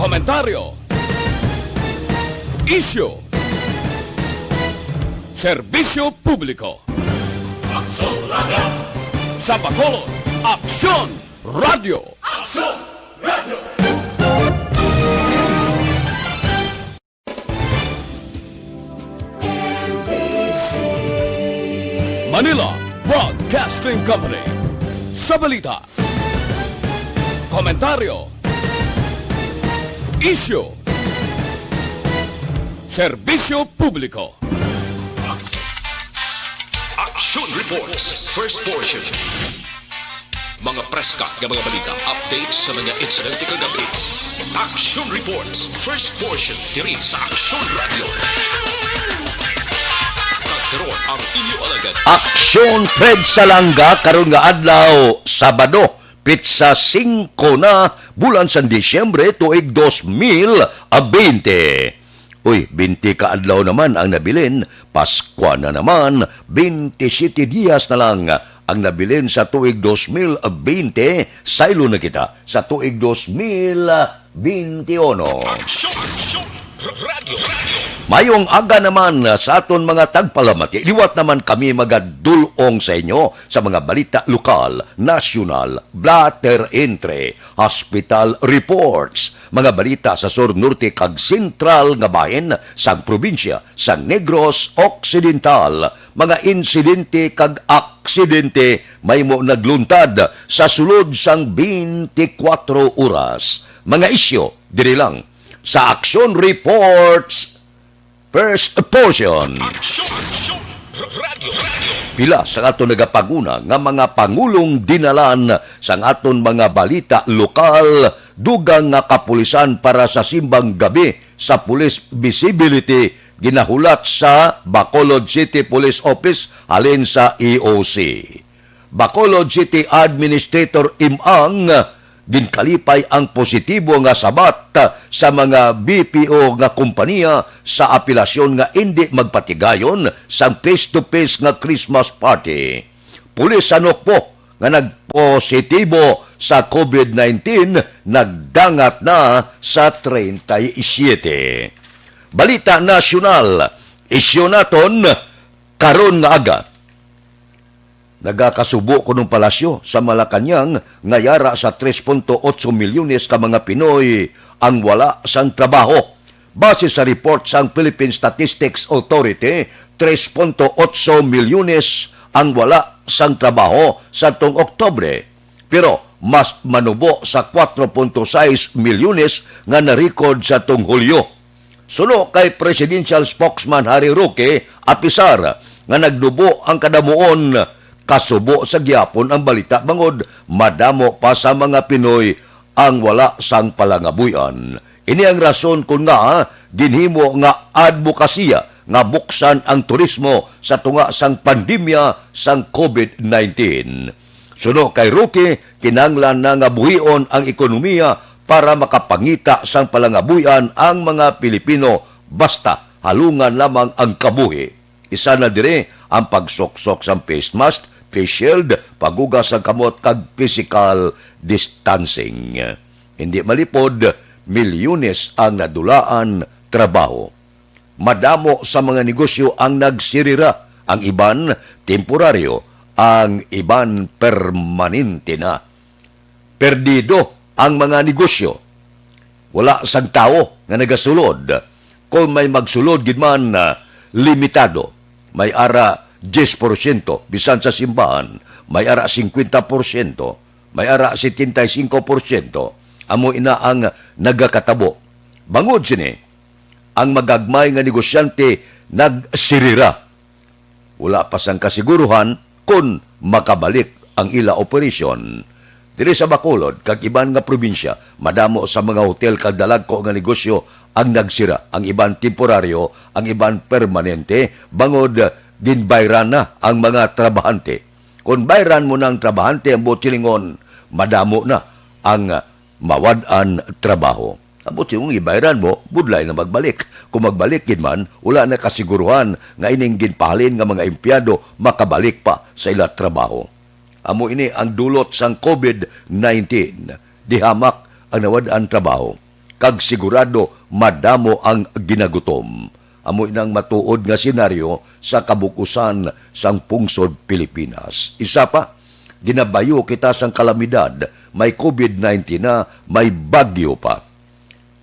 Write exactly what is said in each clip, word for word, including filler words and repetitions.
Komentaryo. Isyu. Serbisyo publiko. Aksyon Radio. Sa Bacolod, Aksyon Radio. Aksyon Radio. Manila Broadcasting Company. Sa balita, komentaryo, isyu, serbisyo publiko. Action Reports, first portion. Mga preska nga mga balita, updates sa mga insidente kagabi. Action Reports, first portion, diri sa Action Radio. Kag karon ang inyo alagad. Aksyon Fred Salanga karon nga adlaw, Sabado, pitsa singko na, bulan sang Disyembre, tuig dos mil bente. Uy, bente ka adlaw naman ang nabilin, Paskwa na naman, bente siyete dias na lang ang nabilin sa tuig dos mil bente, saylo na kita sa tuig dos mil bente uno. Aksyon! Aksyon! Radyo! Radyo! Mayong aga naman sa aton mga tagpalamati. Liwat naman kami magadul-ong sa inyo sa mga balita lokal, nasyonal, blotter entry, hospital reports, mga balita sa sur, norte, kag sentral nga bahin sang probinsya sa Negros Occidental, mga insidente kag aksidente mahimo nagluntad sa sulod sang twenty-four oras. Mga isyu diri lang sa Action Reports, first portion. Aksyon! Aksyon! Radyo! Radyo! Pila sa aton nagapanguna nga mga pangulong dinalan sang aton mga balita lokal, dugang nga kapulisan para sa simbang gabi sa police visibility ginahulat sa Bacolod City Police Office halin sa E O C. Bacolod City Administrator Imang, ginkalipay ang positibo nga sabat sa mga B P O nga kompanya sa apelasyon nga indi magpatigayon sang face-to-face nga Christmas party. Pulis sa Nokpo nga nagpositibo sa COVID nineteen nagdangat na sa treinta y siete. Balita nasyonal, isyu naton karon nga aga. Nagakasubo kuno ang palasyo sa Malacañang nga yara sa tres punto otso milyones ka mga Pinoy ang wala sang trabaho. Base sa report sang Philippine Statistics Authority, tres punto otso milyones ang wala sang trabaho sadtong Oktubre, pero mas manubo sa kuwatro punto sais milyones nga na-record sadtong Hulyo. Suno kay Presidential Spokesman Harry Roque, apisar nga nagnubo ang kadamuon, kasubo sa gihapon ang balita bangod madamo pa sa mga Pinoy ang wala sang palangabuy-an. Ini ang rason kon ngaa ginhimo nga adbokasiya nga buksan ang turismo sa tunga sang pandemya sang COVID nineteen. Suno kay Roque, kinahanglan na nga buhion ang ekonomiya para makapangita sang palangabuy-an ang mga Pilipino basta halungan lamang ang kabuhi. Isa na diri ang pagsuksok sang face mask, face shield, paghugas sang kamot kag physical distancing. Hindi malipod, milyones ang nadulaan trabaho. Madamo sa mga negosyo ang nagsirira, ang iban temporaryo, ang iban permanente na. Perdido ang mga negosyo. Wala sang tawo nga nagasulod. Kon may magsulod gid man, ah, limitado. May ara diyes porsyento, bisan sa simbahan, may ara singkwenta porsyento, may ara setenta y cinco porsyento. Amo ina ang nagakatabo. Bangod sini, ang magagmay nga negosyante nagsirira. Wala pa sang kasiguruhan kon makabalik ang ila operasyon. Diri sa Bacolod kag iban nga probinsya, madamo sa mga hotel kag dalagko nga negosyo ang nagsira, ang iban temporaryo, ang iban permanente, bangod ginbayran na ang mga trabahante. Kon bayran mo na ang trabahante, ang buot silingon, madamo na ang mawad-an trabaho. Ambot sa imong gibayran mo, budlay na magbalik. Kung magbalik gid man, wala na kasiguruhan nga ining ginpahalin nga mga empleyado makabalik pa sa ila trabaho. Amo ini ang dulot sang COVID nineteen. Di hamak ang nawad-an trabaho. kag sigurado madamo ang ginagutom. Amo inang matuod nga senaryo sa kabug-usan sang pungsod Pilipinas. Isa pa, ginabayo kita sang kalamidad, may covid nineteen na, may bagyo pa.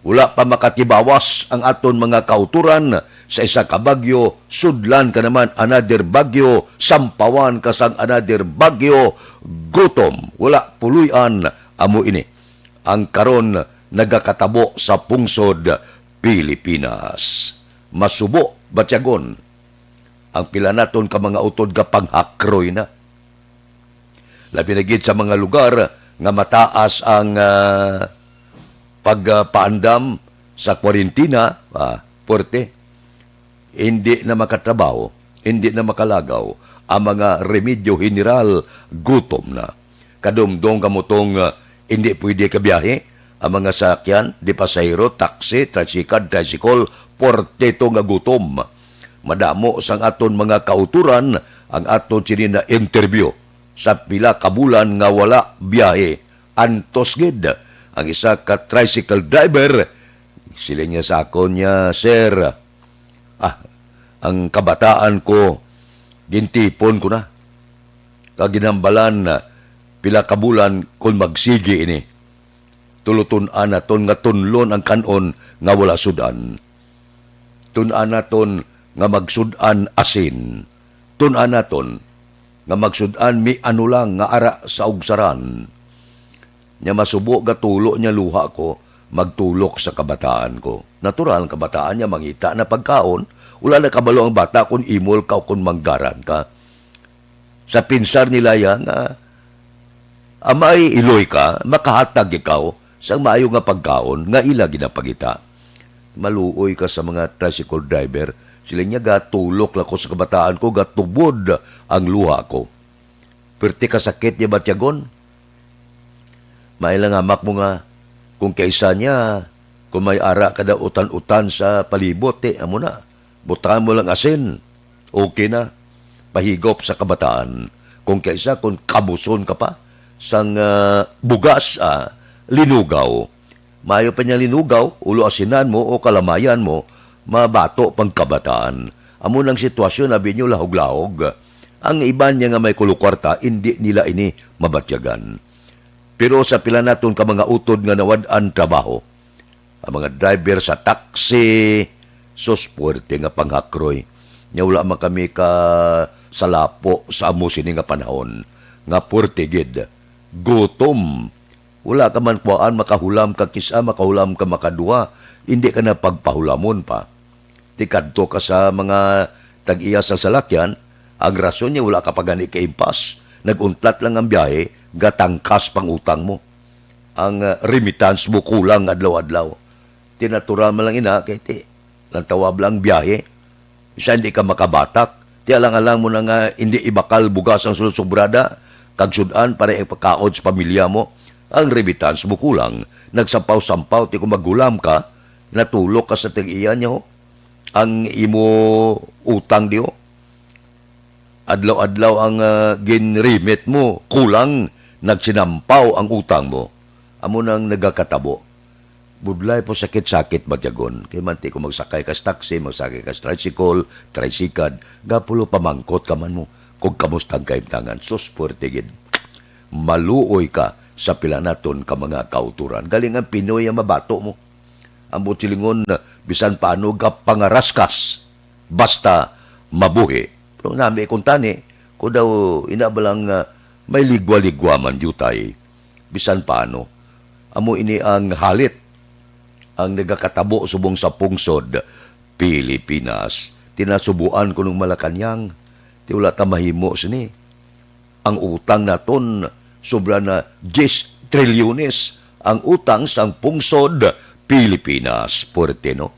Wala pa makatibawas ang aton mga kautoran. Sa isa ka bagyo, sudlan ka naman another bagyo, sampawan ka sang another bagyo, gutom, wala puloy-an. Amo ini ang karon nagakatabo sa pungsod Pilipinas. Masubo, batyagon, ang pila naton ka mga utod nga panghakroy na. Labi na gid sa mga lugar nga mataas ang, ah, pagpaandam sa kwarentina, ah, puwerte. Hindi na makatrabaho, hindi na makalagaw ang mga remedyo general, gutom na. Kadumdom kamo tong, ah, hindi pwede kabiyahe ang mga sakyan, di pasahero, taxi, tricycle, tricycle, puwerte to nga gutom. Madamo sang aton mga kautoran ang aton sini na interview sa pila ka bulan nga wala biyahe. Antos gid ang isa ka tricycle driver. Siling niya sa akon niya, "Sir, ah, ang kabataan ko, gintipon ko na. Kag ginhambalan na pila ka bulan kung magsigi ini. Tulo tun-an naton nga tunlon ang kan-on nga wala sud-an. Tun-an naton nga magsud-an asin. Tun-an naton nga magsud-an mi ano lang nga ara sa ugsaran." Nya masubo gatulo niya luha ko, magtulok sa kabataan ko. Natural, ang kabataan niya mangita na pagkaon, wala na kabalo ang bata kung imol ka o kung manggaran ka. Sa pinsar nila ya nga, amay iloy ka, makahatag ikaw sang maayo nga pagkaon nga ila ginapangita. Maluoy ka sa mga tricycle driver. Sila niya, gatulok lang ko sa kabataan ko, gatubod ang luha ko. Perti ka sakit niya batyagon. May lang hamak mo nga, kung kaisa niya, kung may ara ka daw utan-utan sa palibot, eh, amo na. Butangan mo lang asin. Okay na. Pahigop sa kabataan. Kung kaisa, kung kabuson ka pa, sang, ah, bugas, ah, linugaw. Maayo pa niya linugaw, ulo asinan mo o kalamayan mo, mabato pang kabataan. Amo nang sitwasyon, abi niyo, lahog-lahog. Ang iban niya nga may kulo kwarta, indi nila ini mabatyagan. Pero sa pila naton ka mga utod nga nawad-an trabaho, ang mga driver sa taxi, sus, puwerte nga panghakroy. Nya wala man kami ka salapo sa amo sini nga panahon, nga puwerte gid. Gutom. Wala ka man kuwaan, makahulam ka kis-a, makahulam ka makaduha, hindi ka na pagpahulamon pa. Ti kadto ka sa mga tag-iya sang salakyan, ang rason niya wala ka pa gani kaimpas. Nag-untlat lang ang biyahe, gatangkas pang utang mo. Ang, ah, remittance mo kulang adlaw-adlaw. Ti natural man lang ina, kay ti, nagtawab lang biyahe. Bisan di ka makabatak, ti alang-alang mo na nga hindi ibakal bugas ang sulod sobrada, kag sud-an para ipakaon sa pamilya mo. Ang remittance mo kulang, nagsampaw-sampaw, ti kung maghulam ka, natulok ka sa tag-iya niyo, ang imo utang diyo. Adlaw-adlaw ang, ah, ginremit mo, kulang, nagsinampaw ang utang mo. Amo nang nagakatabo. Budlay po sakit-sakit matyagon. Kay manti kung magsakay ka sa taxi, magsakay ka sa tricycle, tricycad, gapulo pamangkot ka man mo kung kamusta ang kaimtangan. Sus, puwerte gid. Maluoy ka sa pila naton ka mga kauturan. Galing ang Pinoy ang mabato mo. Ang buot silingon, bisan paano gapangaraskas, basta mabuhi. Pero nami kung tani, ko daw ina ba lang, ah, may ligwa-ligwa man, diutay. Bisan paano. Amo ini ang halit ang nagakatabo subong sa pungsod Pilipinas. Tinasubuan ko nung Malacañang, ti wala ta mahimo sini. Ang utang naton, sobra na diyes trilyones ang utang sang pungsod Pilipinas. Puwerte, no?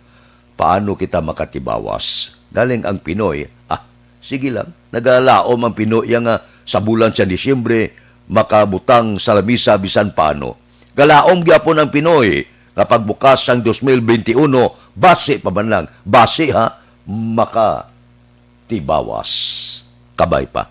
Paano kita makatibawas? Galing ang Pinoy, ah, sige lang. Nagalaom ang Pinoy iya nga sa bulan sa Disyembre, makabutang sa lamisa bisan paano. Galaom gyapon ang Pinoy nga pagbukas sang dos mil benti uno, basi pa man lang, basi ha, maka tibawas. Kabay pa.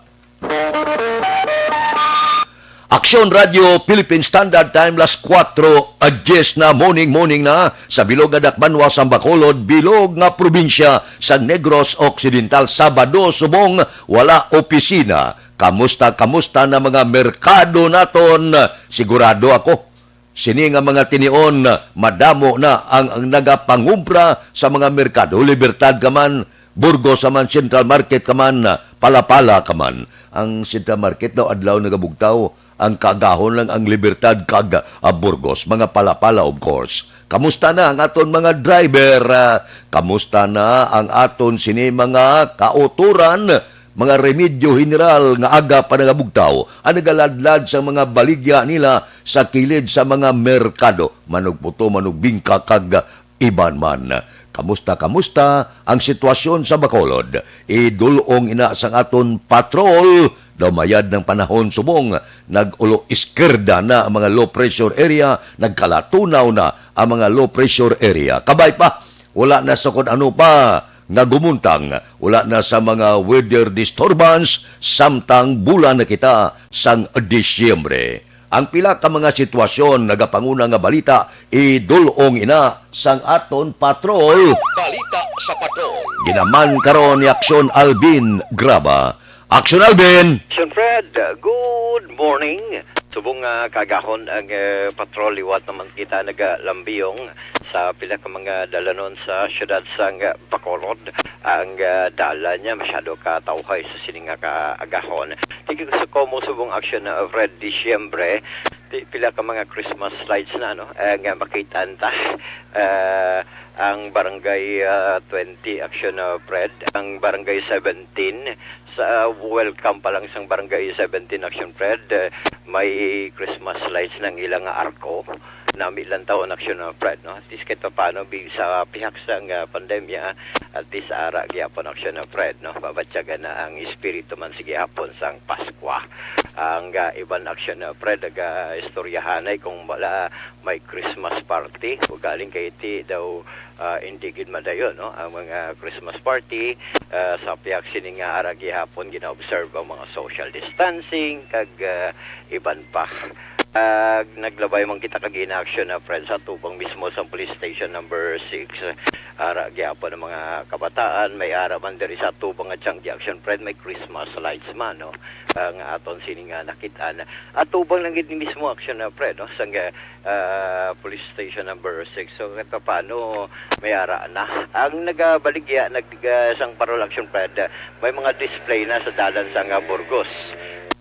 Aksyon Radio Philippine Standard Time, las kuwatro a dyes na, morning, morning na, sa bilog nga dakbanwa sang Bacolod, bilog nga probinsya sa Negros Occidental. Sabado subong wala opisina. Kamusta, kamusta na mga merkado naton? Sigurado ako, sini nga mga tinion, madamo na ang, ang nagapangumpra sa mga merkado. Libertad ka man, Burgos ka man, Central Market ka man, Palapala ka man. Ang Central Market daw adlaw nagabugtaw, ang kaagahon lang ang Libertad kag, ah, Burgos, mga Palapala, of course. Kamusta na ang aton mga driver? Ah, kamusta na ang aton sini mga kautoran, mga remedyo general nga aga pa nagabugtaw, ang nagaladlad sa mga baligya nila sa kilid sa mga merkado, manugputo, manugbingka, kag iban man. Kamusta, kamusta ang sitwasyon sa Bacolod? Idul-ong ina sang aton patrol. Daw mayad ng panahon subong nag-ulo iskerda na ang mga low pressure area, nagkalatunaw na ang mga low pressure area. Kabay pa, wala na sa kun ano pa nga gumuntang, wala na sa mga weather disturbance, samtang bulan na kita sang Disyembre. Ang pila ka mga sitwasyon, nagapanguna nga balita, idul-ong ina sang aton patrol. Balita sa patrol. Ginaman karon ni Aksyon Alvin Graba. Aksyon Alvin! Aksyon Fred, good morning. Subong nga kaagahon ang, eh, patrol, liwat naman kita nagalambiyong sa pila ka mga dalanon sa siyudad sang Bacolod. Ang, ah, dalan niya masyado ka tawhay sa sini nga kaagahon. Tigi ko sa komo subong aksyon na Fred, Disyembre, ti-, pila ka mga Christmas lights na, no? Eh, nga makita ta. Eh, ang barangay, ah, twenty aksyon na Fred, ang barangay seventeen, sa welcome pa lang sang barangay seventeen aksyon Fred, eh, may Christmas lights ng ilang arko. Nami lang taon aksyon na Fred, no? At least kahit paano, bi-, sa pihak sang, ah, pandemya, at least ara gyapon aksyon na Fred, no? Babatyagan na ang espiritu man sa gihapon sang Paskwa. Ang, ah, iban aksyon na Fred, aga istoryahanay kung wala may Christmas party. Ugaling kay ti daw, ah, hindi gid madayon, no? Ang mga Christmas party, ah, sa pihak sini nga ara gihapon gina-observe ang mga social distancing kag, ah, iban pa. Ah, naglabay man kita kag in action na friends sa tubang mismo sa police station number six. Ara gyapon ang mga kabataan, may ara man diri sa tubang at siyang action friend, may Christmas lights man, no? Ah, nga aton sini nga nakit-an. At tubang lang gid ni mismo action na friend, no? Sang, ah, police station number six. So, kahit paano, may ara na. Ang nagabaligya, nag, ah, sang parol action friend, ah, may mga display na sa dalan sang, ah, Burgos.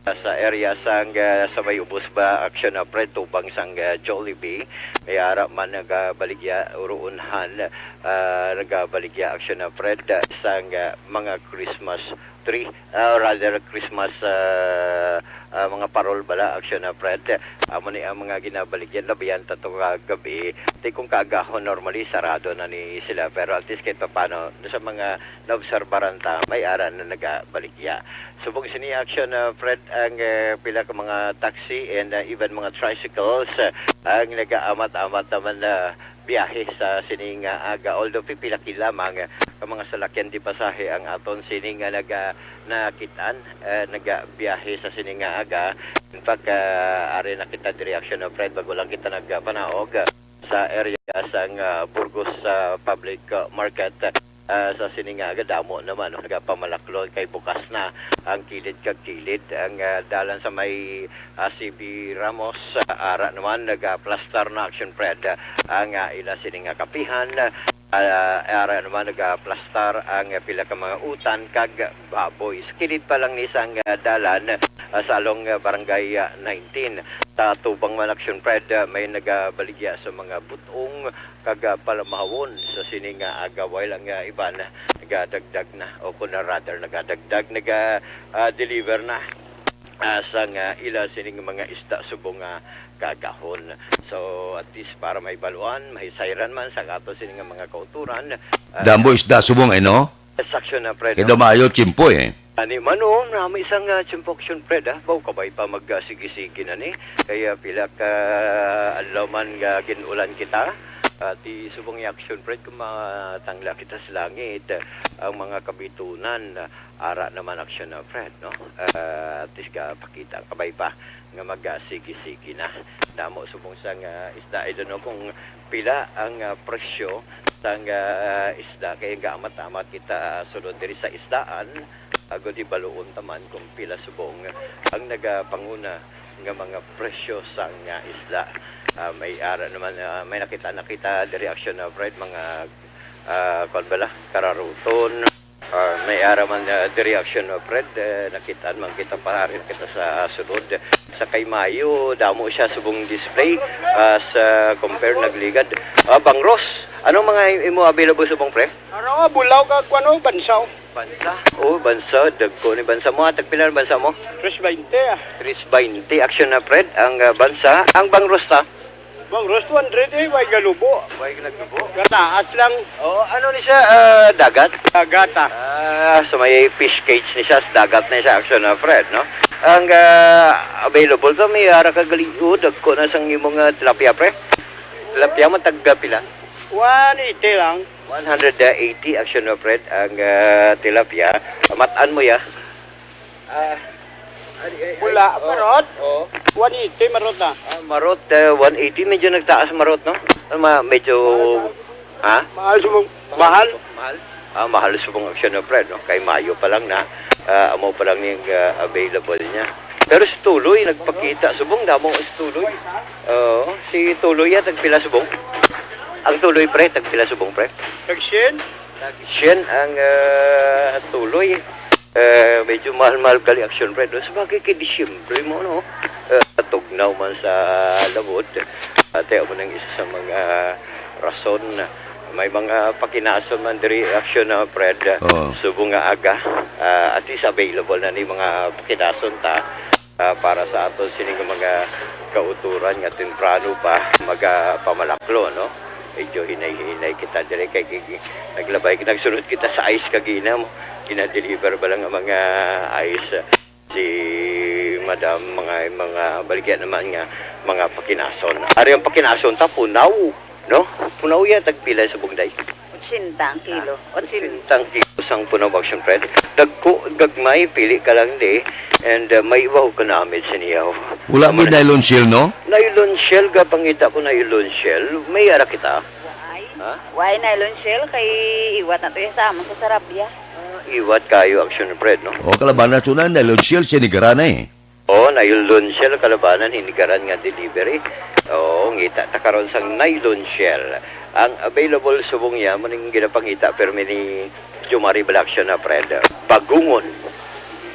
Sa area sang, ah, sa may ubos ba action na Fred, tubang sang, ah, Jollibee, may ara man nagabaligya, uruunhan, ah, nagabaligya action na Fred, ah, sang, ah, mga Christmas tree, ah, rather Christmas, ah, ah, mga parol bala action na Fred. Amo ni ang mga ginabaligyan, labihan ta to kagabi. Ti kung kaagahon, normally sarado na ni sila, pero at least kahit paano sa mga naobserbaran ta, may ara na nagabaligya. Subong sini action, ah, Fred, ang, eh, pila ka mga taxi and, ah, even mga tricycles, ah, ang nagaamat-amat naman na biyahe sa sini nga aga. Although pipila-pila lamang, ah, ka mga salakyan di pasahe ang aton sini nga naga-, nakit-an, eh, nagabiyahe sa sini nga aga. In fact, ah, ari na kita diri action na Fred, bago lang kita nagpanaog, ah, sa area sang, ah, Burgos, ah, Public, ah, Market. Ah, sa sini nga aga, damo naman, no? Nagapamalaklon kay bukas na ang kilid kag kilid. Ang, ah, dalan sa may, ah, C B Ramos, ah, ara naman, nagaplastar na action Fred, ah, ang, ah, ila sini nga kapihan. Ah, ara naman, nagaplastar ang, ah, pila ka mga utan kag baboy. Sa kilid pa lang ni sang, ah, dalan, ah, sa along, ah, barangay, ah, nineteen. Sa tubang man action Fred, ah, may nagabaligya sa mga butong kag, ah, palamahawon sa sini nga aga, while ang, ah, iban nagadagdag na, o kung rather nagadagdag, naga, ah, deliver na, ah, sa nga ila sining mga isda subong nga kagahon. So, at least para may baluan, mahisayran man sa ato sini nga mga kauturan, ah, Dambo isda subong, eh, no? Saksyon na, Fred, Kaya no? Maayo tiyempo, eh. Ani man, oh, nami isang, ah, tiyempo action, Fred, ah. Baw kabay pa mag, ah, sige-sige na ni. Kaya pila ka adlaw man nga gin-ulan kita. Ati subong ni Action Fred, kung matangla kita sa langit, ang mga kabitunan, ara naman Action na Fred, no? Ah, at least ka pakita ang kabay pa nga magasigi-sigi na. Damo subong sang, ah, isda, I don't know kung pila ang, ah, presyo sang, ah, isda, kay gaamat-amat kita, ah, sulod diri sa isdaan, agod hibaluon ta man kung pila subong ang nagapanguna nga mga presyo sang, ah, isda. Ah, may ara naman, ah, may nakita, nakita diri Action na Fred, mga, ah, kuwan bala, kararuton. Ah, may ara man, ah, diri Action na Fred, eh, nakitaan man kita, paari na kita sa sulod. Sa kay Mayo, damo siya subong display, ah, sa compare nagligad. Ah, bangros, ano mga imo available subong, pre? Ara, bulaw kag kuwan, o, bansaw. Bansa? O, bansa. Dagko ni bansa mo. Ah, tagpila ang bansa mo? Tres baynte, ah. Tres baynte. Action na, Fred. Ang, ah, bansa. Ang bangros ta? Bangros, two hundred, eh. Way galubo. Way naglubo? Gataas lang. O, ano ni siya? Ah, dagat? Dagat, ah. Ah, so may fish cage ni siya. Sa dagat na siya, Action na, Fred, no? Ang, ah, available to, may ara ka gali-, o, dagko na sang imong, ah, tilapia, pre. Tilapia mo, tagpila? One eighty lang. One hundred eighty, Action na, Fred, ang, ah, tilapia. Matan mo ya? Ah, ari, ay, Wala, ay, oh, marot. Oh. One eighty, marot na. Ah, marot, ah, one eighty, medyo nagtaas marot, no? Ah, ma-, medyo, ha? Mahal sa mga, mahal. Mahal? Ah, mahal sa mga Action na, Fred, no? Kay Mayo pa lang na, ah, amo pa lang yung, ah, available niya. Pero si Tuloy, nagpakita. Subong damo si Tuloy. Oo, si Tuloy, ah, tagpila subong? Ang Tuloy, pre, tagpila subong, pre? Tag syen. Tag syen ang, ah, Tuloy. Eh, medyo mahal-mahal gali Action, pre, no? Sabagay kay Disyembre mo, no? Eh, tugnaw man sa labot. Ate, amo nang isa sa mga rason. May mga pakinason man diri Action na, Fred. Oo. Subong nga aga, ah, at least available na ni mga pakinason ta, ah, para sa aton sining mga kauturan nga temprano pa magapamalaklo, no? Medyo hinay-hinay kita diri kay, kay, kay naglabay, nagsunod kita sa ice kagina mo. Gina-deliver ba lang ang mga ice? Si Madam, mga, mga baligya naman nga mga pakinason. Ari ang pakinason ta, punaw, no? Punaw ya, tagpila sa bugday? Ochenta ang kilo. Ochenta. Ochenta ang kilo sang punaw, Action Fred. Dagko, gagmay, pili ka lang di. And, uh, may iwaw ka namit sa niyaw. Wala mo nylon shell, no? Nylon shell, gapangita ko nylon shell. May ara kita. Why? Ha? Why nylon shell? Kay iwat na to ya sa amon sa Sarabia. Ah, iwat kayo, Action Fred, no? O, kalabanan, so na, nylon shell, sinigaran na eh. O, nylon shell, kalabanan, hinigaran nga delivery. O, ngita ta karon sang nylon shell. Ang available subong niya, maning ginapangita, pero mini Jumari Balaksyon na, Fred. Bagungon.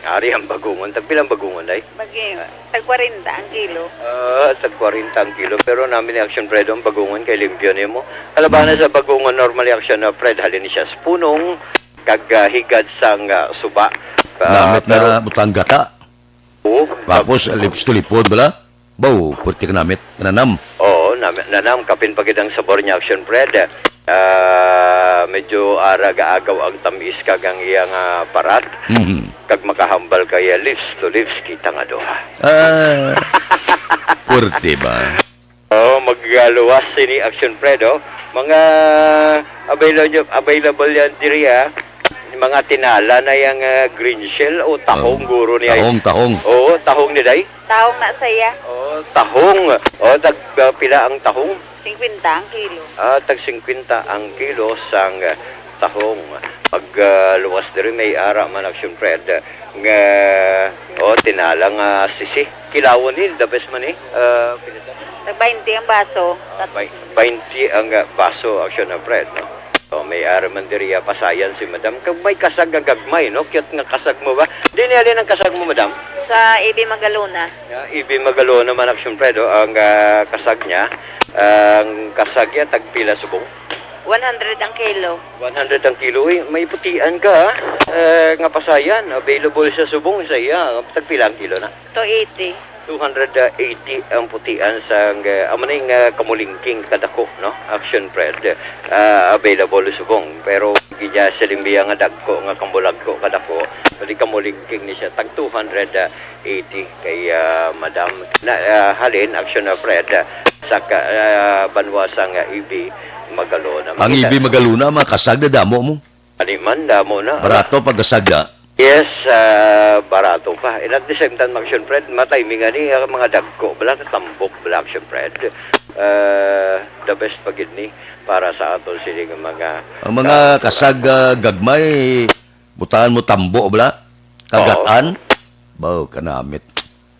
Ari ang bagungon. Tagpila ang bagungon, day? Bagi, tag kwarenta ang kilo. Ah, tag kwarenta ang kilo. Pero namin ni Action Fred, ang bagungon kay limpyo nimo. Kalabanan sa bagungon, normally, Action na, Fred, halin ni siya sa punong, kag, ah, higad sang, ah, suba. Ah, Namit pero na butang gata. Oo. Tapos, ah, lips to lipod, bala? Baw, puti ka namit. Nanam. Oo, nam-, nanam, kapin pa gid ang sabor niya, Action Fred. Ah, medyo ara gaagaw ang tamis kag ang iya nga parat. Mhm. Kag makahambal kaya lips to lips kita nga duha. Ah, puti ba? Oh, magaluwas sini Action Fred, oh. Mga available, available yan diri, ah. Mga tinala na yang, ah, green shell o tahong, Oh, guro niya. Tahong, tahong. Oo, tahong ni day. Tahong na saya. Oh, tahong. Oh, tag, ah, pila ang tahong? Singkwenta ang kilo. Ah, tag singkwenta ang kilo sang, ah, tahong. Pag, ah, luwas diri may ara man Action Fred, ah, nga, oh, tinalang, ah, sisi. Kilawon ni, the best man eh. Ah, pila to? Tag baynte ang baso. Ah, bay-, baynte ang, ah, baso, Action na, Fred, no? Oh, may ara man diri, ah, pasayan si Madam. Kag may kasag nga gagmay, no? Cute nga kasag mo ba? Di ni alin ang kasag mo, Madam? Sa A B Magalona. Yeah, A B Magalona man, Action Fred, oh, ang, ah, kasag niya. Ang kasag niya, tagpila subong? One hundred ang kilo. One hundred ang kilo, eh. May putian ka, ah. Eh, nga pasayan. Available sa subong sa iya. Tagpila ang kilo na? Two eighty. Two hundred eighty ang putian sa, ah, amo ning, ah, kamulingking kadako, no? Action Fred. Ah, available subong. Pero gidya sa limbiya nga dagko nga kamulagko kadako. Pwede ka mo linking ni siya. Tag two hundred eighty kay, ah, Madam. Na, ah, halin, Action na Fred, ah, sa ka, ah, banwa sang, ah, E B Magalona. Ang Makita E B Magalona, makasag na damo mo. Ani man, damo na. Barato pagkasag na. Yes, ah, barato pa. And at the same time, Action Fred, matay mi nga ni, ah, mga dagko, bala, tambok, bala, Action Fred. Ah, the best pa gid ni para sa aton sining mga Ang mga ka- kasag, ah, gagmay, butangan mo tambo, bala? Kagatan? Oo. Baw, kanamit.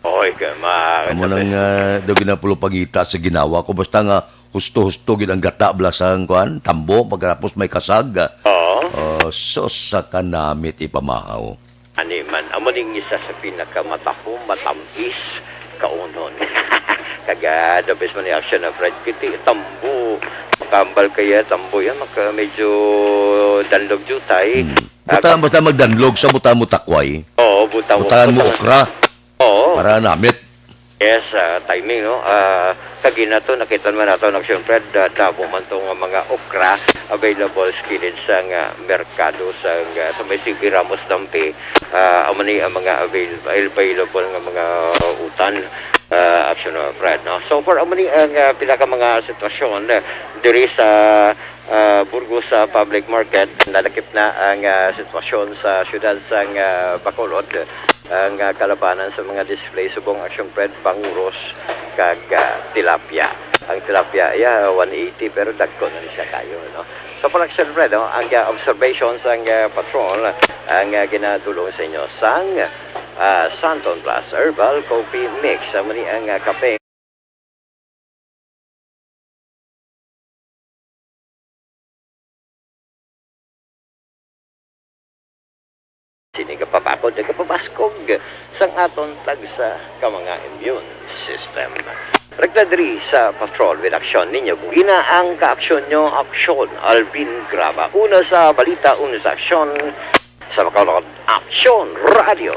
Oy, ka-, ma-, Amo nang, ah, daw ginapulupangita sa ginawa ko. Basta nga, husto-husto gid ang gata, bala, sa kuan, tambo, pagkatapos may kasag. Oo. Oh, sus, sa kanamit ipamahaw. Ani man, amo ning isa sa pinakamatahom, matamis, kaunon. Kag, ah, the best man ni Action na Fred, kiti tambo. Makambal kaya tambo yan, maka-, medyo danlog jutay. Hmm. Ah, Buta, ka- basta magdanlog sa buta mo takway. Oo, buta mo, Butangan mo buta- okra. Oo. Para namit. Yes, ah, timing, no? Ah, kag ina to, nakita man nato, no, siyempre, da-, damo man to nga mga okra available sa kilid sang merkado sa, sa may C B Ramos Dampi. Ah, amo ni ang mga avail-, available nga mga utan, ah, Action, ah, Fred, no? So far, amo ni ang, ah, pila ka mga sitwasyon, eh, diri sa ah, Burgos, ah, Public Market, nalakip na ang, ah, sitwasyon sa siyudad sang, ah, Bacolod. Ang, ah, kalabanan sa mga display subong Action Fred, panguros kag, ah, tilapia. Ang tilapia, iya, one eighty, pero dagko na ni siya kayo, no? So, for Action Fred, no, ang, ah, observation sang, ah, patrol, ang, ah, ginadulong sa inyo sang, ah, Santon Plus Herbal Coffee Mix. Amo ni ang, ah, kape. Sini gapapakod, gapabaskog sang aton tagsa ka mga immune system. Rekta diri sa Patrol with Action ninyo. Bugina ang kaaksyon nyo, Aksyon Alvin Graba. Una sa balita, una sa aksyon, sa Bacolod, Aksyon Radio.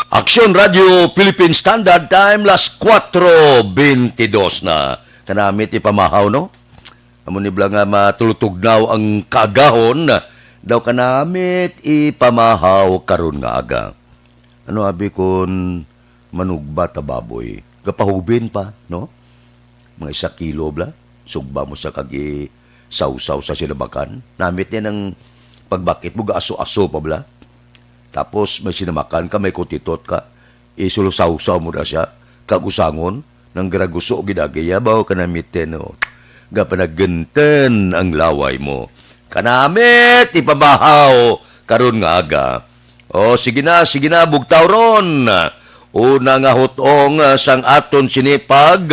Aksyon Radio Philippine Standard Time, las kuwatro bentidos na. Kanamit ipamahaw, no? Amo ni bala nga matulutugnaw ang kaagahon, daw kanamit ipamahaw karon nga aga. Ano abi kon manugba ta baboy? Gapahubin pa, no? Mga isa kilo bala. Sugba mo sa kag isawsaw sa sinamakan. Namit ni ang pagbakit mo, gaaso-aso pa bala. Tapos may sinamakan ka, may kutitot ka. Isulsawsaw mo na siya, kag usangon, nang garaguso gid agi, yabaw ka na miten, o. Gapanagenten ang laway mo. Kanamit, ipabahaw, karon nga aga. O, sige na, sige na, bugtaw ron. Una nga hutong, ah, sang aton sinipag,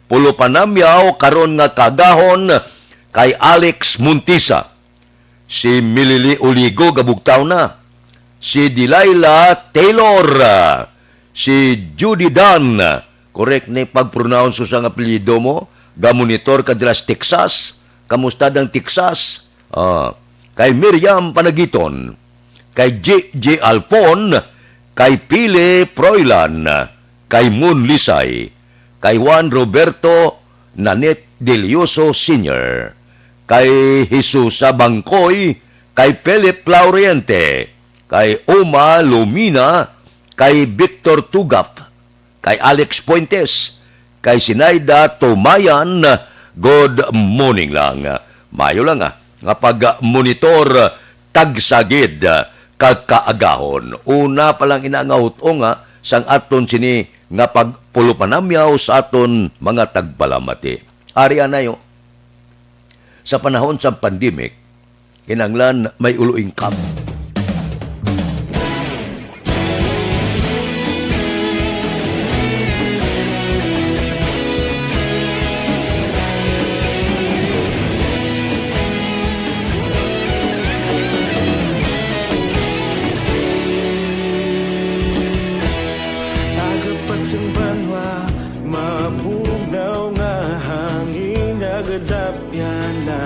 pulo panamyaw, karon nga kagahon, kay Alex Montisa. Si Milili Oligo gabugtaw na. Si Delilah Taylor, ah, si Judy Dan, ah, correct ni pag-pronounce sa apelyido mo, gamonitor ka dira sa Texas. Kamusta dang Texas? Ah, kay Miriam Panagiton, kay J J Alpon, kay Pili Proylan, kay Moon Lisay, kay Juan Roberto Nanit Delioso Senior, kay Jesusa Bangkoy, kay Philip Lauriente, kay Uma Lumina, kay Victor Tugap, kay Alex Fuentes, kay Sinaida Tumayan, good morning lang. Mayo lang, ah, nga pag-monitor, tagsa gid, ah, kag kaagahon. Una pa lang ina nga hutong, ah, sang aton sini nga pagpulopanamyaw sa aton mga tagpalamati. Ari anayo, sa panahon sang pandemic, kinahanglan may ulo-ingkab. Aga pa sing banwa, mabugnaw nga hangin nagadapyan na.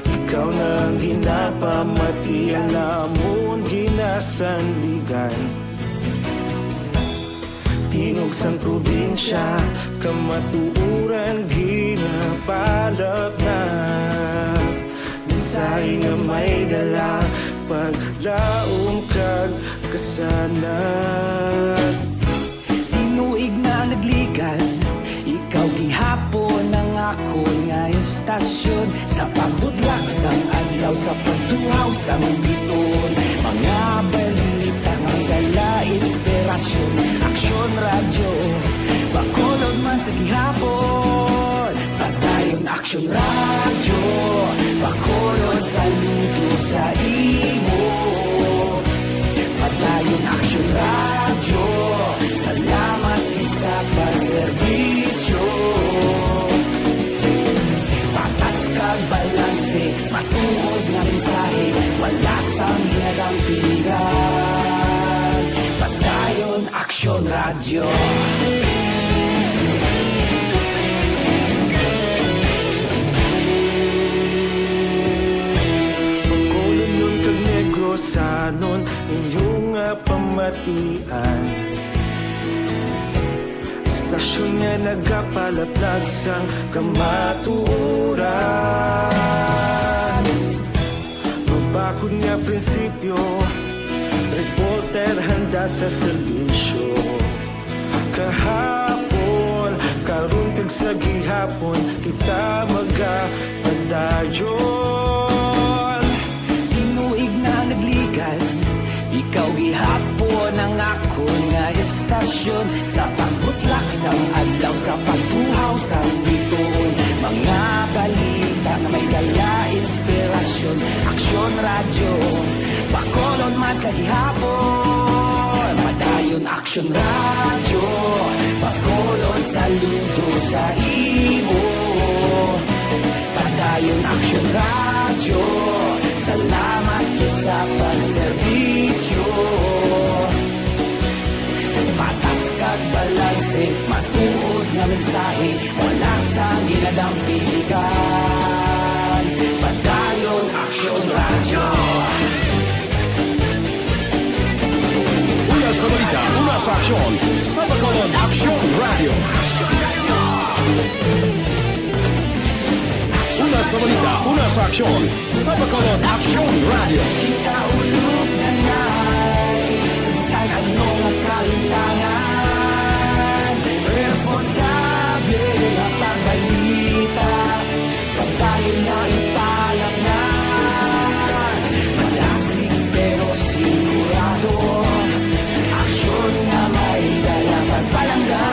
Ikaw na ang ginapamati, ang amon ginasandigan. Tingog sang probinsya, kamatuoran ginapalapnap. Mensahe nga may dala, pagla- Tinuig na nagligan, ikaw gihapon ang akon nga estasyon. Sa pagbutlak sang adlaw, sa pagtuhaw sang bituon, mga balita nga may dala inspirasyon. Aksyon Radyo, Bacolod man sa gihapon. Padayon Aksyon Radyo, Bacolod, saludo sa imo. Padayon Aksyon Radyo, salamat sa pagserbisyo. Patas kag balanse, matuod nga mensahe, wala sang ginadampigan. Padayon Aksyon Radyo. Bacolodnon kag Negrosanon, inyo nga pamatian. Estasyon nga nagapalaplag sang kamatuoran. Mabakod nga prinsipyo, reporter handa sa serbisyo. Kahapon, karon, kag sa gihapon, kita magapadayon. Tinuig na nagligan, ikaw gihapon ang akon nga estasyon. Sa pagbutlak sang adlaw, sa pagtuhaw sang bituon, mga balita nga may dala inspirasyon. Aksyon Radyo, Bacolod man sa gihapon. Padayon Aksyon Radyo, Bacolod, saludo sa imo. Padayon Aksyon Radyo, salamat gid sa pagserbisyo. Patas kag balanse, matuod nga mensahe, wala sang ginadampigan. Padayon Aksyon Radyo. Una sa balita, una sa aksyon, sa Bacolod Aksyon Radyo. Una sa balita, una sa aksyon, sa Bacolod Aksyon Radyo. Kita ulog na na'y sa bisan ano nga kalimtangan. Responsable nga pagbalita, pagkain nga ipalaknan. Malasig pero sigurado, aksyon nga may dala pagpalangga.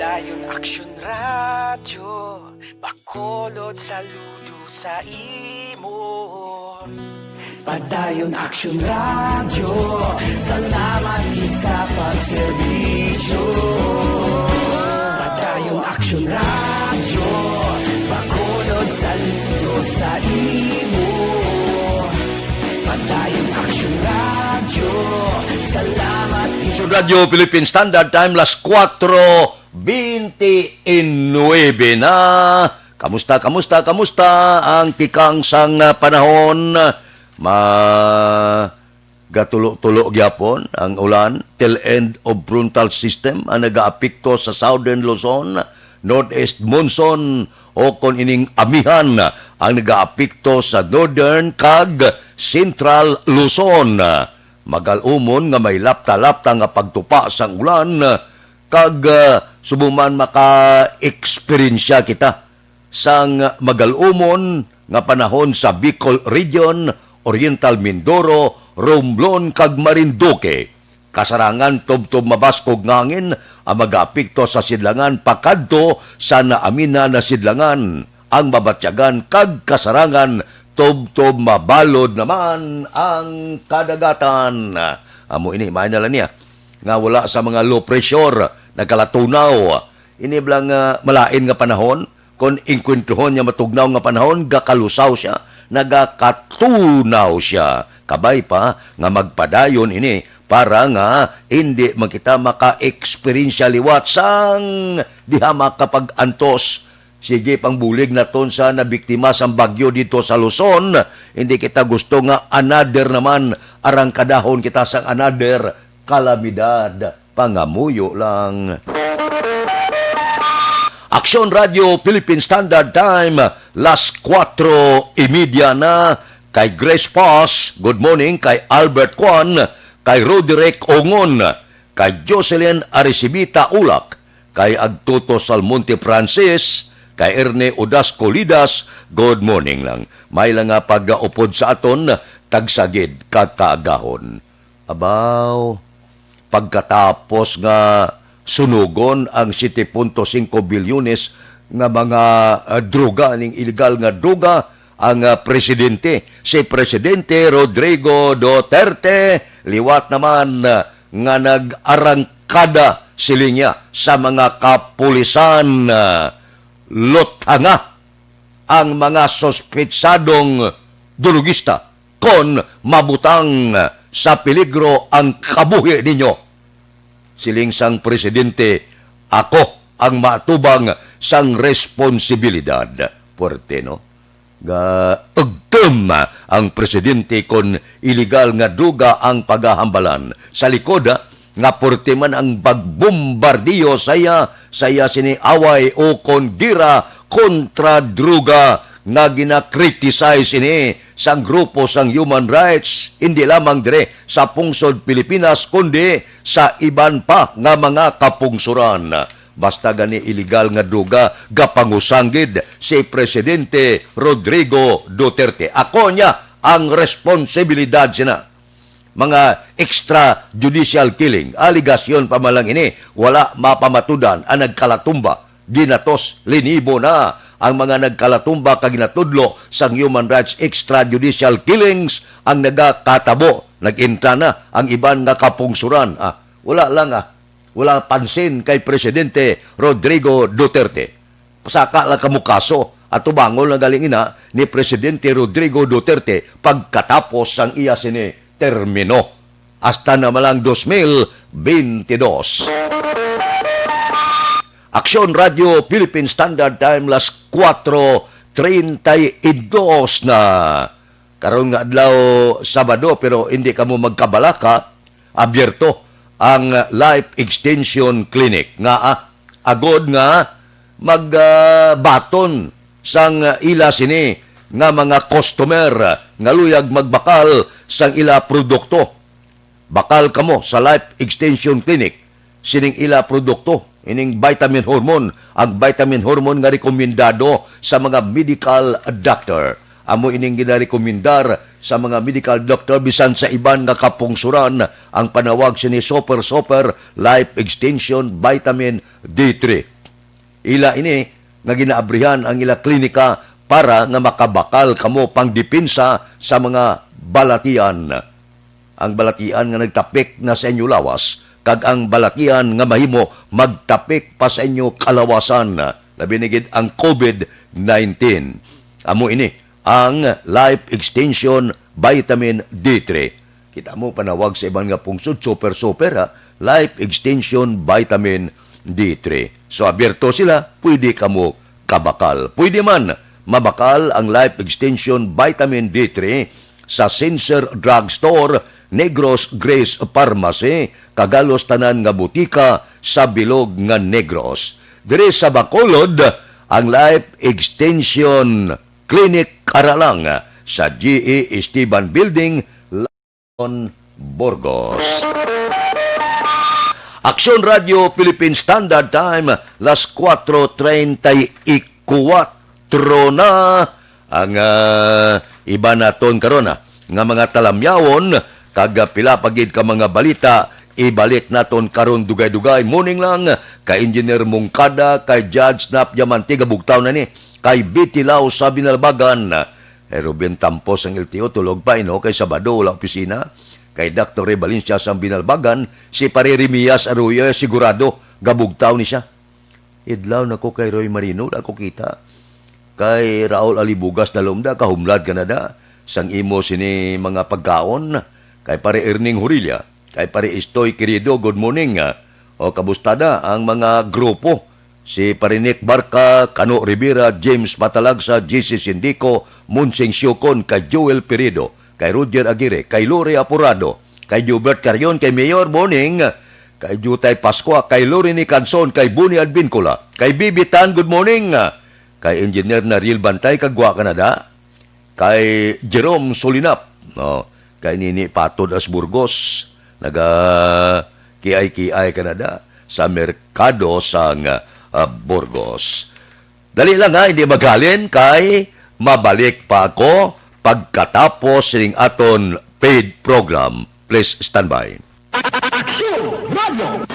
Padayon Aksyon Radyo, Bacolod, saludo sa imo. Padayon Aksyon Radyo, salamat gid sa pagserbisyo. Padayon Aksyon Radyo, Bacolod, saludo sa imo. Padayon Aksyon Radyo, salamat gid. Aksyon Radyo Philippine Standard Time, las kuwatro bente y nuebe na. Kamusta, kamusta, kamusta ang tikang sang, ah, panahon? Ma-, gatulo-tulo gyapon ang ulan. Tail end of frontal system ang nagaapekto sa Southern Luzon. Northeast monsoon o kon ining amihan ang nagaapekto sa Northern kag Central Luzon. Magal-umon nga may lapta-lapta nga pagtupa sang ulan, kag, ah, subong man maka-eksperyensya kita sang magal-umon nga panahon sa Bicol Region, Oriental Mindoro, Romblon, kag Marinduque. Kasarangan tubtob mabaskog nga hangin ang magaapekto sa sidlangan pakadto sa naamina na sidlangan. Ang mabatyagan kag kasarangan tubtob mabalod naman ang kadagatan. Amo ini, maayo na lang niya nga wala sa mga low pressure nagkalatunaw. Ini bala nga malain nga panahon, kon engkwentrohon niya matugnaw nga panahon, gakalusaw siya, nagakatunaw siya. Kabay pa nga magpadayon ini para nga indi man kita maka-eksperyensya liwat sang diha makapag-antos Sige pang bulig naton sa nabiktima sang bagyo dito sa Luzon. Hindi kita gusto nga another naman, arangkadahon kita sang another kalamidad. Pangamuyo lang. Aksyon Radio Philippine Standard Time, las kuwatro y media na. Kay Grace Paz, good morning. Kay Albert Kwan, kay Roderick Ongon, kay Jocelyn Aricibita Ulak, kay Agtuto Salmonte Francis, kay Erne Odas Colidas, good morning lang. May lang nga pag-upod sa aton, tagsagid ka kaagahon. Abaw, pagkatapos nga sunugon ang siete punto singko bilyones nga mga, ah, droga, ning iligal nga droga, ang, ah, presidente, si Presidente Rodrigo Duterte, liwat naman, ah, nga nag-arangkada, siling niya, sa mga kapulisan, ah, luthanga ang mga suspetsadong drugista kon mabutang sa peligro ang kabuhi ninyo. Siling sang presidente, ako ang maatubang sang responsibilidad. Puwerte, no? Gaugtom ang presidente kon iligal nga droga ang pagahambalan. Sa likod, ha, nga puwerte man ang pagbombardiyo sa iya, sa iya sini away o kon gira kontra droga nga gina-criticize ini sang grupo sang human rights, hindi lamang dire sa pungsod Pilipinas, kundi sa iban pa nga mga kapungsoran. Basta gani iligal nga droga, gapangusanggid si Presidente Rodrigo Duterte. Ako niya ang responsibilidad sina. Mga extrajudicial killing, aligasyon pa man lang ini, wala mapamatudan ang nagkalatumba. Ginatos, linibo na ang mga nagkalatumba kag ginatudlo sang human rights extrajudicial killings ang nagakatabo. Nag-entra na ang iban nga kapungsoran. Ah, wala lang, ah, wala pansin kay Presidente Rodrigo Duterte. Pasaka lang kamo kaso, atubangon lang galing ina ni Presidente Rodrigo Duterte pagkatapos sang iya sini termino. Hasta na man lang dos mil bentidós. Aksyon Radio Philippine Standard Time, las kuwatro treinta y dos na. Karon nga adlaw, Sabado, pero hindi kamo magkabalaka, abierto ang Life Extension Clinic. Nga, ah, agod nga mag, ah, baton sang ila sini nga mga customer nga luyag magbakal sang ila produkto. Bakal kamo sa Life Extension Clinic sining ila produkto, ining vitamin hormone, ang vitamin hormone nga rekomendado sa mga medical doctor. Amo ining ginarekomendar sa mga medical doctor bisan sa iban nga kapungsoran. Ang panawag sini Super Super Life Extension Vitamin D three. Ila ini nga ginaabrihan ang ila klinika para nga makabakal kamo pangdepensa sa mga balatian. Ang balatian nga nagtapik na sa inyo lawas, kag ang balatian nga mahimo magtapik pa sa inyo kalawasan, labi na gid ang covid nineteen. Amo ini ang Life Extension Vitamin D three. Kita mo, panawag sa iban nga pungsod, Super Super, ha? Life Extension Vitamin D three. So, abierto sila, pwede kamo kabakal. Pwede man mabakal ang Life Extension Vitamin D three sa Sincere Drug Store, Negros Grace Pharmacy, kag halos tanan nga butika sa bilog nga Negros. Diri sa Bacolod, ang Life Extension Clinic ara lang sa G E Esteban Building, Lawson, Burgos. Aksyon Radio Philippine Standard Time, las kuwatro treinta y kuwatro na. Ang, ah, iba naton karon, ah, nga mga talamyawon, kag, ah, pila pa gid ka mga balita, ibalik naton karon dugay-dugay. Morning lang kay Engineer Mungkada, kay Judge Nap Diamante, gabugtaw na ni, kay Betty Lau sa Binalbagan. Eh, Ruben Tampos ang L T O, tulog pa, ino, kay Sabado, wala opisina. Kay Doctor Ray Valencia sa Binalbagan, si Pare Remias Arroyo, eh, sigurado, gabugtaw ni siya. Idlaw na ko kay Roy Marino, da ko kita. Kay Raul Alibugas na lom da, kahumlad ka na da. Sang imo sini mga pagkaon, kay Pare Erning Hurilla, kay Pare Istoy Querido, good morning. O, kabusta na ang mga grupo si Parinik Barca, Kano Rivera, James Patalagsa, J C Sindico, Monsing Siocon, kay Joel Peredo, kay Roger Aguirre, kay Lori Aporado, kay Jubert Carion, kay Mayor Boning, kay Jutay Pascua, kay Lorini Canson, kay Boni Advincula, kay Bibi Tan, good morning, kay Engineer Nariel Bantay, kag wa ka na da, kay Jerome Solinap, no? Kay Nini Patod as Burgos, naga kiay-kiay ka na da sa merkado sang, ah, Burgos. Dali lang ha, hindi maghalin kay mabalik pa ako pagkatapos ning aton paid program. Please stand by. Aksyon Radio!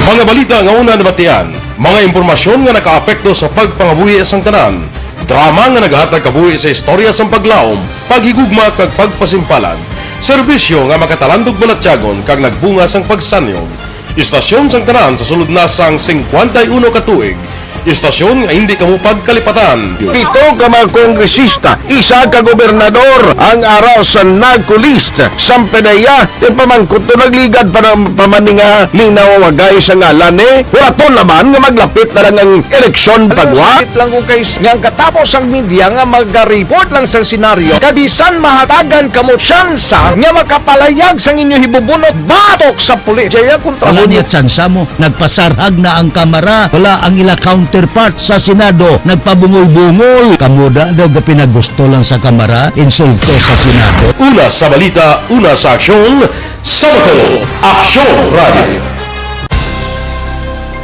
Mga balita nga una nabatian, mga impormasyon nga nakaapekto sa pagpangabuhi sang tanan, drama nga nagahatag kabuhi sa istorya sang paglaom, paghigugma kag pagpasimpalan, serbisyo nga makatalandog balatyagon kag nagbunga sang pagsanyog. Istasyon sang tanan sa sulod na sang singkwenta y uno ka tuig, istasyon nga hindi kamo pagkalipatan. Pito ka mga kongresista, isa ka gobernador ang ara sa NAGCO list. Sampe na iya, ti pamangkot to nagligad pa na pamaninga ni nawawagay sa ngalan ni. Wala to naman nga maglapit na lang ang eleksyon pagwa. Sakit lang kung kay nga ang katapos ang media nga magariport lang sa senaryo. Kabisan mahatagan kamo tsansa nga makapalayag sang inyo hibubunot batok sa pulis. Jaya kontra Wala mo niya tsansa mo. Nagpasarhag na ang Kamara. Wala ang ila counterpart sa Senado. Nagpabungol-bungol. Kamo da daw gapinagusto lang sa Kamara, insulto sa Senado. Una sa balita, una sa aksyon, sa Bacolod, Aksyon Radio.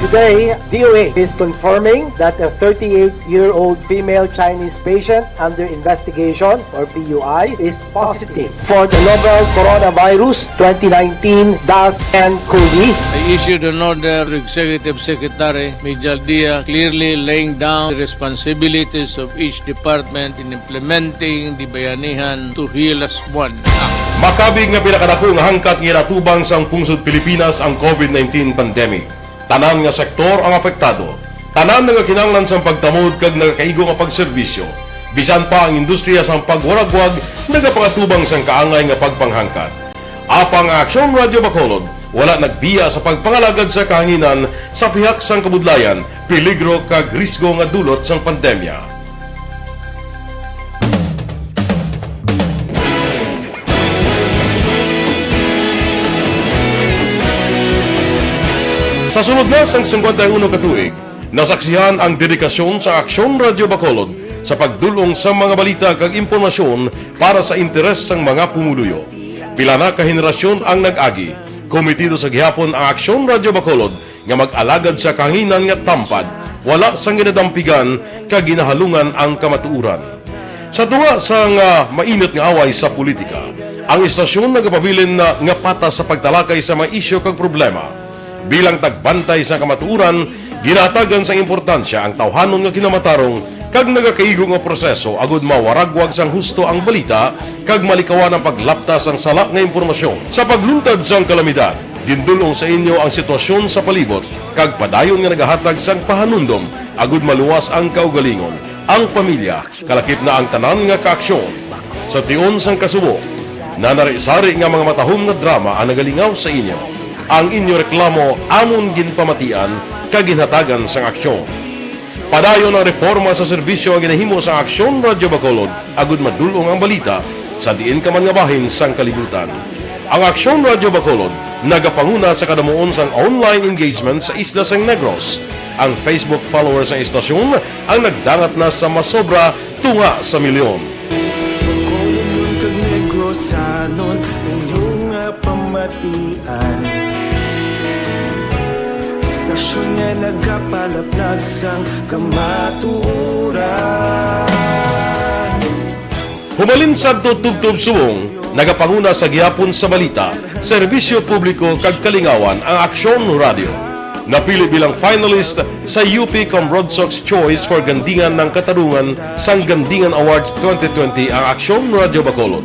Today, D O A is confirming that a thirty-eight-year-old female Chinese patient under investigation, or P U I, is positive for the novel coronavirus twenty nineteen dash N cov. I issued an order to Executive Secretary Mijal Dia, clearly laying down the responsibilities of each department in implementing the Bayanihan to Heal As One Act. Makabig nga pinakadako nga hangkat nga ginatubang sang pungsod Pilipinas ang covid nineteen pandemic. Tanan nga sektor ang apektado. Tanan nagakinahanglan sang pagtamod kag nagakaigo nga pagserbisyo. Bisan pa ang industriya sang pagwaragwag nagapangatubang sang kaangay nga pagpanghangkat. Apang ang Aksyon Radio Bacolod wala nagbiya sa pagpangalagad sa kahanginan sa pihak sang kabudlayan, peligro kag risgo nga dulot sang pandemya. Sa sulod na sang singkwenta y uno ka tuig, nasaksihan ang dedikasyon sa Aksyon Radio Bacolod sa pagdul-ong sa mga balita kag impormasyon para sa interes sang mga pumuluyo. Pila na ka henerasyon ang nag-agi. Komitido sa gihapon ang Aksyon Radio Bacolod nga mag-alagad sa kahanginan nga tampad, wala sang ginadampigan kag ginahalungan ang kamatuoran. Sa tunga sang, ah, mainit nga away sa politika, ang istasyon nagapabilin na nga patas sa pagtalakay sa mga isyu kag problema. Bilang tagbantay sa kamatuoran, ginahatagan sang importansya ang tawhanon nga kinamatarong kag nagakaigo nga proseso agud mawaragwag sang husto ang balita kag malikawan ang paglapta sang sala nga impormasyon. Sa pagluntad sang kalamidad, gindul-ong sa inyo ang sitwasyon sa palibot kag padayon nga nagahatag sang pahanumdom agud maluwas ang kaugalingon, ang pamilya, kalakip na ang tanan nga kaaksyon. Sa tion sang kasubo, nanari-sari nga mga matahom nga drama ang nagalingaw sa inyo. Ang inyo reklamo amon ginpamatian kag ginhatagan sang aksyon. Padayon ang reporma sa serbisyo nga ginahimo sa Aksyon Radio Bacolod agud madul-ong ang balita sa diin ka man nga bahin sang kalibutan. Ang Aksyon Radio Bacolod nagapanguna sa kadamuon sang online engagement sa isla sang Negros. Ang Facebook followers sang istasyon ang nagdangat na sa masobra tunga sa milyon. Bacolodnon kag Negrosanon, inyo nga pamatian. Istasyon nga nagapalaplag sang kamatuoran. Humalin sadto tubtob subong, nagapanguna sa gihapon sa balita, serbisyo publiko kag kalingawan ang Aksyon Radio. Napili bilang finalist sa U P Comrade Sox Choice for Gandingan ng Katarungan sang Gandingan Awards twenty twenty ang Aksyon Radio Bacolod.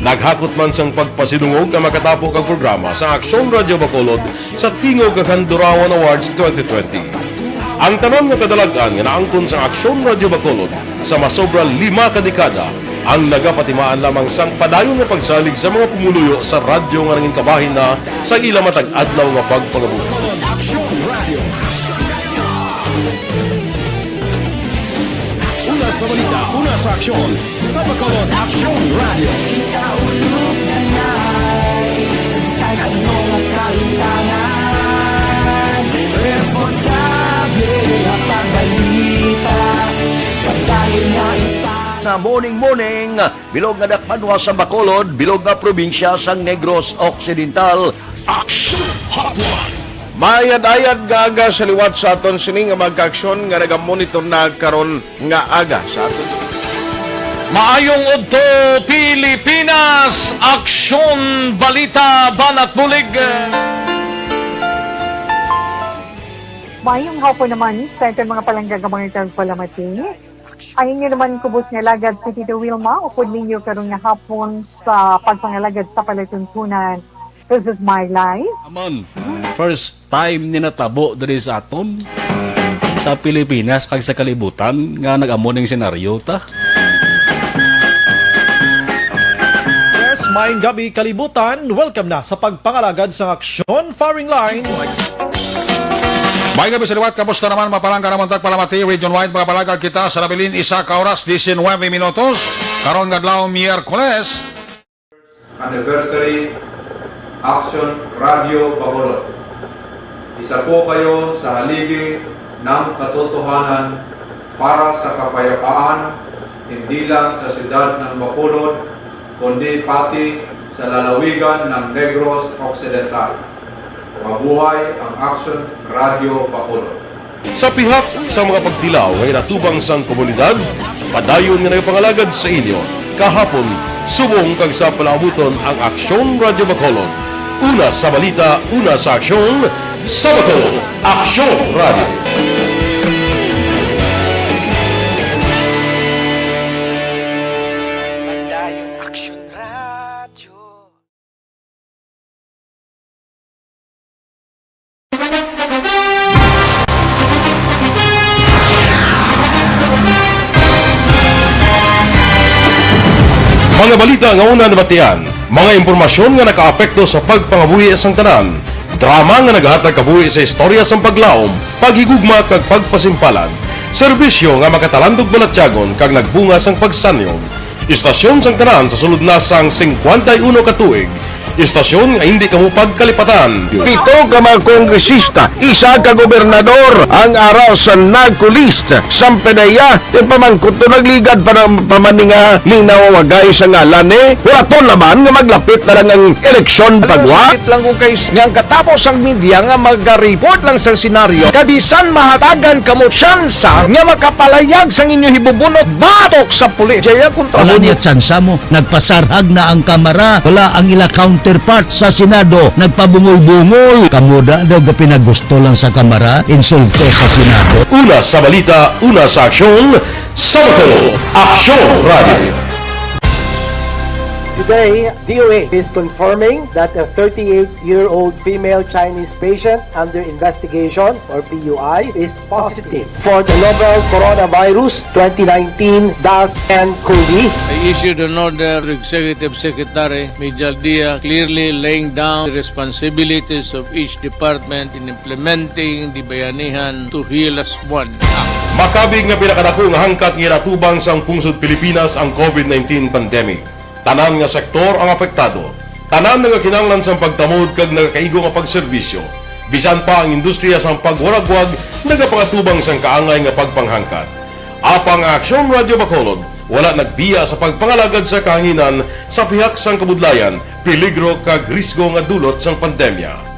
Naghakot man sang pagpasidungog ang makatapo kag programa sa Aksyon Radio Bacolod sa Tingog kag Handurawan Awards twenty twenty. Ang tanan nga kadalag-an nga naangkon sang Aksyon Radio Bacolod sa masobra lima ka dekada Ang nagapatimaan lamang sang padayon nga pagsalig sa mga pumuluyo sa radyo nga nangin kabahin na sa ila matag adlaw nga pagpangabuhi. Una sa balita, una sa aksyon, sa Bacolod Aksyon Radio. Sa morning, morning, bilog nga dakpanwa sa Bacolod, bilog nga probinsya sang Negros Occidental. Action Hotline. Mayad-ayad nga aga sa liwat sa aton sini nga mga kaaksyon nga nagamonitor na karon nga aga sa aton. Maayong udto, Pilipinas! Aksyon, balita, banat bulig. Maayong hapon naman sa aton mga palangga nga mga tagpalamati. Ang inyo naman kubos nga alagad si Tito Wilma, upod ninyo karon nga hapon sa pagpangalagad sa palatuntunan. This is my life. Amon, first time ni natabo diri sa aton, sa Pilipinas kag sa kalibutan, nga nag-amo ning senaryo ta. Yes, maayong gabi, kalibutan. Welcome na sa pagpangalagad sa Aksyon Firing Line. May gabi sa liwat, kamusta naman, mga palangga namon tagpalamati, region-wide, mga palangga kita sa nabilin, isa ka oras, diecinuebe minutos, karon nga adlaw, Miyerkules. Anniversary, Action Radio Bacolod. Isa po kayo sa haligi ng katotohanan para sa kapayapaan, hindi lang sa siyudad ng Bacolod, kundi pati sa lalawigan ng Negros Occidental. Mabuhay ang Action Radio Bacolod. Sa pihak sa mga pagtilaw nga ginatubang sang komunidad, padayon nga nagapangalagad sa inyo kahapon, subong kag sa palaabuton ang Aksyon Radio Bacolod. Una sa balita, una sa aksyon, sa Bacolod, Aksyon Radio. Padayon Aksyon Radio. Mga balita nga una nabatian, mga impormasyon nga nakaapekto sa pagpangabuhi sang tanan, drama nga nagahatag kabuhi sa istorya sang paglaom, paghigugma kag pagpasimpalan, serbisyo nga makatalandog balatyagon kag nagbunga sang pagsanyog. Istasyon sang tanan sa sulod na sang singkwenta y uno ka tuig. Istasyon nga hindi kamo pagkalipatan. Pito ka mga kongresista, isa ka gobernador ang ara sa narco list. Sampe na iya, yung pamangkot to nagligad pa ng pamaninga ni nawawagay sa ngalan eh. Wala to naman nga maglapit na lang ang eleksyon pagwa. Sakit lang ko kay s-, nga ang katapos ang media nga mag-report lang sa senaryo, kabisan mahatagan kamo tsansa nga makapalayag sang inyo hibubunot batok sa pulis. Jaya kontra Wala mo. Niya tsansa mo. Nagpasarhag na ang Kamara. Wala ang ila counterpart sa Senado. Nagpabungol-bungol. Kamo da daw gapinagusto lang sa Kamara. Insulto sa Senado. Una sa balita, una sa aksyon, sa Bacolod, Aksyon Radio. Today, D O A is confirming that a thirty-eight-year-old female Chinese patient under investigation, or P U I, is positive for the novel coronavirus twenty nineteen dash N cov. I issued an order to Executive Secretary Mijal Dia, clearly laying down the responsibilities of each department in implementing the Bayanihan to Heal As One Act. Makabig nga pinakadako nga hangkat nga ginatubang sang pungsod Pilipinas ang covid nineteen pandemic. Tanan nga sektor ang apektado. Tanan nagakinahanglan sang pagtamod kag nagakaigo nga pagserbisyo. Bisan pa ang industriya sang pagwaragwag nagapangatubang sang kaangay nga pagpanghangkat. Apang ang Aksyon Radio Bacolod wala nagbiya sa pagpangalagad sa kahanginan sa pihak sang kabudlayan, peligro kag risgo nga dulot sang pandemya.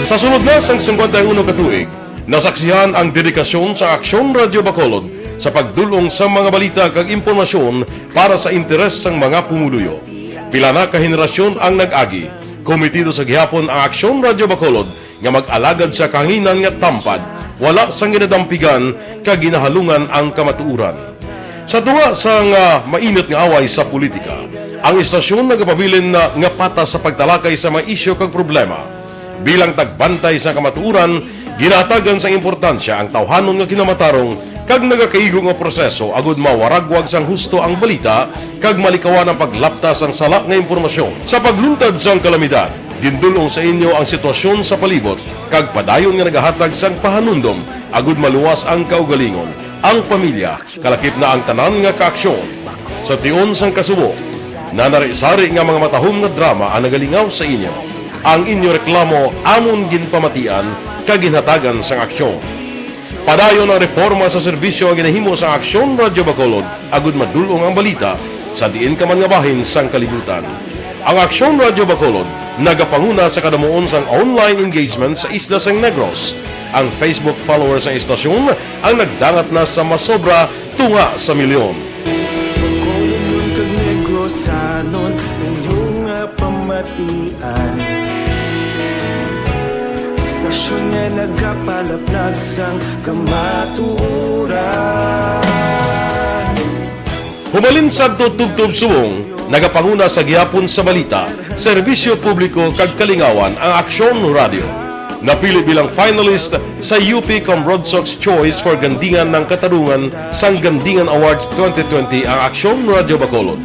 Sa sulod na sang singkwenta y uno ka tuig, nasaksihan ang dedikasyon sa Aksyon Radio Bacolod sa pagdul-ong sa mga balita kag impormasyon para sa interes sang mga pumuluyo. Pila na ka henerasyon ang nag-agi. Komitido sa gihapon ang Aksyon Radio Bacolod nga mag-alagad sa kahanginan nga tampad, wala sang ginadampigan kag ginahalungan ang kamatuoran. Sa tunga sang, ah, mainit nga away sa politika, ang istasyon nagapabilin na nga patas sa pagtalakay sa mga isyu kag problema. Bilang tagbantay sa kamatuoran, ginahatagan sang importansya ang tawhanon nga kinamatarong kag nagakaigo nga proseso agud mawaragwag sang husto ang balita kag malikawan ang paglapta sang sala nga impormasyon. Sa pagluntad sang kalamidad, gindul-ong sa inyo ang sitwasyon sa palibot kag padayon nga nagahatag sang pahanumdom agud maluwas ang kaugalingon, ang pamilya, kalakip na ang tanan nga kaaksyon. Sa tion sang kasubo, nanari-sari nga mga matahom nga drama ang nagalingaw sa inyo. Ang inyo reklamo amon ginpamatian kag ginhatagan sang aksyon. Padayon ang reporma sa serbisyo nga ginahimo sang Aksyon Radyo Bacolod agud madul-ong ang balita sa diin ka man nga bahin sang kalibutan. Ang Aksyon Radyo Bacolod nagapanguna sa kadamuon sang online engagement sa isla sang Negros. Ang Facebook followers sang istasyon ang nagdangat na sa masobra tunga sa milyon. Bacolodnon kag Negrosanon, inyo nga pamatian. Istasyon nga nagapalaplag sang kamatuoran. Humalin sadto tubtob subong, nagapanguna sa gihapon sa balita, serbisyo publiko kag kalingawan ang Aksyon Radyo. Napili bilang finalist sa U P Comrodsox Choice for Gandingan ng Katarungan sang Gandingan Awards twenty twenty ang Aksyon Radyo Bacolod.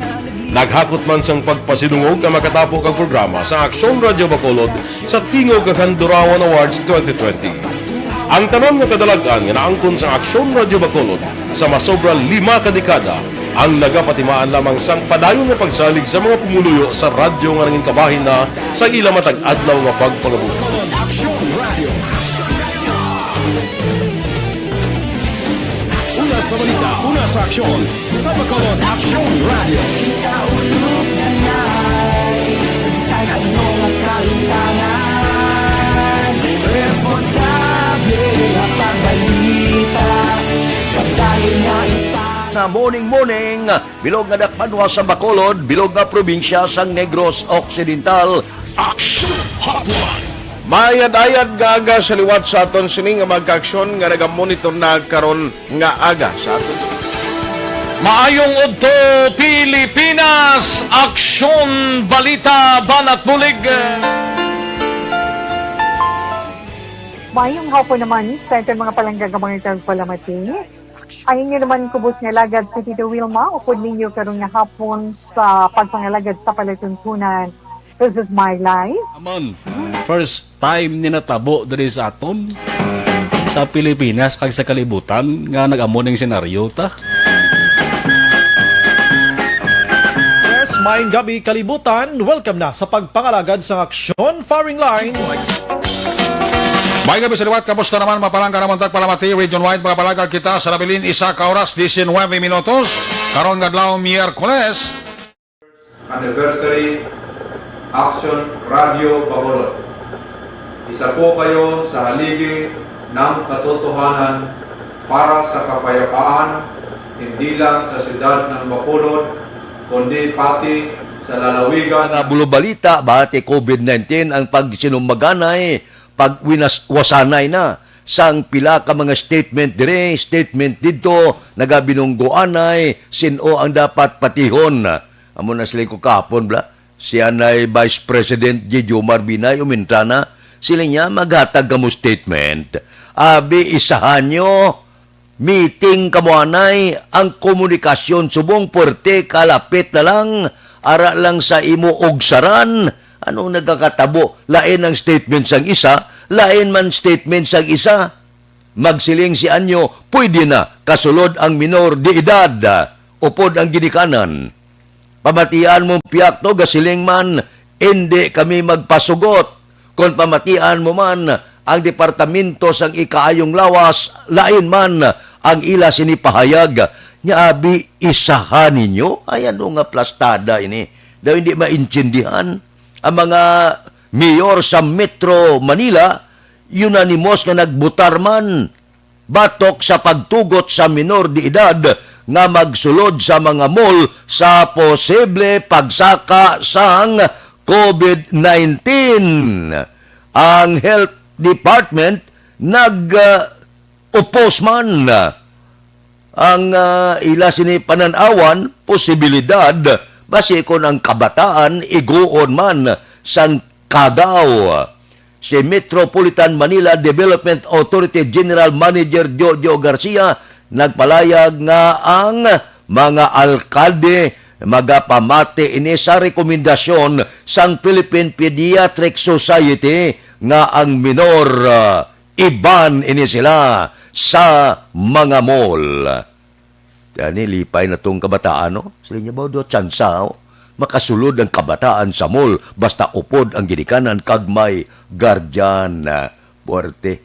Naghakot man sang pagpasidungog ang makatapo kag programa sa Aksyon Radyo Bacolod sa Tingog kag Handurawan Awards twenty twenty. Ang tanan nga kadalag-an nga naangkon sa Aksyon Radyo Bacolod sa masobra lima ka dekada ang nagapatimaan lamang sang padayon nga pagsalig sa mga pumuluyo sa radyo nga nangin kabahin na sa ila matag adlaw nga pagpangabuhi. Bacolod Aksyon Radio. Una sa balita, una sa aksyon, sa Bacolod Aksyon Radio. Kita ulog na nai, saysay ano nga kahitangan. Responsable nga pagbalita, pagdali nga ita- Na morning, morning, bilog nga dakpanwa sa Bacolod, bilog nga probinsya sang Negros Occidental. Action Hotline. Maayad-ayad nga aga sa liwat sa aton sini nga mga kaaksyon nga nagamonitor na karon nga aga sa aton. Maayong udto, Pilipinas! Aksyon, balita, banat bulig. Maayong hapon naman sa aton mga palangga nga mga tagpalamati. Ang inyo naman kubos nga alagad si Tito Wilma, upod ninyo karon nga hapon sa pagpangalagad sa palatuntunan. This is my life. Naman, first time ni natabo diri sa aton, sa Pilipinas kag sa kalibutan, nga nag-amo ning senaryo ta. Yes, maayong gabi, kalibutan. Welcome na sa pagpangalagad sang aksyon, firing line. May gabi sa liwat, kamusta naman, mga palangga namon tagpalamati, region-wide, mga palangga kita sa nabilin, isa ka oras, diecinuebe minutos, karon nga adlaw, Miyerkules. Anniversary Action Radio Bacolod. Isa po kayo sa haligi ng katotohanan para sa kapayapaan, hindi lang sa siyudad ng Bacolod, kundi pati sa lalawigan. Mga bulobalita, bati COVID nineteen ang pagsinumbaganay, pagwinas-, wasanay na sang pila ka mga statement diri, statement didto, nagabinunggoanay, sin-o ang dapat patihon. Amo na siling ko kahapon, bla. Si anay Vice President Gigi Omar Binay umintra na, siling niya, maghatag kamo statement. Abi, isahan nyo, meeting kamo anay, ang komunikasyon subong puwerte, kalapit na lang, ara lang sa imo ugsaran. Anong nagakatabo? Lain ang statement sang isa, lain man statement sang isa. Magsiling si Anyo, pwede na kasulod ang minor de edad, upod ang ginikanan. Pamatian mo, Piakto, gasiling man, indi kami magpasugot. Kon pamatian mo man ang Departamento sang Ikaayong Lawas, lain man ang ila sini pahayag. Nya abi, isahan ninyo? Ay, ano nga plastada ini? Daw hindi maintindihan ang mga mayor sa Metro Manila, unanimous nga nagbutar man batok sa pagtugot sa minor de edad nga magsulod sa mga mall sa posible pagsaka sang COVID nineteen. Ang Health Department nag, ah, oppose man. Ang, ah, ila sini panan-awan, posibilidad, basi kon ang kabataan iguon man sang kagaw. Si Metropolitan Manila Development Authority General Manager Jojo Garcia nagpalayag nga ang mga alkalde magapamati ini sa rekomendasyon sang Philippine Pediatric Society nga ang minor, ah, iban ini sila sa mga mall. Gani, lipay na tong kabataan, no? Sila niya ba do tsansa, oh? Makasulod ang kabataan sa mall basta upod ang ginikanan kag may guardian. Ah, puwerte.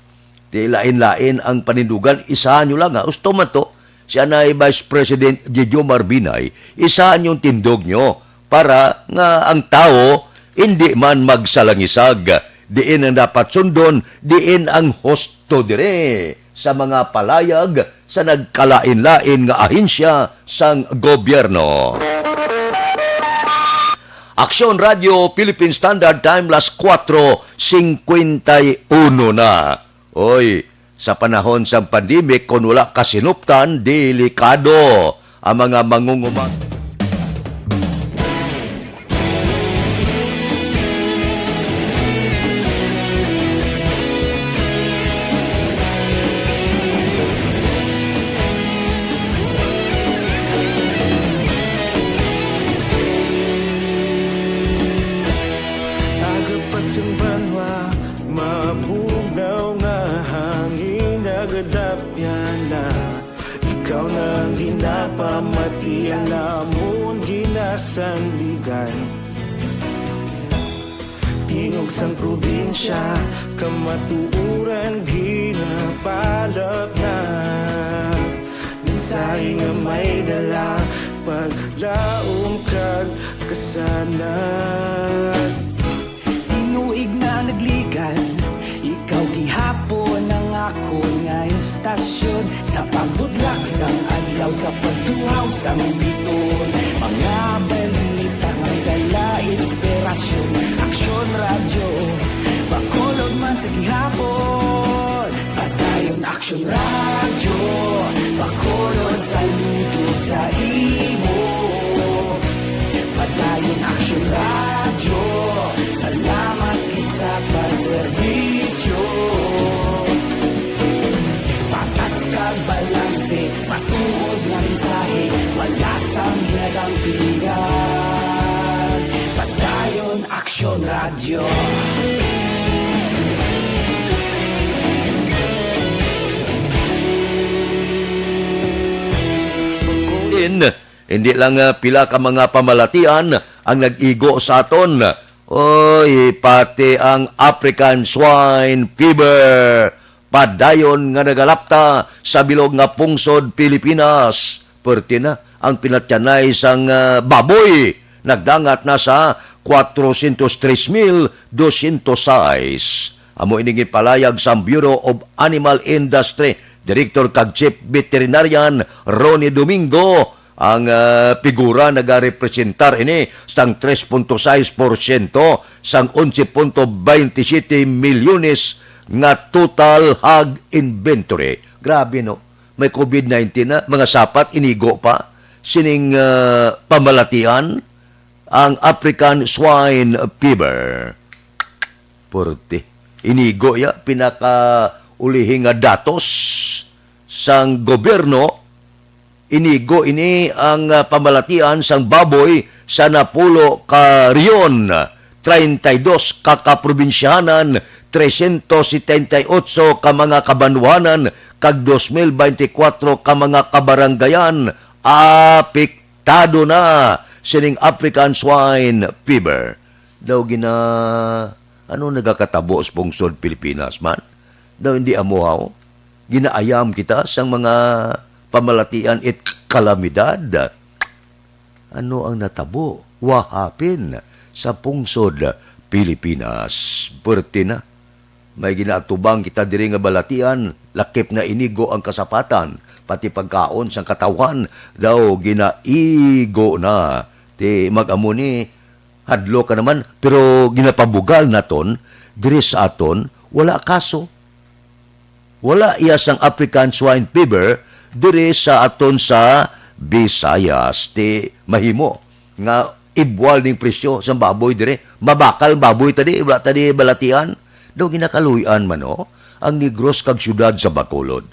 Di lain-lain ang panindugan, isahan nyo lang, ha? Gusto man to, siya na ay Vice President Gigio Marbinay, isahan yung tindog nyo para nga ang tao hindi man magsalangisag. Diin ang dapat sundon, diin ang husto dire sa mga palayag sa nagkalain-lain nga ahensya sang gobyerno. Aksyon Radio Philippine Standard Time, las kuwatro singkwenta y uno na. Oy, sa panahon sang pandemic, kon wala ka sinuptan, delikado ang mga mangunguma. Aga pa sang banwa, mabugnaw nga hangin nagadapyan na. Ikaw na ang ginapamati, ang amon ginasandigan. Tingog sang probinsya, kamatuoran ginapalapnap. Mensahe nga may dala, paglaom kag kasanag. Tinuig na nagligan, ikaw gihapon ang akon nga istasyon. Sa pagbudlak sang adlaw, sa pagtuhaw sang biton, mga balita may dala inspirasyon. Aksyon Radyo, Bacolod man sa gihapon. Padayon Aksyon Radyo, Bacolod, saludo sa imo. Padayon Aksyon Radyo, salamat gid sa pagserbisyo. Patas kag balanse, matuod nga mensahe, wala sang ginadampigan. Padayon Aksyon Radyo. Din, hindi lang, ah, pila ka mga pamalatian ang nag-igo sa aton. Oy, pati ang African Swine Fever padayon nga nagalapta sa bilog nga pungsod Pilipinas. Perti na ang pinatyanay sang, ah, baboy nagdangat na sa kwatro sientos tres mil dosyentos sais. Amo ini ginpalayag sang Bureau of Animal Industry Director kag Chief Veterinarian Ronnie Domingo. Ang, ah, figura nagarepresentar ini sang tres punto sais porsyento sang onse punto baynte siyete milyones nga total hog inventory. Grabe, no? May covid nineteen na, mga sapat, inigo pa sining, ah, pamalatian, ang African Swine Fever. Purti. Inigo ya, pinakaulihing nga datos sang gobyerno. Inigo ini ang, ah, pamalatian sang baboy sa napulo ka rehiyon, treinta y dos ka kaprobinsyahanan, trescientos setenta y ocho ka mga kabanwahanan, kag dos mil beintikwatro ka mga kabarangayan apektado na sining African Swine Fever. Daw gina-, ano nagakatabo sa pungsod Pilipinas man? Daw hindi amo, haw? Ginaayam kita sang mga pamalatian it kalamidad. Ano ang natabo? What happened sa pungsod Pilipinas? Perti na. May ginaatubang kita diri nga balatian, lakip na inigo ang kasapatan, pati pagkaon sang katawhan daw ginaigo na. Ti mag-amo ni, hadlok ka naman, pero ginapabugal naton, diri sa aton, wala kaso. Wala iya sang African Swine Fever diri sa aton sa Visayas. Ti mahimo nga ibual ning presyo sang baboy diri. Mabakal ang baboy ta di, wala ta di balatian. Daw ginakaluy-an man, oh, ang Negros kag siyudad sa Bacolod.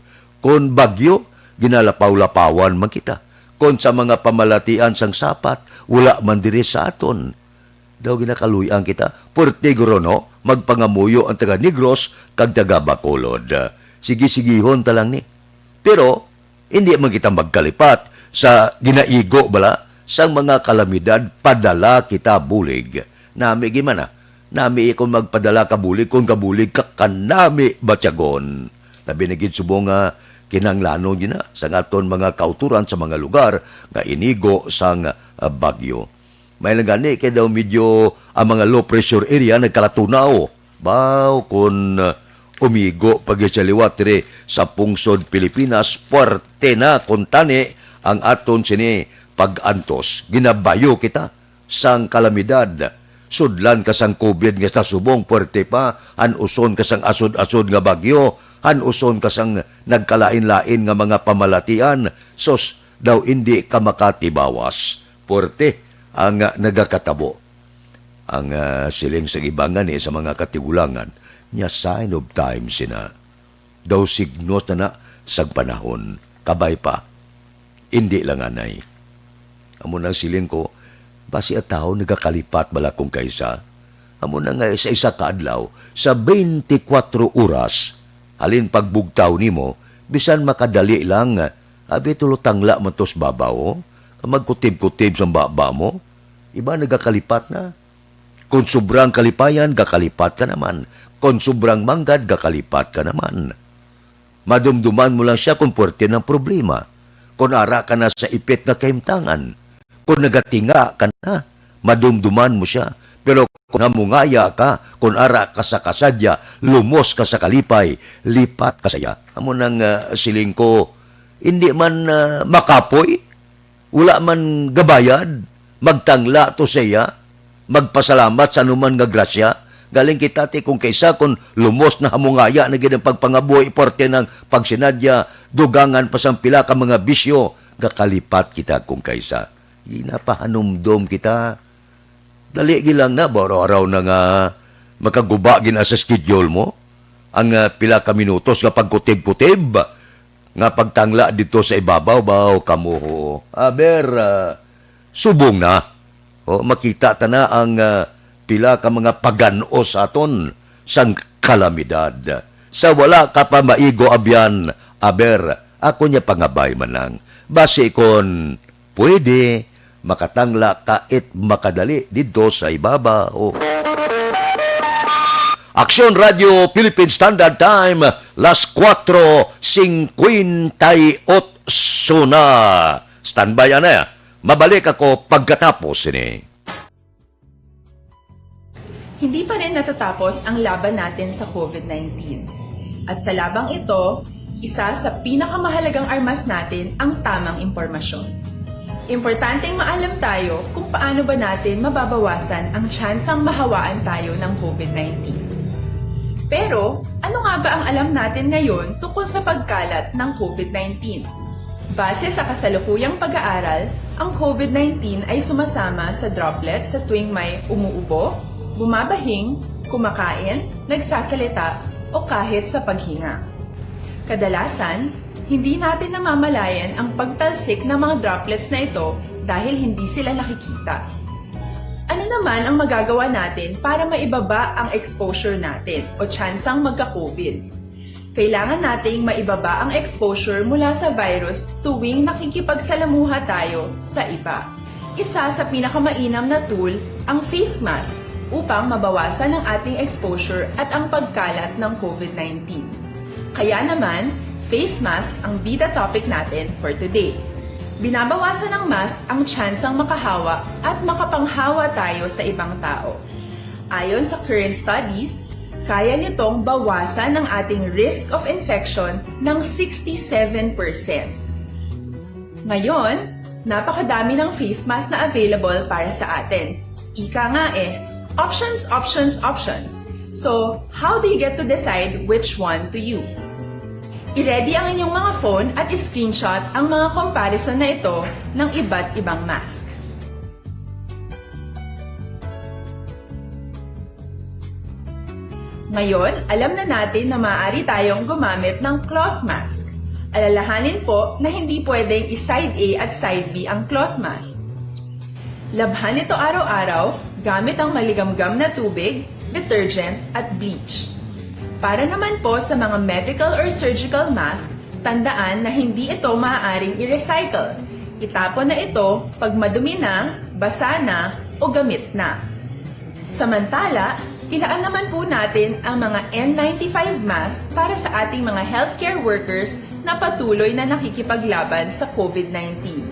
Kon bagyo, ginalapaw-lapawan man kita. Kon sa mga pamalatian sang sapat, wala man diri sa aton. Daw ginakaluy-an kita. Puwerte guro, no? Magpangamuyo ang taga Negros kag taga Bacolod. Sige-sigihon ta lang ni. Pero, hindi man kita magkalipat sa ginaigo bala sang mga kalamidad, padala kita bulig. Nami gid man, ah. Nami kon magpadala ka bulig, kon kabulig ka, kanami batyagon. Labi na gid subong nga kinahanglanon gid na sang aton mga kautoran sa mga lugar nga inigo sang, ah, bagyo. May lang gani kay daw medyo ang mga low pressure area nagkalatunaw. Baw, kun, uh, umigo pa gid sa liwat diri sa pungsod Pilipinas, puwerte na kuntani ang aton sini pag-antos. Ginabayo kita sang kalamidad. Sudlan ka sang COVID nga sa subong puwerte pa, han-uson ka sang asod-asod nga bagyo, han-uson ka sang nagkalain-lain nga mga pamalatian. Sus, daw indi ka makatibawas. Puwerte ang, ah, nagakatabo. Ang, ah, siling sang iban gani sa mga katigulangan, nya sign of time sina. Daw signos na na sang panahon, kabay pa. Indi lang anay. Amo nang siling ko, basi ang tawo nagakalipat bala kung kaisa. Amo na nga sa isa ka adlaw, sa twenty-four oras, halin pagbugtaw nimo, bisan makadali lang, abi tulo tangla man tos babaw, oh, magkutib-kutib sang baba mo, iba nagakalipat na. Kon sobrang kalipayan, gakalipat ka naman. Kon sobrang manggad, gakalipat ka naman. Madumduman mo lang sia kon puwerte na ang problema. Kon ara ka na sa ipit nga kahimtangan, kon nagatinga ka na, madumduman mo sia. Pero kon hamungaya ka, kon ara ka sa kasadya, lumos ka sa kalipay, lipat ka sa iya. Amo nang, ah, siling ko, hindi man, ah, makapoy, wala man gabayad, magtangla to sa iya, magpasalamat sa anuman nga grasya. Galing kita ti kung kaisa, kung lumos na hamungaya na gid ang pagpangabuhi, parte ng pagsinadya, dugangan pa sang pila ka mga bisyo, gakalipat kita kung kaisa. Ginapahanumdom kita. Dali gid lang na, baro-araw na nga makaguba gid na sa schedule mo. Ang, ah, pila ka minutos nga pagkutib-kutib, nga pagtangla didto sa ibabaw, baw, kamo, ho. Aber, ah, subong na. O, makita ta na ang, ah, pila ka mga pag-an-os sa aton sang kalamidad. Sa wala ka pa maigo abyan, aber, ako niya pangabay man lang. Basi kon pwede, makatangla ka it makadali didto sa ibabaw. Aksyon Radio Philippine Standard Time, las kuwatro singkwenta'y otso na. Standby, anay, ah. Mabalik ako pagkatapos sini. Hindi pa rin natatapos ang laban natin sa COVID nineteen. At sa labang ito, isa sa pinakamahalagang armas natin ang tamang impormasyon. Importanteng maalam tayo kung paano ba natin mababawasan ang tsansang mahawaan tayo ng COVID nineteen. Pero, ano nga ba ang alam natin ngayon tungkol sa pagkalat ng COVID nineteen? Base sa kasalukuyang pag-aaral, ang COVID nineteen ay sumasama sa droplet sa tuwing may umuubo, bumabahing, kumakain, nagsasalita, o kahit sa paghinga. Kadalasan, hindi natin namamalayan ang pagtalsik ng mga droplets na ito dahil hindi sila nakikita. Ano naman ang magagawa natin para maibaba ang exposure natin o tsansang magka-COVID? Kailangan nating maibaba ang exposure mula sa virus tuwing nakikipagsalamuha tayo sa iba. Isa sa pinakamainam na tool ang face mask upang mabawasan ang ating exposure at ang pagkalat ng COVID nineteen. Kaya naman, face mask ang bida topic natin for today. Binabawasan ng mask ang tsansang makahawa at makapanghawa tayo sa ibang tao. Ayon sa current studies, kaya nitong bawasan ang ating risk of infection ng sixty-seven percent. Ngayon, napakadami ng face mask na available para sa atin. Ika nga eh, options, options, options. So, how do you get to decide which one to use? I-ready ang inyong mga phone at i-screenshot ang mga comparison na ito ng iba't ibang mask. Ngayon, alam na natin na maaari tayong gumamit ng cloth mask. Alalahanin po na hindi pwedeng i-side A at side B ang cloth mask. Labhan ito araw-araw gamit ang maligamgam na tubig, detergent, at bleach. Para naman po sa mga medical or surgical mask, tandaan na hindi ito maaaring i-recycle. Itapon na ito pag madumi na, basa na, o gamit na. Samantala, ilaan naman po natin ang mga N ninety-five mask para sa ating mga healthcare workers na patuloy na nakikipaglaban sa COVID nineteen.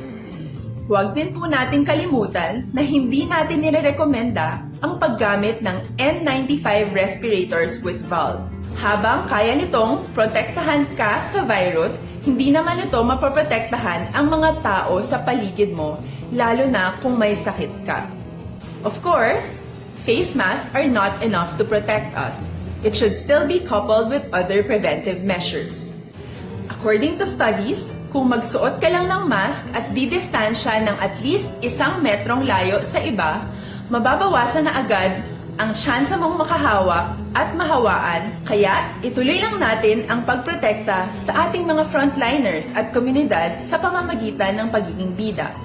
Huwag din po nating kalimutan na hindi natin nirerekomenda ang paggamit ng N ninety-five respirators with valve. Habang kaya nitong protektahan ka sa virus, hindi naman ito mapoprotektahan ang mga tao sa paligid mo, lalo na kung may sakit ka. Of course, face masks are not enough to protect us. It should still be coupled with other preventive measures. According to studies, kung magsuot ka lang ng mask at didistansya ng at least isang metrong layo sa iba, mababawasan na agad ang tsansa mong makahawa at mahawaan. Kaya ituloy lang natin ang pagprotekta sa ating mga frontliners at komunidad sa pamamagitan ng pagiging bida.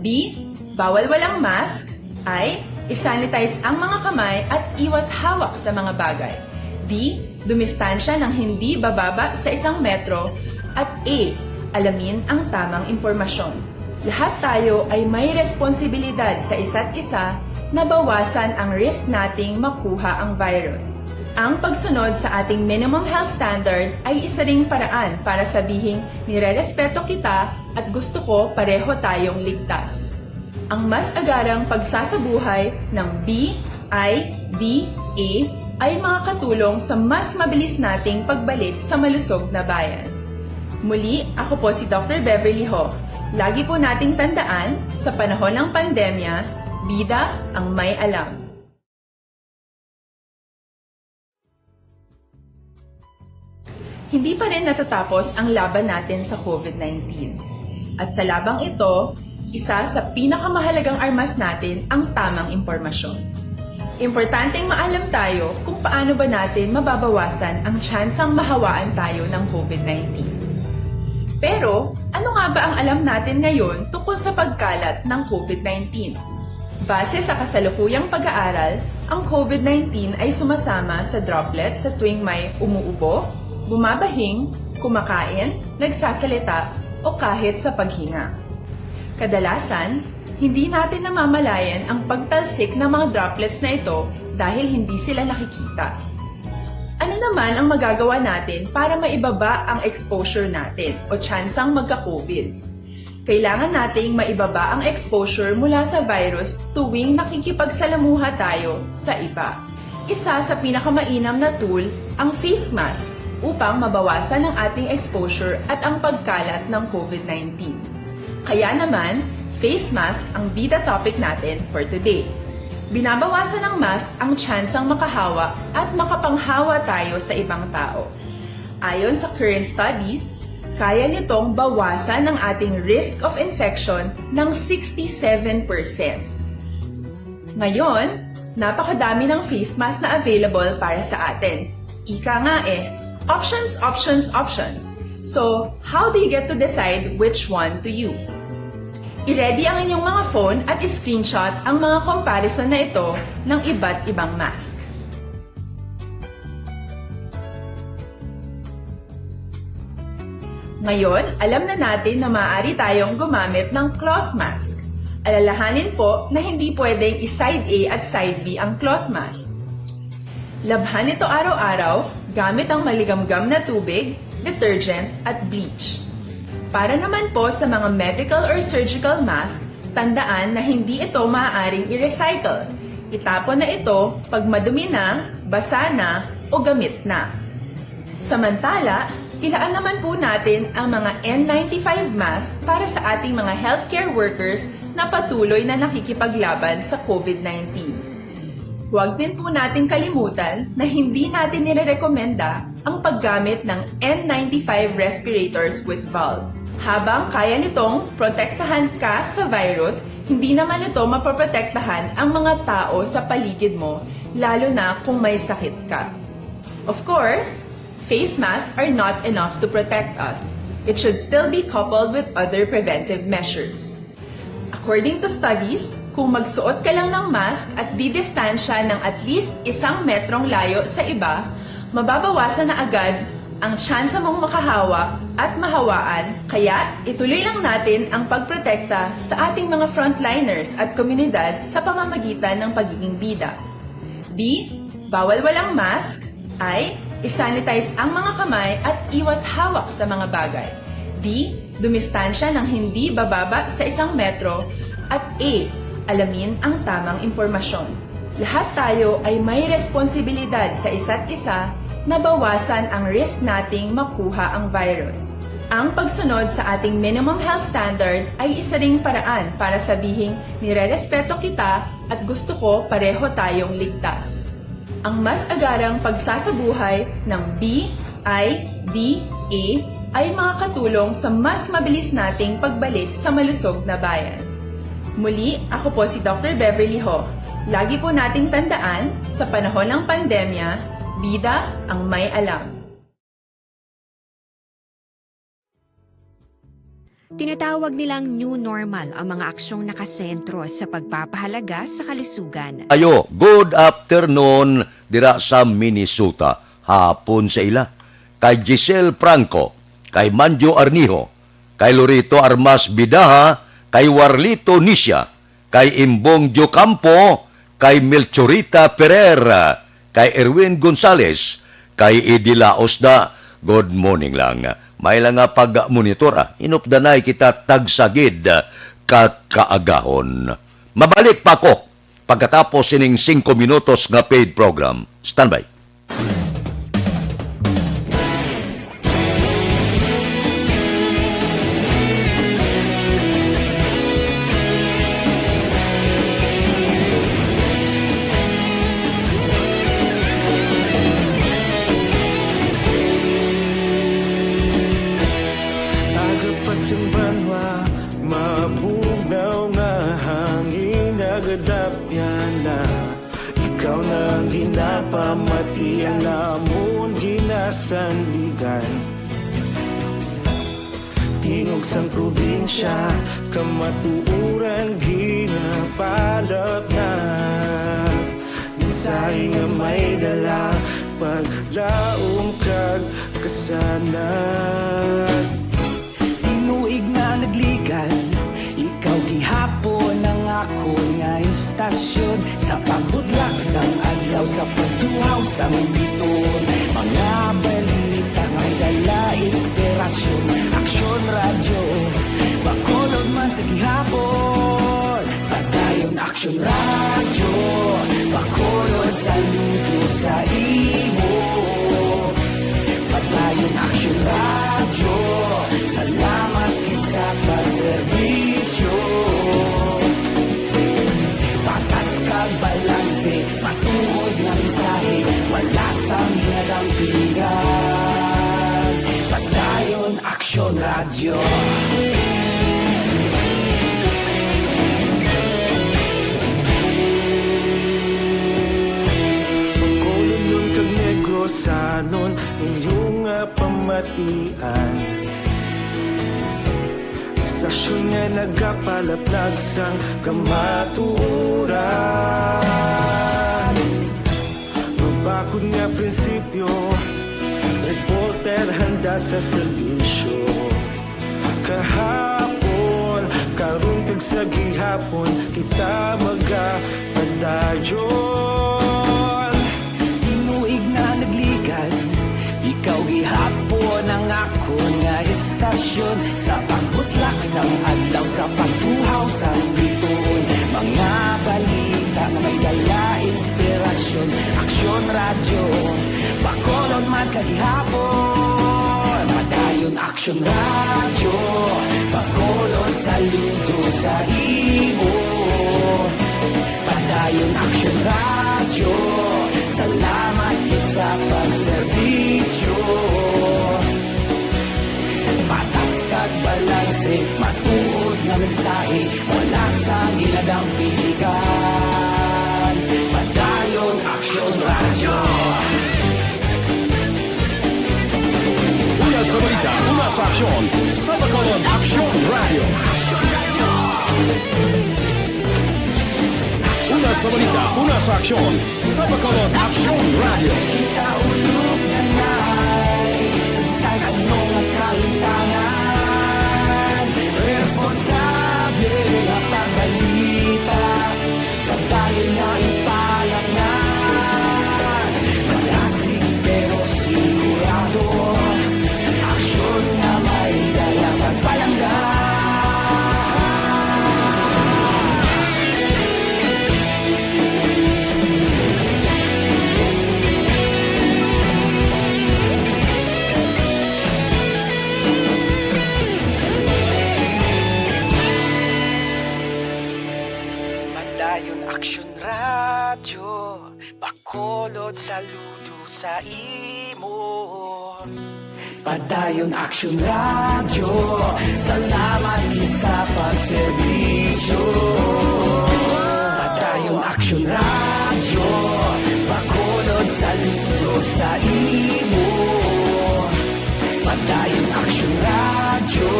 B, bawal walang mask. I, isanitize ang mga kamay at iwas hawak sa mga bagay. D, dumistansya ng hindi bababa sa isang metro. At E, alamin ang tamang impormasyon. Lahat tayo ay may responsibilidad sa isa't isa na bawasan ang risk nating makuha ang virus. Ang pagsunod sa ating minimum health standard ay isa ring paraan para sabihing nirerespeto kita at gusto ko pareho tayong ligtas. Ang mas agarang pagsasabuhay ng B I D A ay makakatulong sa mas mabilis nating pagbalik sa malusog na bayan. Muli, ako po si Doctor Beverly Ho. Lagi po nating tandaan, sa panahon ng pandemya, bida ang may alam. Hindi pa rin natatapos ang laban natin sa COVID nineteen. At sa labang ito, isa sa pinakamahalagang armas natin ang tamang impormasyon. Importanteng maalam tayo kung paano ba natin mababawasan ang tsansang mahawaan tayo ng COVID nineteen. Pero, ano nga ba ang alam natin ngayon tungkol sa pagkalat ng COVID nineteen? Base sa kasalukuyang pag-aaral, ang COVID nineteen ay sumasama sa droplets sa tuwing may umuubo, bumabahing, kumakain, nagsasalita, o kahit sa paghinga. Kadalasan, hindi natin namamalayan ang pagtalsik ng mga droplets na ito dahil hindi sila nakikita. Ano naman ang magagawa natin para maibaba ang exposure natin o tsansang magka-COVID? Kailangan nating maibaba ang exposure mula sa virus tuwing nakikipagsalamuha tayo sa iba. Isa sa pinakamainam na tool ang face mask upang mabawasan ang ating exposure at ang pagkalat ng COVID nineteen. Kaya naman, face mask ang bida topic natin for today. Binabawasan ng mask ang tsansang makahawa at makapanghawa tayo sa ibang tao. Ayon sa current studies, kaya nitong bawasan ang ating risk of infection ng sixty-seven percent. Ngayon, napakadami ng face mask na available para sa atin. Ika nga eh, options, options, options. So, how do you get to decide which one to use? I-ready ang inyong mga phone at i-screenshot ang mga comparison na ito ng iba't ibang mask. Ngayon, alam na natin na maaari tayong gumamit ng cloth mask. Alalahanin po na hindi pwedeng i-side A at side B ang cloth mask. Labhan ito araw-araw gamit ang maligamgam na tubig, detergent, at bleach. Para naman po sa mga medical or surgical mask, tandaan na hindi ito maaaring i-recycle. Itapon na ito pag madumi na, basa na, o gamit na. Samantala, ilaan naman po natin ang mga N ninety-five mask para sa ating mga healthcare workers na patuloy na nakikipaglaban sa COVID nineteen. Huwag din po nating kalimutan na hindi natin nirerekomenda ang paggamit ng N ninety-five respirators with valve. Habang kaya nitong protektahan ka sa virus, hindi naman ito mapoprotektahan ang mga tao sa paligid mo, lalo na kung may sakit ka. Of course, face masks are not enough to protect us. It should still be coupled with other preventive measures. According to studies, kung magsuot ka lang ng mask at didistansya ng at least isang metrong layo sa iba, mababawasan na agad ang tsansa mong makahawa at mahawaan, kaya ituloy lang natin ang pagprotekta sa ating mga frontliners at komunidad sa pamamagitan ng pagiging bida. B, bawal walang mask. I, isanitize ang mga kamay at iwas hawak sa mga bagay. D, dumistansya ng hindi bababa sa isang metro. At E, alamin ang tamang impormasyon. Lahat tayo ay may responsibilidad sa isa't isa na bawasan ang risk nating makuha ang virus. Ang pagsunod sa ating minimum health standard ay isa ring paraan para sabihing nirerespeto kita at gusto ko pareho tayong ligtas. Ang mas agarang pagsasabuhay ng B I D A ay makakatulong sa mas mabilis nating pagbalik sa malusog na bayan. Muli, ako po si Doctor Beverly Ho. Lagi po nating tandaan, sa panahon ng pandemya, bida ang may alam. Tinatawag nilang new normal ang mga aksyong nakasentro sa pagpapahalaga sa kalusugan. Ayo, good afternoon dira sa Minnesota. Hapon sa ila. Kay Giselle Franco, kay Manjo Arnijo, kay Lorito Armas Bidaha, kay Warlito Nisha, kay Imbong Diocampo, kay Melchorita Ferrer, kay Erwin Gonzales, kay Eddie Laosda. Good morning lang. May lang nga pag-monitor, ah. Hinupdanay kita tagsagid ka kaagahon. Mabalik pa ako pagkatapos sining singko minutos nga paid program. Standby. Aga pa sa banwa, mabugnaw nga hangin nagadapyan na. Ikaw na ang ginapamati, ang amon ginasandigan. Tingog sang probinsya, kamatuoran ginapalapnat. Mensahe nga may dala, paglaom kag kasanag. Tinuig nga nagligan, ikaw gihapon ang akon nga istasyon. Sa pagbutlak sang adlaw, sa pagtuhaw sang biton, mga balita may dala inspirasyon. Aksyon Radyo, Bacolod man sa gihapon. Padayon Aksyon Radyo, Bacolod, saludo sa imo. Padayon Aksyon Radyo, salamat gid sa pagserbisyo. Patas kag balanse, matuod nga mensahe, wala sang ginadampigan. Padayon Aksyon Radyo. Bacolodnon kag Negrosanon, inyo nga pamatian. Istasyon nga nagapalaplag sang kamatuoran. Mabakod nga prinsipyo, reporter handa sa serbisyo. Kahapon, karon kag sa gihapon, kita magapadayon. Tinuig nga nagligan, ikaw gihapon ang akon nga istasyon. Sa pagbutlak sang adlaw, sa pagtuhaw sang biton, mga balita nga may dala inspirasyon. Aksyon Radyo, Bacolod man sa gihapon. Padayon Aksyon Radyo, Bacolod, saludo sa imo. Padayon Aksyon Radyo, salamat gid sa pagserbisyo. Patas kag balanse, matuod nga mensahe, wala sang ginadampigan. Padayon Aksyon Radyo. Una sa aksyon, sa Bacolod Aksyon Radio. Una sa balita, una sa aksyon, sa Bacolod Aksyon Radio. Kita ulog na nai, sagsag ang mga kalintangan. Responsable nga pagbalita. Padayon nga ipalatngan, malasig pero sigurado. Aksyon nga may dala kag palangga. Padayon Aksyon Radyo, Bacolod, saludo sa imo. Padayon Aksyon Radyo, salamat gid sa pagserbisyo. Padayon Aksyon Radyo, Bacolod, saludo sa imo. Padayon Aksyon Radyo,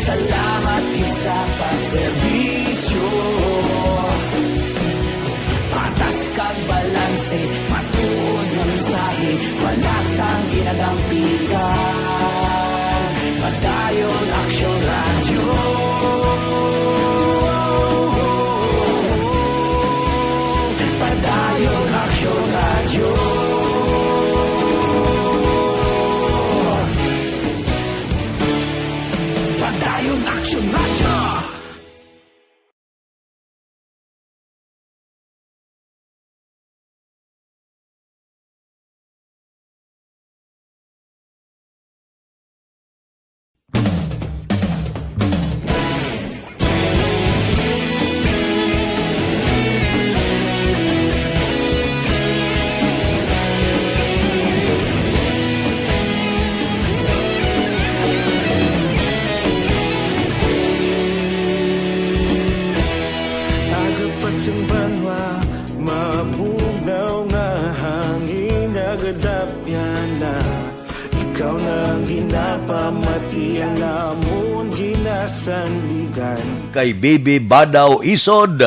salamat gid sa pagserbisyo. Patas kag balanse, matuod nga mensahe, wala sang ginadampigan. Padayon Aksyon Radyo. Padayon Aksyon Radyo. Padayon Aksyon Radyo. Agapasimbanwa, mabugnaw nga hangin, nagadapyan na. Ikaw na ang ginapamati, ang amon ginasandigan. Kay Bibi Badaw Isod,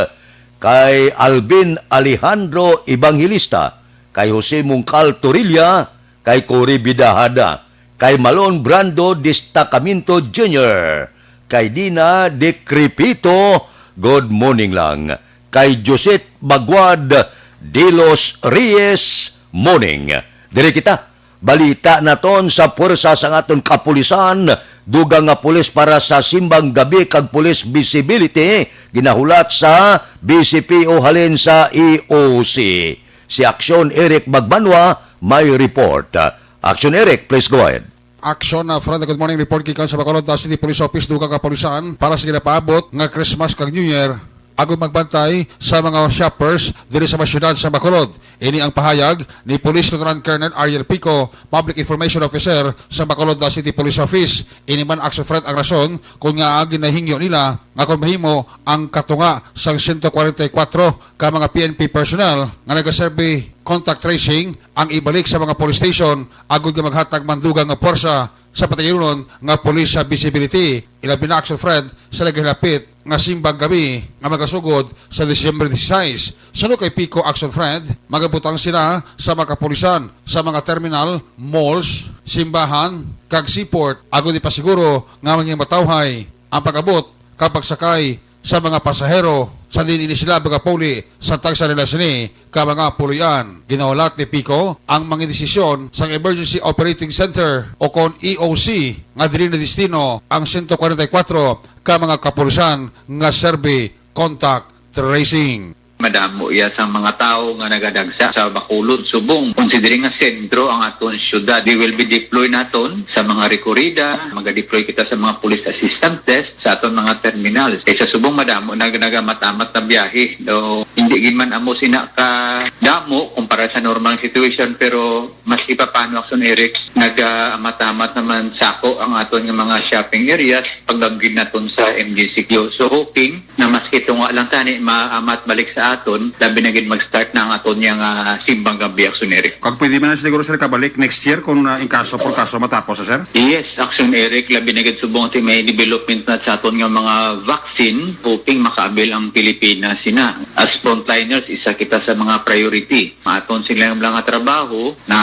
kay Alvin Alejandro Evangelista, kay Jose Mungkal Torilla, kay Cory Bidahada, kay Malon Brando Destacamento Junior, kay Dina Decrepito, good morning lang, kay Josette Baguad de los Reyes, morning. Diri kita, balita naton sa puwersa sang aton kapulisan, dugang nga pulis para sa simbang gabi kag police visibility, ginahulat sa B C P o halin sa E O C. Si Aksyon Eric Magbanwa may report. Aksyon Eric, please go ahead. Aksyon, uh, Fred, good morning. Report gikan sa Bacolod, uh, City Police Office, dugang kapulisan para sa ginapaabot nga Christmas kag New Year, agud magbantay sa mga shoppers diri sa mga syudad sa Bacolod. Ini ang pahayag ni Police Lieutenant Colonel Ariel Pico, Public Information Officer sa Bacolod, uh, City Police Office. Ini man, Aksyon Fred, ang rason kon ngaa ginahingyo nila nga kon mahimo ang katunga sang sento kwarenta y kuwatro ka mga P N P personnel nga nagaserbi contact tracing ang ibalik sa mga police station, agud nga maghatag man dugang nga puwersa sa patagilunon nga police visibility, ilabi na, Aksyon Fred, sa nagahilapit nga simbang gabi nga magasugod sa Disyembre dieciséis. Suno kay Pico, Aksyon Fred, magabutang sila sa mga kapulisan sa mga terminal, malls, simbahan, kag seaport, agud ipasiguro nga manginmatawhay ang pag-abot kag pagsakay sa mga pasahero, sa diin ini sila magapauli sa tagsa nila sini ka mga puloy-an. Ginahulat ni Pico ang mga desisyon sang Emergency Operating Center o kon E O C nga diri nadestino ang sento kwarenta y kuwatro ka mga kapulisan nga serbi contact tracing. Madamo iya sa mga tawo nga nagadagsa sa Bacolod, subong kon si diri nga sentro ang aton syudad. They will be deploy naton sa mga rekorida, magadeploy kita sa mga police assistance desk, sa aton mga terminals. Kay sa subong madamo nag-, nagamat-amat na biyahe. Though hindi gid man amo sina ka damo kumpara sa normal situation, pero maski pa paano, Aksyon Eric, nagaamat-amat naman sako ang aton nga mga shopping areas, pagdamgid naton sa M G C Q. So hoping na maski tunga lang tani maamat balik sa aton, labi na gid mag-start na ang aton niya nga simbang gabi, Action Eric. Kag pwede man na siguro, sir, kabalik next year kung, ah, in kaso por kaso matapos, sir? Yes, Action Eric, labi na gid subong ti may development na sa aton nga mga vaccine, hoping makaabil ang Pilipinas sina. As frontliners, isa kita sa mga priority. Aton sila nga mga trabaho na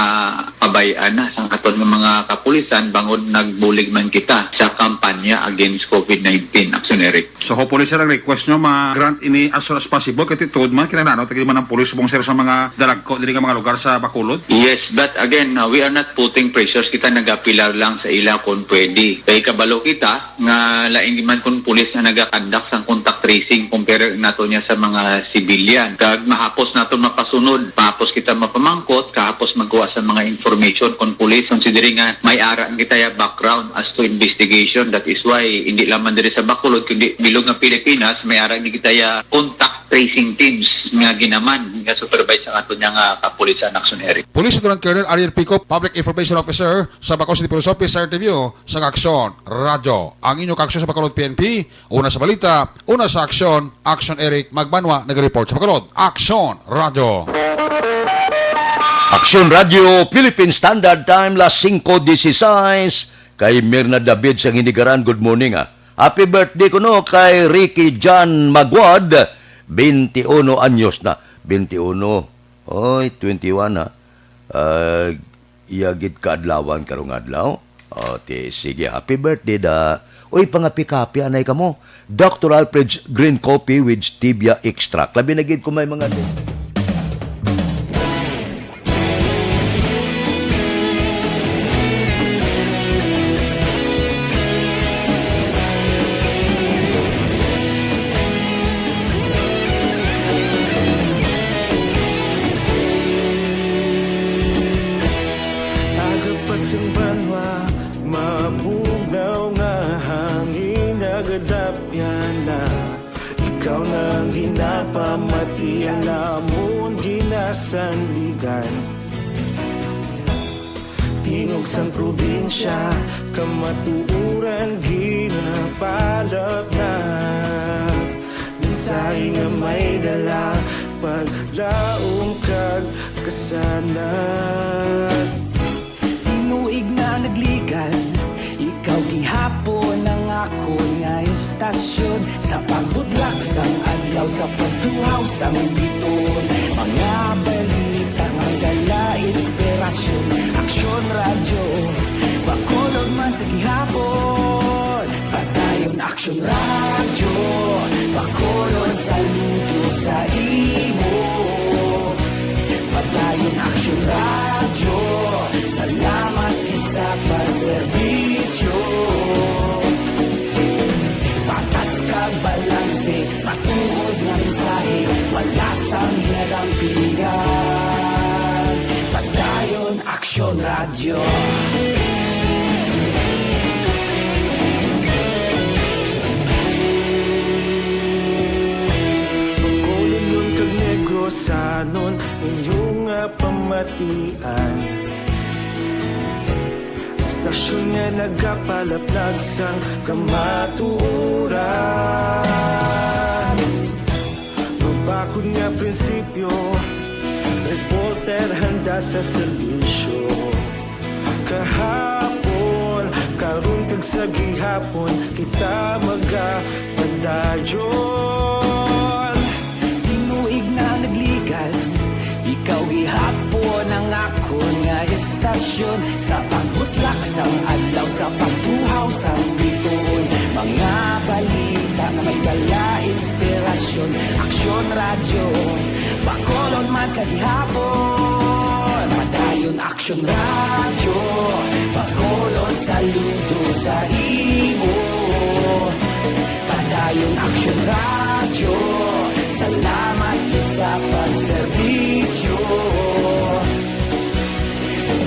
pabay-an na sa aton nga mga kapulisan bangod nagbulig man kita sa kampanya against covid nineteen, Action Eric. So, hopefully, sir, ang request nyo, ma-grant ini as soon as possible. Kay tuod man, kinahanglan, taga man ang pulis, subong, sir, sa mga dalagko, diri nga mga lugar sa Bacolod. Yes, but again, uh, we are not putting pressures. Kita nagapilar lang sa ila kung pwede. Kay kabalo kita, nga lain man kung pulis na nagakandak sang contact tracing compare nato niya sa mga civilian. Kag mahapos nato mapasunod, mahapos kita mapamangkot, kahapos magkuha sa mga information kung pulis, considering nga may ara kita ya background as to investigation. That is why, hindi lamang diri sa Bacolod, kundi bilog nga Pilipinas, may ara ni kita ya contact tracing teams nga ginaman, nga supervise ang ato niya nga kapulisan, Action Eric. Police Lieutenant Colonel Ariel Pico, Public Information Officer sa Bacolod City Police Office, sa interview sa Aksyon Radyo. Ang inyo kaaksyon sa Bacolod P N P, una sa balita, una sa aksyon, Action Eric Magbanwa, nag-report sa Bacolod. Aksyon Radyo. Aksyon Radyo, Philippine Standard Time, las singko dieciséis. Kay Mirna David sang Hinigaran, good morning, ah. Happy birthday kuno kay Ricky John Maguad, twenty-uno anyos na. Twenty-uno. Oy, twenty-one, ha. Ah, iya gid kaadlawan karong adlaw. O, ti, sige, happy birthday, da. Uy, pangapi-kapi, anay kamo. Doctor Alfred's Green Coffee with Stevia Extract. Labi na gid kung may mga Aga pa sang banwa, mabugnaw nga hangin nagadapyan na. Ikaw na ang ginapamati, ang amon ginasandigan. Tingog sang probinsya, kamatuoran ginapalapnap. Mensahe nga may dala, paglaom kag kasanag. Tinuig na nagligan, ikaw gihapon ang akon nga estasyon. Sa pagbutlak sang adlaw, sa pagtuhaw sang biton, mga balita nga dala inspirasyon. Aksyon Radyo, Bacolod man sa gihapon. Padayon Aksyon Radyo, Bacolod, saludo sa imo. Padayon Aksyon Radyo, salamat gid sa pagserbisyo. Patas kag balanse, matuod nga mensahe, wala sang ginadampigan. Padayon Aksyon Radyo. Bacolodnon kag Negrosanon, inyo nga pamatian. Estasyon nga nagapalaplag sang kamatuoran. Mabakod nga prinsipyo, reporter handa sa serbisyo. Kahapon, karon kag sa gihapon, kita magapadayon. Tinuig na nagligan, ikaw gihapon ang akon nga estasyon. Sa pagbutlak sang adlaw, sa pagtuhaw sang biton, mga balita nga may dala inspirasyon. Aksyon Radyo, Bacolod man sa gihapon. Padayon Aksyon Radyo, Bacolod, saludo sa imo. Padayon Aksyon Radyo, salamat gid sa pagserbisyo.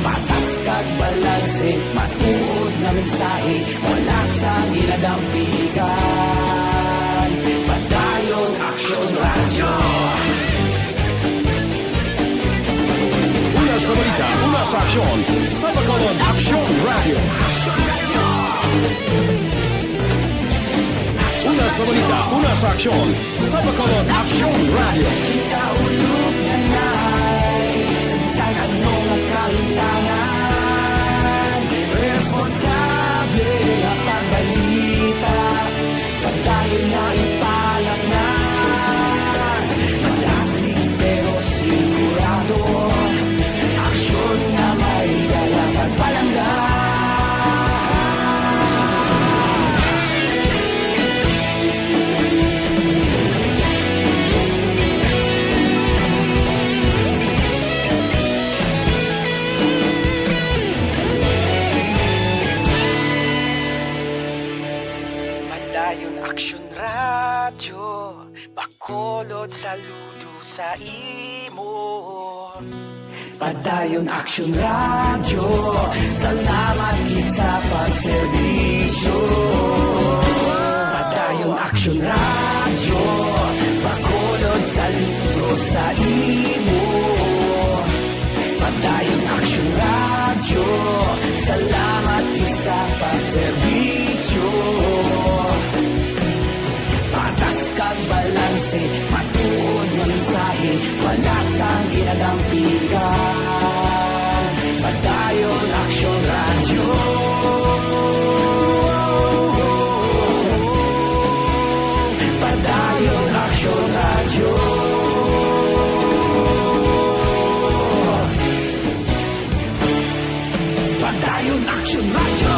Patas kag balanse, matuod nga mensahe, wala sang ginadampigan. Padayon Aksyon Radyo. Una sa balita, una sa aksyon, sa Bacolod Aksyon Radyo. Una Balita, una sa aksyon, sa Bacolod Aksyon Radio. Kita ulog na nai, sa bisan ano nga kahitangan, responsable nga pagbalita, padayon nga ipalatnan. Malasig pero sigurado, aksyon nga may dala kag palangga. Padayon Aksyon Radyo, Bacolod, saludo sa imo. Padayon Aksyon Radyo, salamat gid sa pagserbisyo. Padayon Aksyon Radyo, Bacolod, saludo sa imo. Padayon Aksyon Radyo, salamat gid sa pagserbisyo. Patas kag balanse, matuod nga mensahe, wala sang ginadampigan. Padayon Aksyon Radyo. Padayon Aksyon Radyo. Padayon Aksyon Radyo.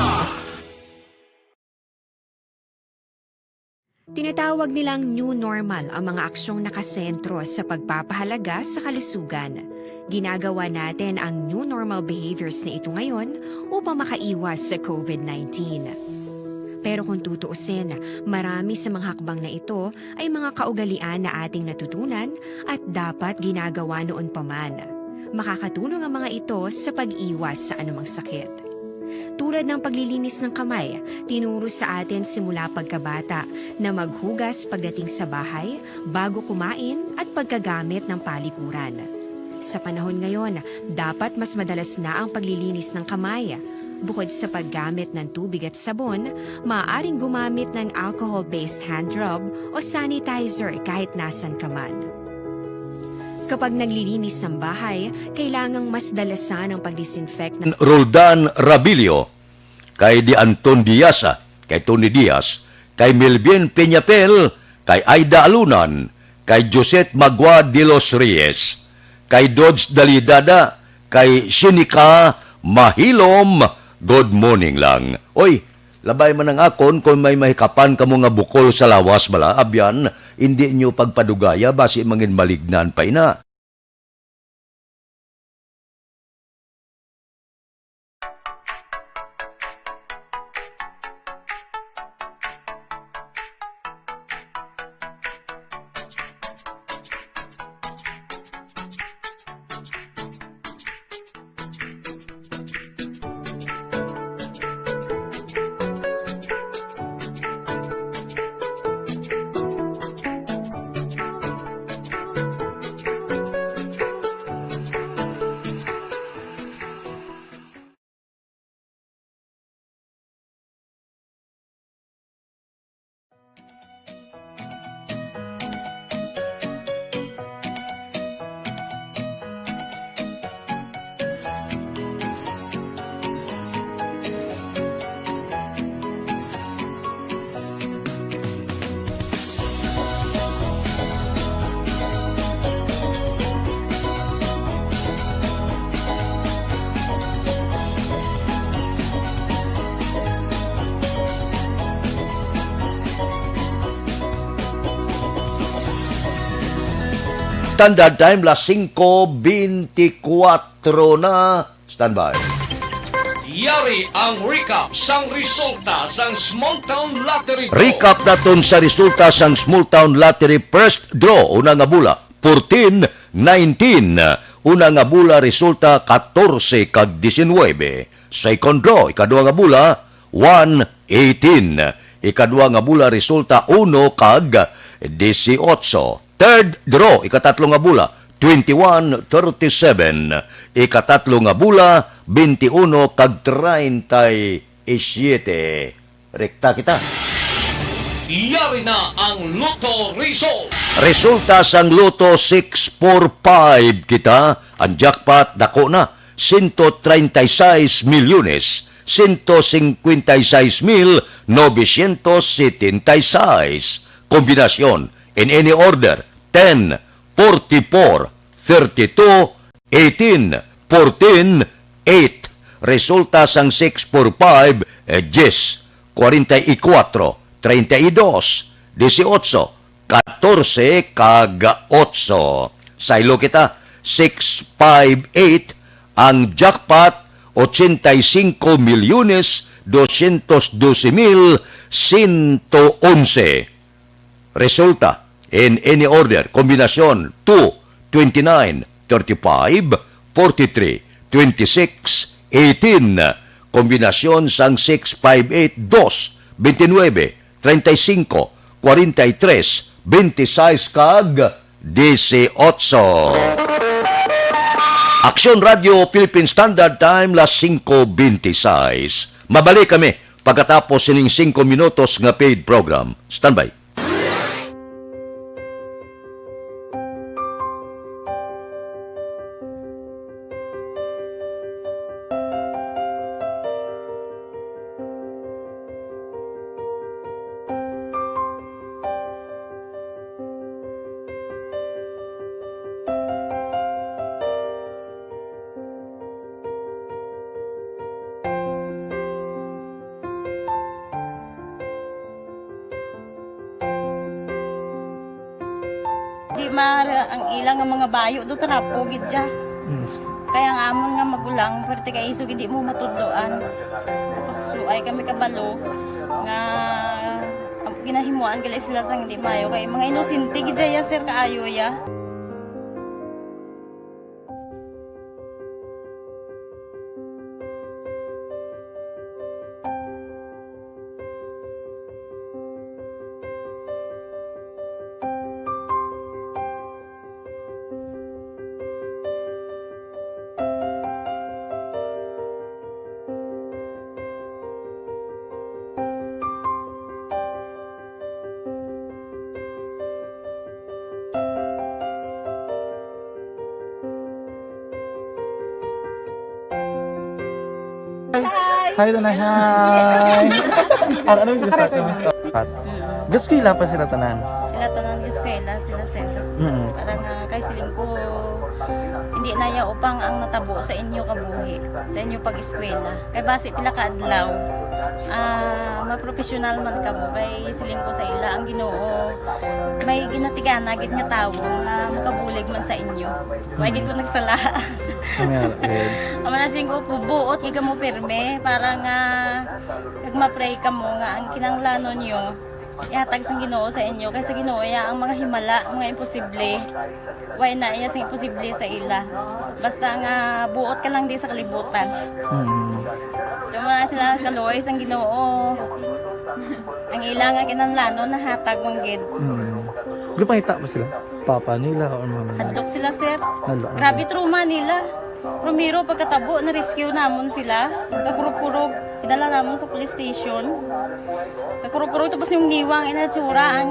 Tinatawag nilang new normal ang mga aksyong nakasentro sa pagpapahalaga sa kalusugan. Ginagawa natin ang new normal behaviors na ito ngayon upang makaiwas sa covid nineteen. Pero kung tutuusin, marami sa mga hakbang na ito ay mga kaugalian na ating natutunan at dapat ginagawa noon pa man. Makakatulong ang mga ito sa pag-iwas sa anumang sakit. Tulad ng paglilinis ng kamay, tinuro sa atin simula pagkabata na maghugas pagdating sa bahay, bago kumain, at pagkagamit ng palikuran. Sa panahon ngayon, dapat mas madalas na ang paglilinis ng kamay. Bukod sa paggamit ng tubig at sabon, maaaring gumamit ng alcohol-based hand rub o sanitizer kahit nasan ka man. Kapag naglilinis ng bahay, kailangang mas dalasan ang pag-disinfect ng Roldan Rabilio, kay Di Anton Diaz, kay Tony Diaz, kay Melvin Peñapel, kay Aida Alunan, kay Josette Magua de los Reyes, kay Dodge Dalidada, kay Shinika Mahilom. Good morning lang. Oy, labay man ang akon kung may mahikapan kamo nga bukol sa lawas bala, abyan, indi nyo pagpadugaya, basi mangin malignan pa ina. Standard Time, las singko beintikwatro na. Standby. Yari ang recap sang resulta sang Small Town Lottery Draw. Recap naton sa resulta sang Small Town Lottery First Draw, una nga bula, fourteen nineteen. Una nga bula resulta, katorse kag diecinuebe. Second draw, ikadua nga bula, one eighteen. Ikadua nga bula resulta, uno kag dieciocho. Third draw, ikatatlo nga bula, twenty-one thirty-seven. Ikatatlo nga bula, twenty-uno kag treinta y siete. Rekta kita. Yari na ang Lotto Result. Resulta sang Lotto six four five kita, ang jackpot dako na, sento treinta y seis milyones, sento cincuenta y seis mil novecientos setenta y seis. Kombinasyon, in any order, ten, forty-four, thirty-two, eighteen, fourteen, eight. Resulta sang six four five, eh, diyes, kwarenta y kuwatro, treinta y dos, dieciocho, katorse, kag otso. Saylo kita, six five eight, ang jackpot, ochenta y cinco milyones doscientos doce mil ciento once. Resulta, in any order, kombinasyon two, twenty-nine, thirty-five, forty-three, twenty-six, eighteen. Kombinasyon sang six five eight, dos, twenty-nine, treinta y cinco, kwarenta y tres, twenty-seis, kag dieciocho. Aksyon Radio Philippine Standard Time, las singko bente y seis. Mabalik kami pagkatapos sining singko minutos nga paid program. Standby. Di ma-, ang ila nga mga bayo do trapo gid siya. Mm. Kaya ang amon nga magulang, pwerte kay isog hindi mo matudloan. Tapos suay kami kabalo nga ginahimuan gali sila sang hindi maayo. Kay mga inosente gid siya, sir, kaayo ya. Hi. Hi, Tanay. Hi. Ano, ano yung gusto? Gusto pa sila tanan? Sila tanan eskwela, sila sir. Mm. Para nga kay siling ko, hindi na ya upang ang natabo sa inyo kabuhi, sa inyo pag-eskwela. Kay basi pila ka adlaw, ah, mapropesyonal man kamo. Kay siling ko sa ila, ang Ginoo may ginatigana gid nga tawo nga makabulig man sa inyo. Wa gid ko nagsala. Amen. Amo na siling ko, buot gid kamo pirme para nga kag ma-pray kamo nga ang kinahanglanon nyo ihatag sang Ginoo sa inyo, kay sa Ginoo ya ang mga himala, mga imposible. Way na iya sing imposible sa ila. Basta nga buot ka lang di sa kalibutan. Mm. Kamo na sila kaluoy sang Ginoo. Ang ila nga kinahanglanon nahatag man gid. Mm. Gipangita pa sila? Papa nila or mama nila? Hadlok sila, sir. Hadlok. Grabe trauma nila. Primero, pagkatabo, na-rescue namon sila. Kakurog-kurog, idala namon sa police station. Kakurog-kurog, tapos yung niwang inatsura, ang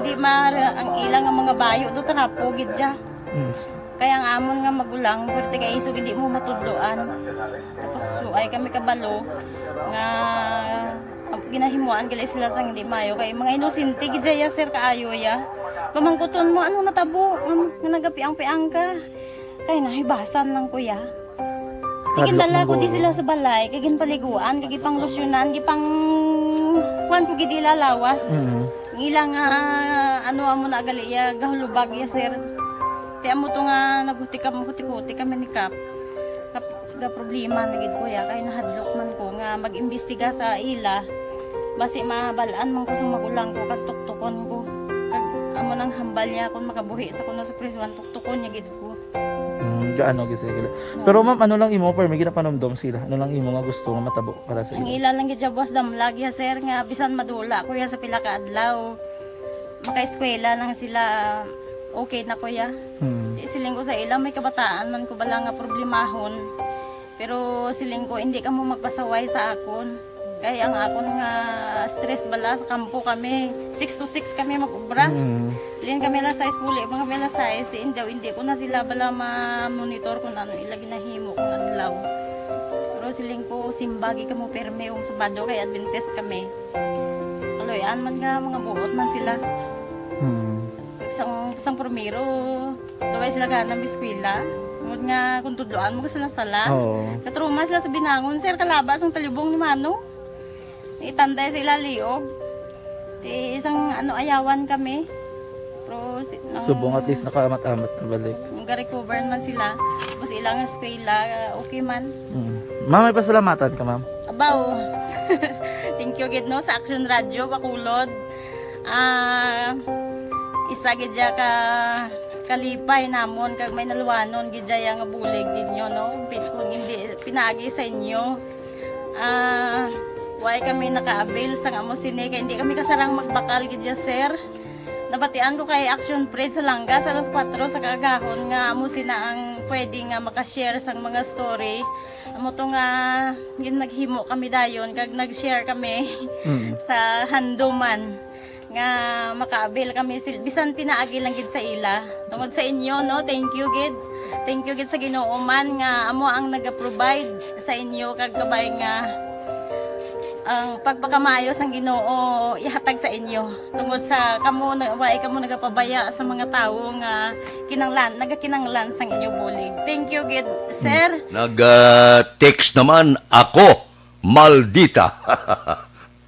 di ma-, ang ila nga mga bayo do, trapo gid siya. Mm. Kaya ang amon nga magulang, pwerte kay isog, hindi mo matudloan. Tapos, suay kami kabalo nga ginahimuan gali sila sang hindi maayo. Kay mga inosente gid siya, sir, kaayo ya. Pamangkuton mo, ano natabo? Nga, nga nagapiang-piang ka? Kay nahibasan lang ko ya. Hadlok man guro. Ginadala ko di sila sa balay, kay ginpaliguan, kay gipanglusyonan, gipang-, kuan ko gid ila lawas. Mm. Ila nga, ano, amo na gali ya, gahulubag ya, sir. Ti amo to nga naghuti kam-, huti-huti kami ni Kap. Kap-, ga problema na gid ko ya, kay nahadlok man ko nga mag-imbestiga sa ila. Basi mabal-an man ko sa magulang ko, kag tuktukon ko. Kag amo nang hambal niya, kung makabuhi sa kuno sa prisuhan, tuktukon niya gid ko. Mm, gaano gid sila? Hmm. Pero ma'am, ano lang imo, permi ginapanumdom sila? Ano lang imo nga gusto nga matabo para sa ila? Ang ila lang gid siya buwas damlag ya, sir, nga bisan madula ko ya sa pila ka adlaw, makaeskwela lang sila, okay na ko ya. Hmm. Di siling ko sa ila, may kabataan man ko bala nga problemahon. Pero siling ko, hindi kamo magpasaway sa akon. Kay ang akon nga stress bala sa kampo kami, six to six kami mag-ubra. Mm. Lin kami alas sais, puli pa kami alas sais, si indaw, hindi ko na sila bala ma-monitor kung ano ila ginahimo kung adlaw. Pero siling ko, simbagi kamo pirme kung Sabado kay Adventist kami. Kaloy-an man nga mga buot man sila. Hmm. Sang, sang primero, luway sila gana mag-eskwela. Tungod nga kung tudloan mo sila sala. Oo. Natruma sila sa binangon, sir, kalaba sang talibong ni Manong. Itanday sa ila liog. Ti isang ano, ayawan kami. Pero si, nang Subong at least nakaamat-amat na balik. Nag-recover man sila. Tapos ilang eskwela, okay man. Mm. Ma'am, may pasalamatan ka, ma'am? Abaw. Thank you gid, no, sa Action Radio Bacolod. Ah, isa gid siya ka kalipay namon kag may naluwanon gid siya nga bulig ninyo, no? Pi-, kung hindi pinaagi sa inyo, ah, why kami naka-avail sang amo sini kay hindi kami kasarang magbakal gid siya, sir. Nabatian ko kay Action Fred sa Langga sa alas kuwatro sa kaagahon nga amo sina ang pwede nga makashare sang mga story. Amo to nga gin-, naghimo kami dayon kag nag-share kami Mm. sa handuman nga maka-avail kami sil-, bisan pinaagi lang gid sa ila. Tungod sa inyo, no, thank you gid. Thank you gid sa Ginoo man nga amo ang naga-provide sa inyo kag kabay nga ang pagpakamaayo sang Ginoo ihatag sa inyo. Tungod sa kamo na, wa kamo nagapabaya sa mga tawo nga kinanglan, nagakinanglan sang inyo bulig. Thank you gid, sir. Nag-text naman ako, maldita.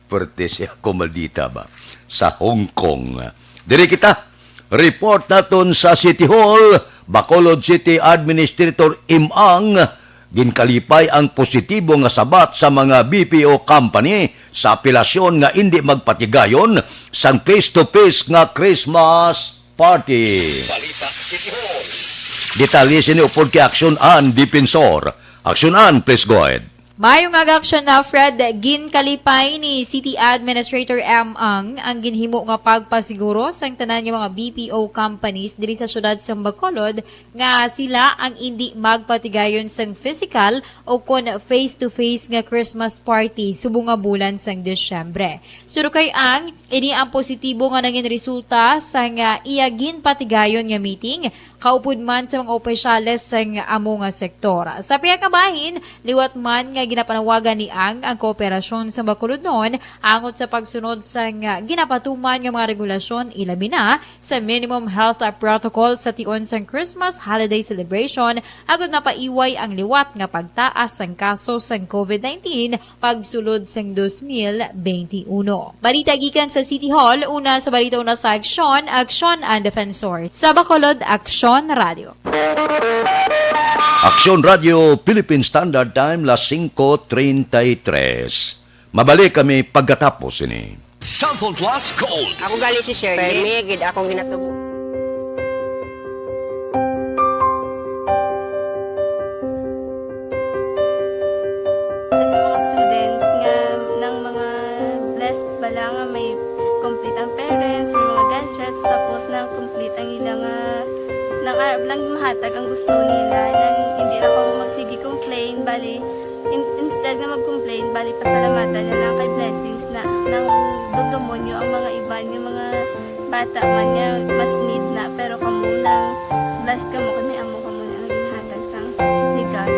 Perte si ako, maldita ba? Sa Hong Kong. Diri kita. Report naton sa City Hall, Bacolod City Administrator Im Ang, ginkalipay ang positibo nga sabat sa mga B P O company sa apelasyon nga indi magpatigayon sang face-to-face nga Christmas party. Balita City Hall. Detalye sini upod kay Action An Defensor. Action An, please go ahead. Maayong aga, Action An, Fred. Ginkalipay ni City Administrator Im Ang ang ginhimo nga pagpasiguro sang tanan nga mga B P O companies diri sa siyudad sang Bacolod nga sila ang indi magpatigayon sang physical o kon face-to-face nga Christmas party subong nga bulan sang Disyembre. Suno kay Ang, ini ang positibo nga nangin resulta sang, ah, iya ginpatigayon nga meeting kaupod man sa mga opisyales sang amo nga sektor. Sa pihak nga bahin, liwat man nga ginapanawagan ni Ang ang kooperasyon sa Bacolodnon angot sa pagsunod sang, ah, ginapatuman nga mga regulasyon, ilabi na sa minimum health protocol sa tion sang Christmas holiday celebration, agud mapaiway ang liwat nga pagtaas sang kaso sang COVID nineteen pagsulod sang dos mil benti uno. Balita gikan sa City Hall, una sa balita, una sa Aksyon, Aksyon An Defensor. Sa Bacolod, Aksyon Radio. Aksyon Radio, Philippine Standard Time, las singko treinta y tres. Mabalik kami pagkatapos ini. Cellphone Plus Gold. Ako gali si Shirley. Permi gid akong ginatubo. Sa mga students nga nang mga blessed bala nga may complete ang parents, may mga gadgets, tapos nang complete ang ila nga nang arab lang mahatag ang gusto nila, nang hindi na ko magsige complain, bali, in-, instead nga mag-complain, bali, pasalamatan na lang kay blessings na nang dumdumon nyo ang mga iban nga mga bata man nga mas need na, pero kamo nang blessed kamo kay may amo kamo na nga ginhatag sang ni God.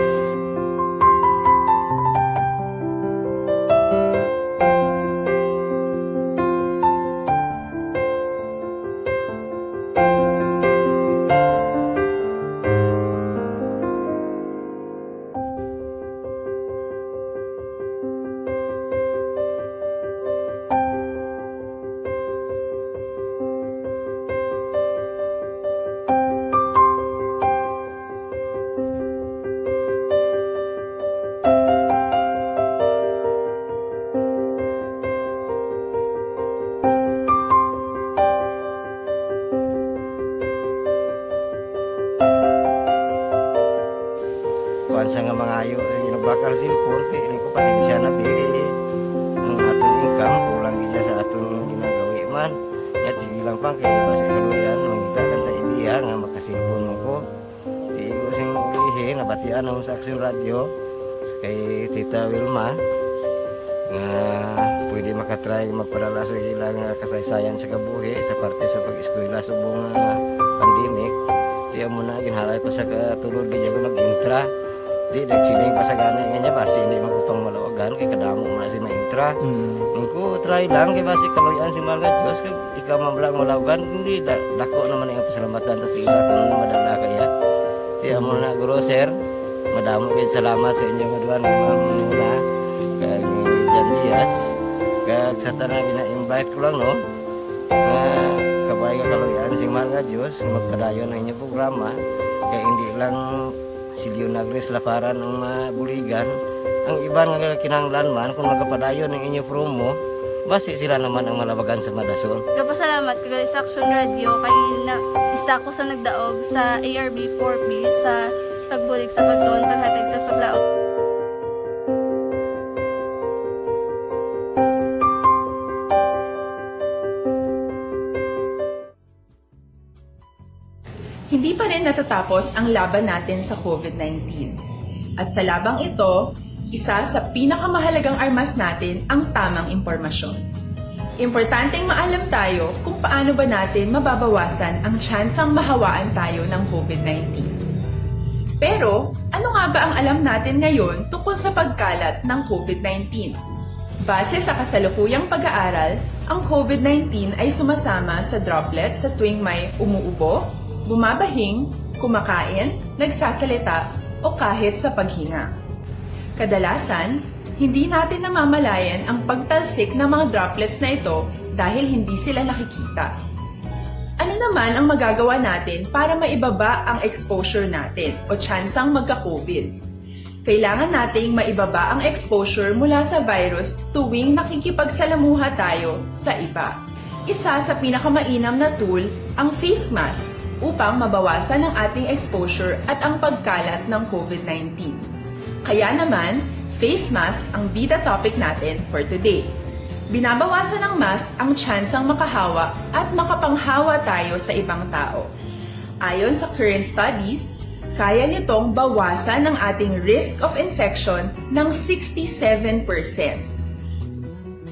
Kuwan sa nga mangayo sa ginabakal cellphone, kay ini ko pasensya na diri. Ang aton income, kulang gid sa aton ginagawi man. Yat, sige lang pa, kay basi kaluyan, mangita lang ta idea nga makasilpon mo ko. Ti igo sing ulihi, nabatian namo sa Aksyon Radio, kay Tita Wilma. nga pwede makatry magpadala sa ila nga kasaysayan sa kabuhi sa parte sa pag-eskwela subong nga pandemic. Di amo na ginhalay ko sa katulod gid ako mag-intra. Di nagsiling pa sa gani nga niya basi hindi man ko pang malawagan kay kadamo man si maintra. Mm. Nung ko try lang kay basi kaluyan si mga Diyos kag ikaw man lang malawagan, hindi da, dako naman ang pasalamatan ta sa ila kung madala kaya. Di amo na guro sir, madamo kay salamat sa inyo nga duha ni Ma'am Mona kag ni Jan Diaz kag sa tanan gina-invite ko lang no nga kabay nga kaluyan sing mahal nga Diyos nga magpadayon ang inyong programa kay hindi lang si Leonagris Laparan ang mabuligan, ang iban nga kinahanglan man kung magapadayon ang inyo promo, basi sila naman ang malabagan sa madason. Gapasalamat ko gali sa Action Radio kay na, isa ko sa nagdaog sa A R B four B sa pagbulig sa pagtuon, paghatag sa paglaom. Hindi pa rin natatapos ang laban natin sa covid nineteen. At sa labang ito, isa sa pinakamahalagang armas natin ang tamang impormasyon. Importanteng maalam tayo kung paano ba natin mababawasan ang tsansang mahawaan tayo ng covid nineteen. Pero, ano nga ba ang alam natin ngayon tungkol sa pagkalat ng covid nineteen? Base sa kasalukuyang pag-aaral, ang covid nineteen ay sumasama sa droplets sa tuwing may umuubo, bumabahing, kumakain, nagsasalita, o kahit sa paghinga. Kadalasan, hindi natin namamalayan ang pagtalsik ng mga droplets na ito dahil hindi sila nakikita. Ano naman ang magagawa natin para maibaba ang exposure natin o tsansang magka-covid? Kailangan nating maibaba ang exposure mula sa virus tuwing nakikipagsalamuha tayo sa iba. Isa sa pinakamainam na tool ang face mask upang mabawasan ang ating exposure at ang pagkalat ng covid nineteen. Kaya naman, face mask ang bida topic natin for today. Binabawasan ng mask ang tsansang makahawa at makapanghawa tayo sa ibang tao. Ayon sa current studies, kaya nitong bawasan ang ating risk of infection ng sixty-seven percent.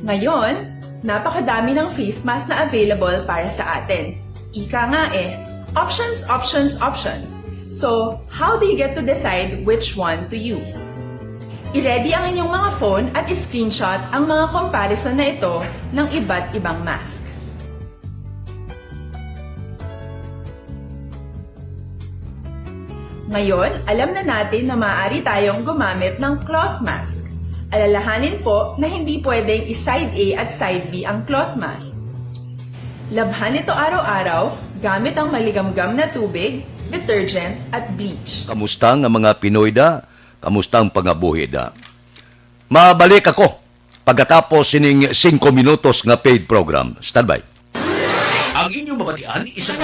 Ngayon, napakadami ng face mask na available para sa atin. Ika nga eh, options, options, options. So, how do you get to decide which one to use? I-ready ang inyong mga phone at i-screenshot ang mga comparison na ito ng iba't ibang mask. Ngayon, alam na natin na maaari tayong gumamit ng cloth mask. Alalahanin po na hindi pwedeng i-side A at side B ang cloth mask. Labhan ito araw-araw gamit ang maligamgam na tubig, detergent, at bleach. Kamusta nga mga Pinoy da? Kamusta ang pangabuhi da? Mabalik ako pagkatapos sining singko minutos nga paid program. Standby. Ang inyong mabatian, isa.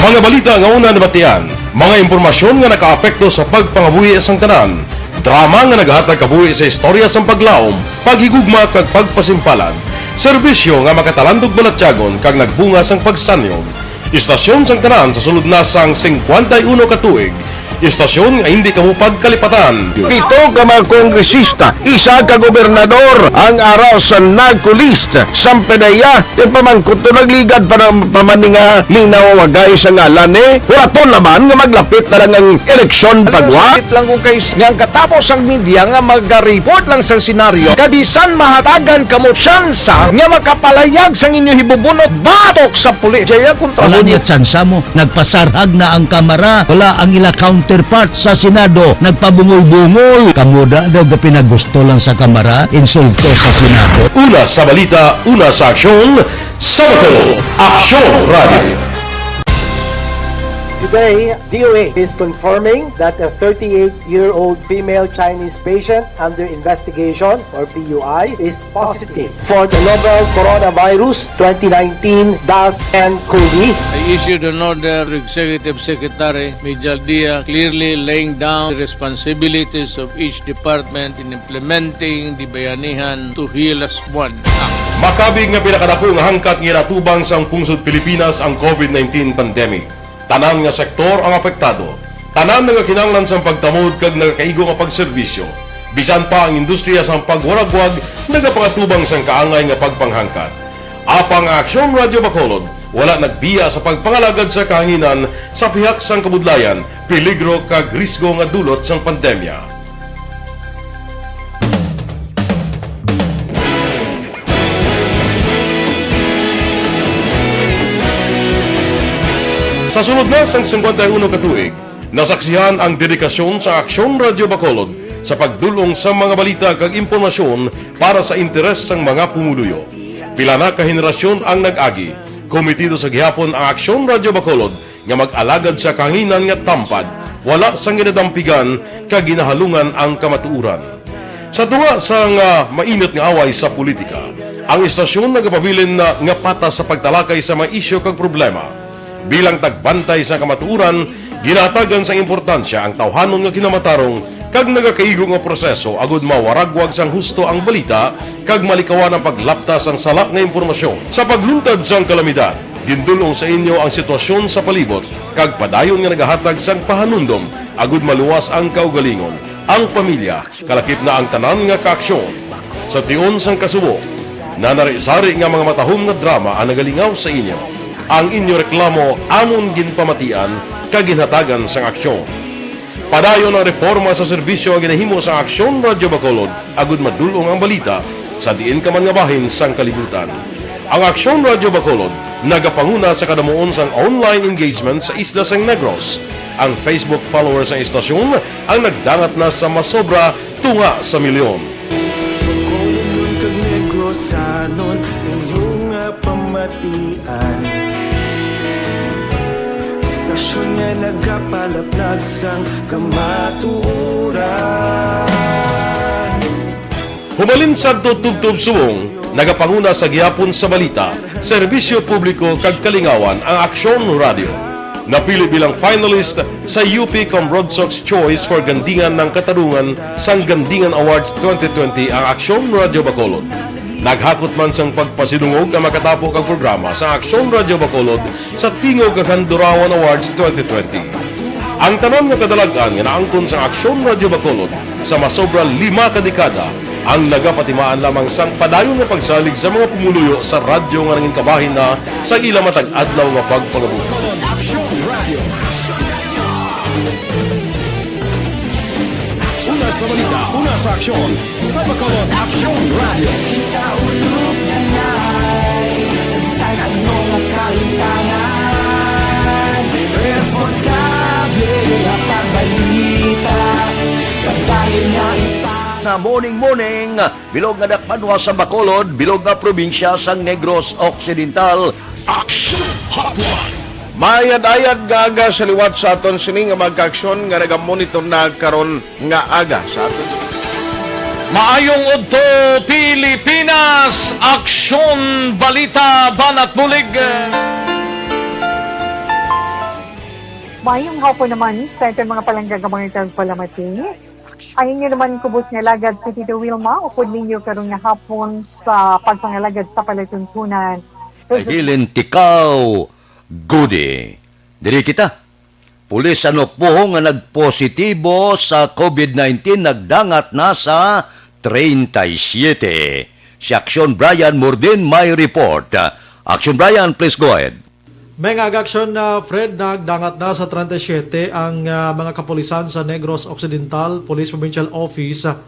Mga balita nga una nabatian, mga impormasyon nga nakaapekto sa pagpangabuhi sang tanan, drama nga naghatag kabuhi sa istorya sang paglaom, paghigugma kag pagpasimpalan, serbisyo nga makatalandog balatyagon kag nagbunga sang pagsanyo. Istasyon sang tanan sa sulod na sang singkwenta y uno ka tuig. Istasyon nga hindi kamo pagkalipatan. Pito ka mga kongresista, isa ka gobernador ang ara sa NAGCO list. Sampe na iya, ipamangkot to nagligad pa ng pamaninga, linaw wagay sa ngalan ni. Huraton naman nga maglapit na lang ang eleksyon pagwa. Sakit lang kung kay nga ang katapos ang media nga maga-report lang sa senaryo, kabisan mahatagan kamo tsansa nga makapalayag sang inyo hibubunot batok sa pulis. Jaya kontra Wala mo niya tsansa mo. Nagpasarhag na ang Kamara. Wala ang ila counterpart sa Senado. Nagpabungol-bungol. Kamo da daw gapinagusto lang sa Kamara, insulto sa Senado. Una sa balita, una sa aksyon, sa Aksyon Radio. Today, D O H is confirming that a thirty-eight-year-old female Chinese patient under investigation, or P U I, is positive for the novel coronavirus twenty nineteen dash N cov. I issued an order to Executive Secretary Mijal Dia, clearly laying down the responsibilities of each department in implementing the Bayanihan to Heal As One Act. Makabig nga pinakadako nga hangkat nga ginatubang sang pungsod Pilipinas ang covid nineteen pandemic. Tanan nga sektor ang apektado. Tanan nagakinahanglan sang pagtamod kag nagakaigo nga pagserbisyo. Bisan pa ang industriya sang pagwaragwag nagapangatubang sang kaangay nga pagpanghangkat. Apang ang Aksyon Radyo Bacolod wala nagbiya sa pagpangalagad sa kahanginan sa pihak sang kabudlayan, peligro kag risgo nga dulot sang pandemya. Sa sulod na sang singkwenta y uno ka tuig, nasaksihan ang dedikasyon sa Aksyon Radyo Bacolod sa pagdul-ong sa mga balita kag impormasyon para sa interes sang mga pumuluyo. Pila na ka henerasyon ang nag-agi. Komitido sa gihapon ang Aksyon Radyo Bacolod nga mag-alagad sa kahanginan nga tampad, wala sang ginadampigan kag ginahalungan ang kamatuoran. Sa tunga sang, ah, mainit nga away sa politika, ang istasyon nagapabilin na nga patas sa pagtalakay sa mga isyu kag problema. Bilang tagbantay sa kamatuoran, ginahatagan sang importansya ang tawhanon nga kinamatarong kag nagakaigo nga proseso agud mawaragwag sang husto ang balita kag malikawan ang paglapta sang sala nga impormasyon. Sa pagluntad sang kalamidad, gindul-ong sa inyo ang sitwasyon sa palibot kag padayon nga nagahatag sang pahanumdom agud maluwas ang kaugalingon, ang pamilya, kalakip na ang tanan nga kaaksyon. Sa tion sang kasubo, nanari-sari nga mga matahom nga drama ang nagalingaw sa inyo. Ang inyo reklamo amon ginpamatian kag ginhatagan sang aksyon. Padayon ang reporma sa serbisyo nga ginahimo sa Aksyon Radyo Bacolod agud madul-ong ang balita sa diin ka man nga bahin sang kalibutan. Ang Aksyon Radyo Bacolod nagapanguna sa kadamuon sang online engagement sa isla sang Negros. Ang Facebook followers sang istasyon ang nagdangat na sa masobra tunga sa milyon. Bacolodnon kag Negrosanon, inyo nga pamatian. Istasyon nga nagapalaplag sang kamatuoran. Humalin sadto tubtob subong, nagapanguna sa gihapon sa balita, serbisyo publiko kag kalingawan ang Aksyon Radio. Napili bilang finalist sa U P Cambronsox Choice for Gandingan ng Katarungan sang Gandingan Awards twenty twenty ang Aksyon Radio Bacolod. Naghakot man sang pagpasidungog ang makatapo kag programa sa Aksyon Radio Bacolod sa Tingog kag Handurawan Awards twenty twenty. Ang tanan nga kadalag-an nga naangkon sang Aksyon Radio Bacolod sa masobra lima ka dekada ang nagapatimaan lamang sang padayon nga pagsalig sa mga pumuluyo sa radyo nga nangin kabahin na sa ila matag adlaw nga pagpangabuhi. Bacolod Aksyon Radio. Una sa balita, una sa aksyon, sa Bacolod Aksyon Radio. Kita ulog na ngay, sa bisan ano nga kahitangan, responsable nga pagbalita, kabayan nga ipa- Na morning, morning, bilog nga dakpanwa sa Bacolod, bilog nga probinsya sang Negros Occidental. Action Hotline. Maayad-ayad nga aga sa liwat sa aton sini nga mga kaaksyon nga nagamonitor na karon nga aga sa aton. Maayong udto, Pilipinas! Aksyon, balita, banat bulig. Maayong hapon naman sa aton mga palangga nga mga tagpalamati. Ang inyo naman kubos nga alagad si Tito Wilma, upod ninyo karon nga hapon sa pagpangalagad sa palatuntunan. Hilin tikaw, Gudi. Diri kita. Pulis sa Nokpo nga nagpositibo sa COVID nineteen nagdangat na sa treinta y siete. Si Aksyon Brian Mordin may report. Aksyon Brian, please go ahead. May nga aga, Aksyon, na Fred, nagdangat na sa treinta y siete ang, ah, mga kapulisan sa Negros Occidental Police Provincial Office, ah,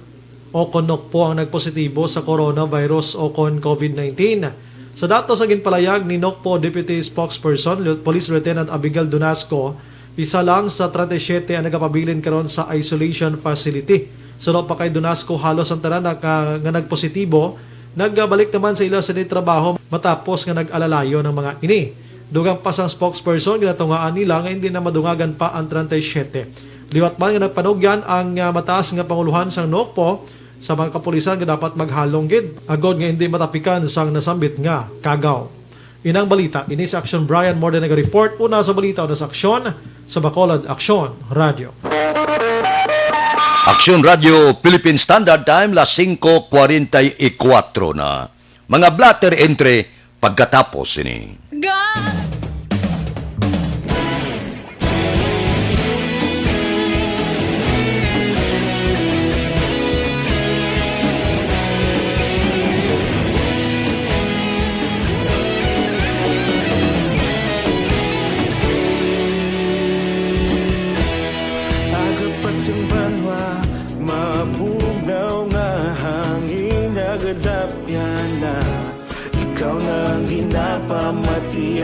o kon Nokpo ang nagpositibo sa coronavirus o kon COVID nineteen. Sa datos nga ginpalayag ni Nokpo Deputy Spokesperson, Lieu-, Police Lieutenant Abigail Donasco, isa lang sa treinta y siete ang nagapabilin karon sa isolation facility. Suno pa kay Donasco, halos ang tanan nga, nga nagpositibo nagbalik naman sa ila sini trabaho matapos nga nag-alalayon ang mga ini. Dugang pa sang spokesperson, ginatungaan nila nga hindi na madungagan pa ang treinta y siete. Liwat man nga nagpanugyan ang, ah, mataas nga pangulohan sang Nokpo sa mga kapulisan nga dapat maghalong gid agod nga hindi matapikan sang nasambit nga kagaw. Inang balita, ini si Aksyon Brian Morde nag-report. Una sa balita, una sa aksyon, sa Bacolod Aksyon Radio. Aksyon Radio, Philippine Standard Time, las singko kwarenta y kuwatro na. Mga blotter entry pagkatapos sini. Ga-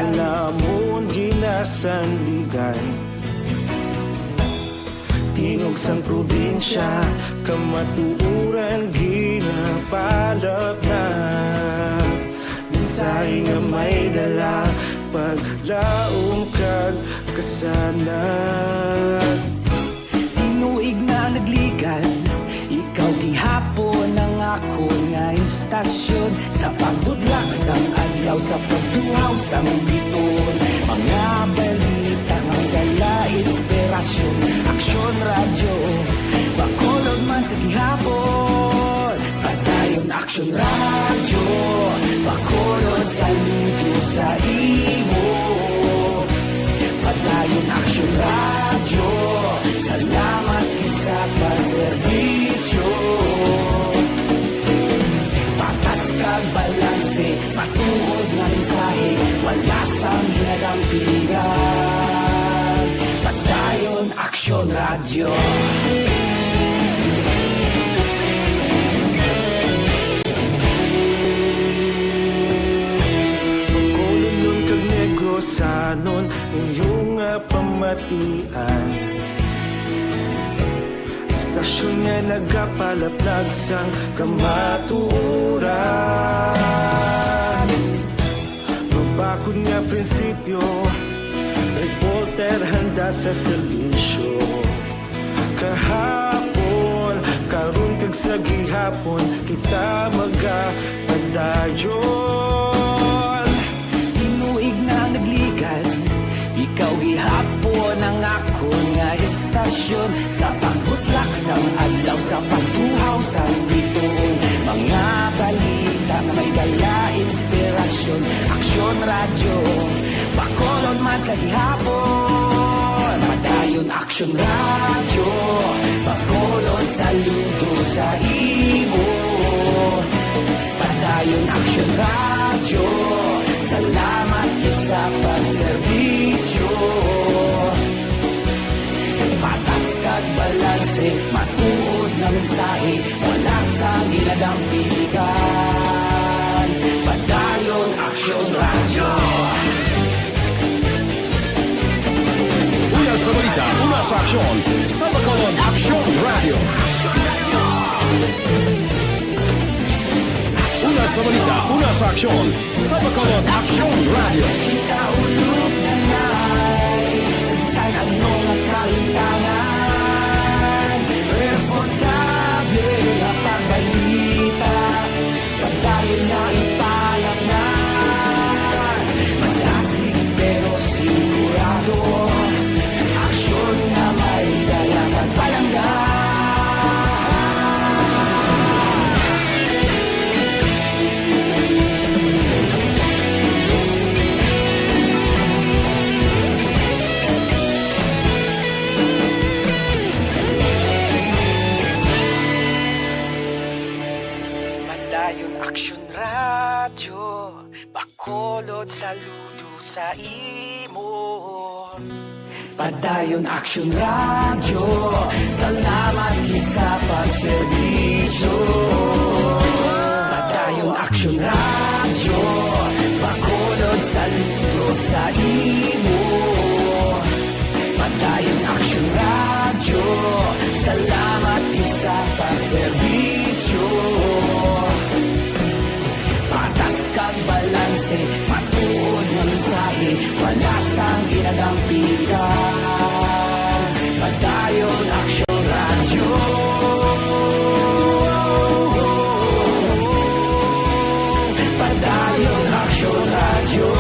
Alamon ginasanligan, tingog sang probinsya, kamatuoran ginapalapnag. Mensahe nga may dala, paglaom kag kasanag. Tinuig na nagligad, ikaw gihapon ang akon nga istasyon. Sa pagbudlak sang adlaw, sa pagtuhaw sang bituon, mga balita nga may dala inspirasyon. Aksyon Radyo, Bacolod man sa gihapon. Padayon Aksyon Radyo, Bacolod saludo sa imo. Padayon Aksyon Radyo, salamat gid sa pagserbisyo. Patas kag balanse, matuod nga mensahe, wala sang ginadampigan. Padayon Aksyon Radyo. Bacolodnon kag Negrosanon, inyo nga pamatian. Istasyon nga nagapalaplag sang kamatuoran. Mabakod nga prinsipyo, reporter handa sa serbisyo. Kahapon, karon kag sa gihapon, kita magapadayon. Tinuig na nagligad, ikaw gihapon ang akon nga istasyon. Sa pagbutlak sang adlaw, sa pagtuhaw sang bituon, mga balita nga may dala inspirasyon. Aksyon Radyo, Bacolod man sa gihapon. Padayon Aksyon Radyo, Bacolod saludo sa imo. Padayon Aksyon Radyo, salamat gid sa pagserbisyo. Patas kag balanse, matuod nga mensahe, wala sang ginadampigan. Padayon Aksyon Radyo. Una sa balita, una sa aksyon, sa Bacolod Aksyon Radyo. Una sa balita, una sa aksyon, sa Bacolod Aksyon Radyo. Kita ulog na nai, sa bisan ano nga kahintangan, responsable nga pagbalita, padayon na ipalapnan. Malasig pero sigurado, aksyon nga may dala kag palangga. Padayon Aksyon Radyo, Bacolod saludo sa imo. Padayon Aksyon Radyo, salamat gid sa pagserbisyo. Padayon Aksyon Radyo, Bacolod saludo sa imo. Padayon Aksyon Radyo, salamat gid sa pagserbisyo. Patas kag balanse, matuod nga mensahe, wala sang ginadampigan. Padayon Aksyon Radyo. Padayon Aksyon Radyo.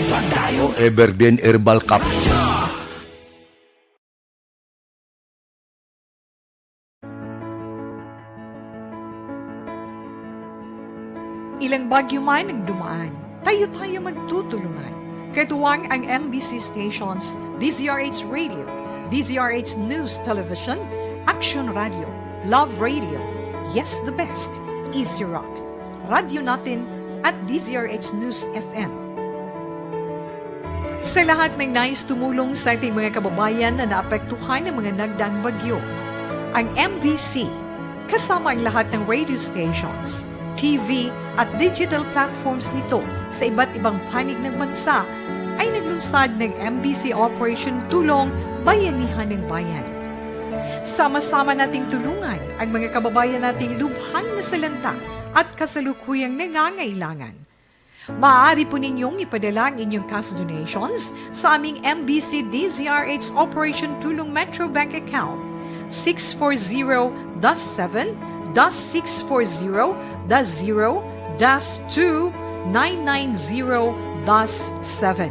Padayon Evergreen Herbal Capsule. Ilang bagyo man ang dumaan, tayo-tayo magtutulungan. Katuwang ang M B C stations, D Z R H Radio, D Z R H News Television, Action Radio, Love Radio, Yes the Best, Easy Rock, Radyo Natin, at D Z R H News F M. Sa lahat ng nais tumulong sa ating mga kababayan na naapektuhan ng mga nagdaang bagyo, ang M B C Kasama ang lahat ng radio stations, T V, at digital platforms nito sa iba't ibang panig ng bansa, ay naglunsad ng M B C Operation Tulong Bayanihan ng Bayan. Sama-sama nating tulungan ang mga kababayan nating lubhang nasalanta at kasalukuyang nangangailangan. Maaari po ninyong ipadala ang inyong cash donations sa aming M B C D Z R H Operation Tulong Metro Bank account, six four zero dash seven dash six four zero dash zero dash two nine nine zero dash seven.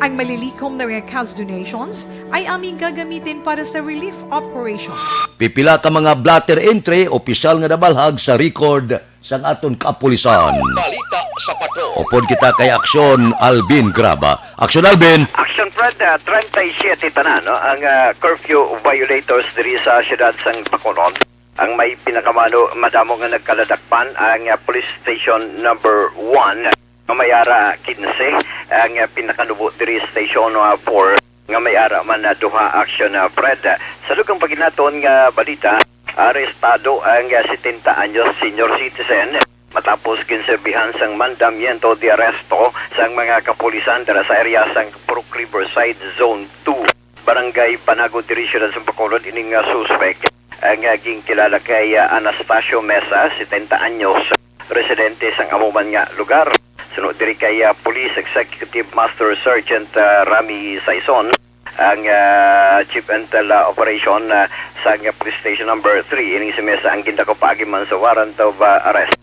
Ang malilikom na mga cash donations ay aming gagamitin para sa relief operation. Pipila ka mga blotter entry, opisyal nga nabalhag sa record sang aton kapulisan. Balita sa Patrol. Upod kita kay Aksyon Alvin Graba. Aksyon Alvin! Aksyon Fred, ah, treinta y siete tanan, no, ang, ah, curfew violators diri sa siyudad sang Bacolod. Ang may pinakamano, madamo nga nagkaladakpan ang, ah, Police Station Number One, nga may ara quince, ang, ah, pinakanubo diri Station, ah, four, nga may ara man na duha aksyon, ah, Fred. Sa dugang paginaton nga balita, arestado ang, ah, setenta anyos senior citizen matapos ginserbihan sang mandamiento de arresto sang mga kapulisan dira sa area sang Purok Riverside Zone two, Barangay Panago, diri siyudad sa Bacolod, ining, ah, suspek, ang, ah, ginkilala kay, ah, Anastasio Mesa, setenta anyos, residente sang amo man nga lugar. Suno diri kay, ah, Police Executive Master Sergeant, ah, Rami Saison, ang, ah, Chief Intel, ah, Operation, ah, sa, ah, Police Station Number Three, ining si Mesa ang gindakop paagi man sa warrant of, ah, arrest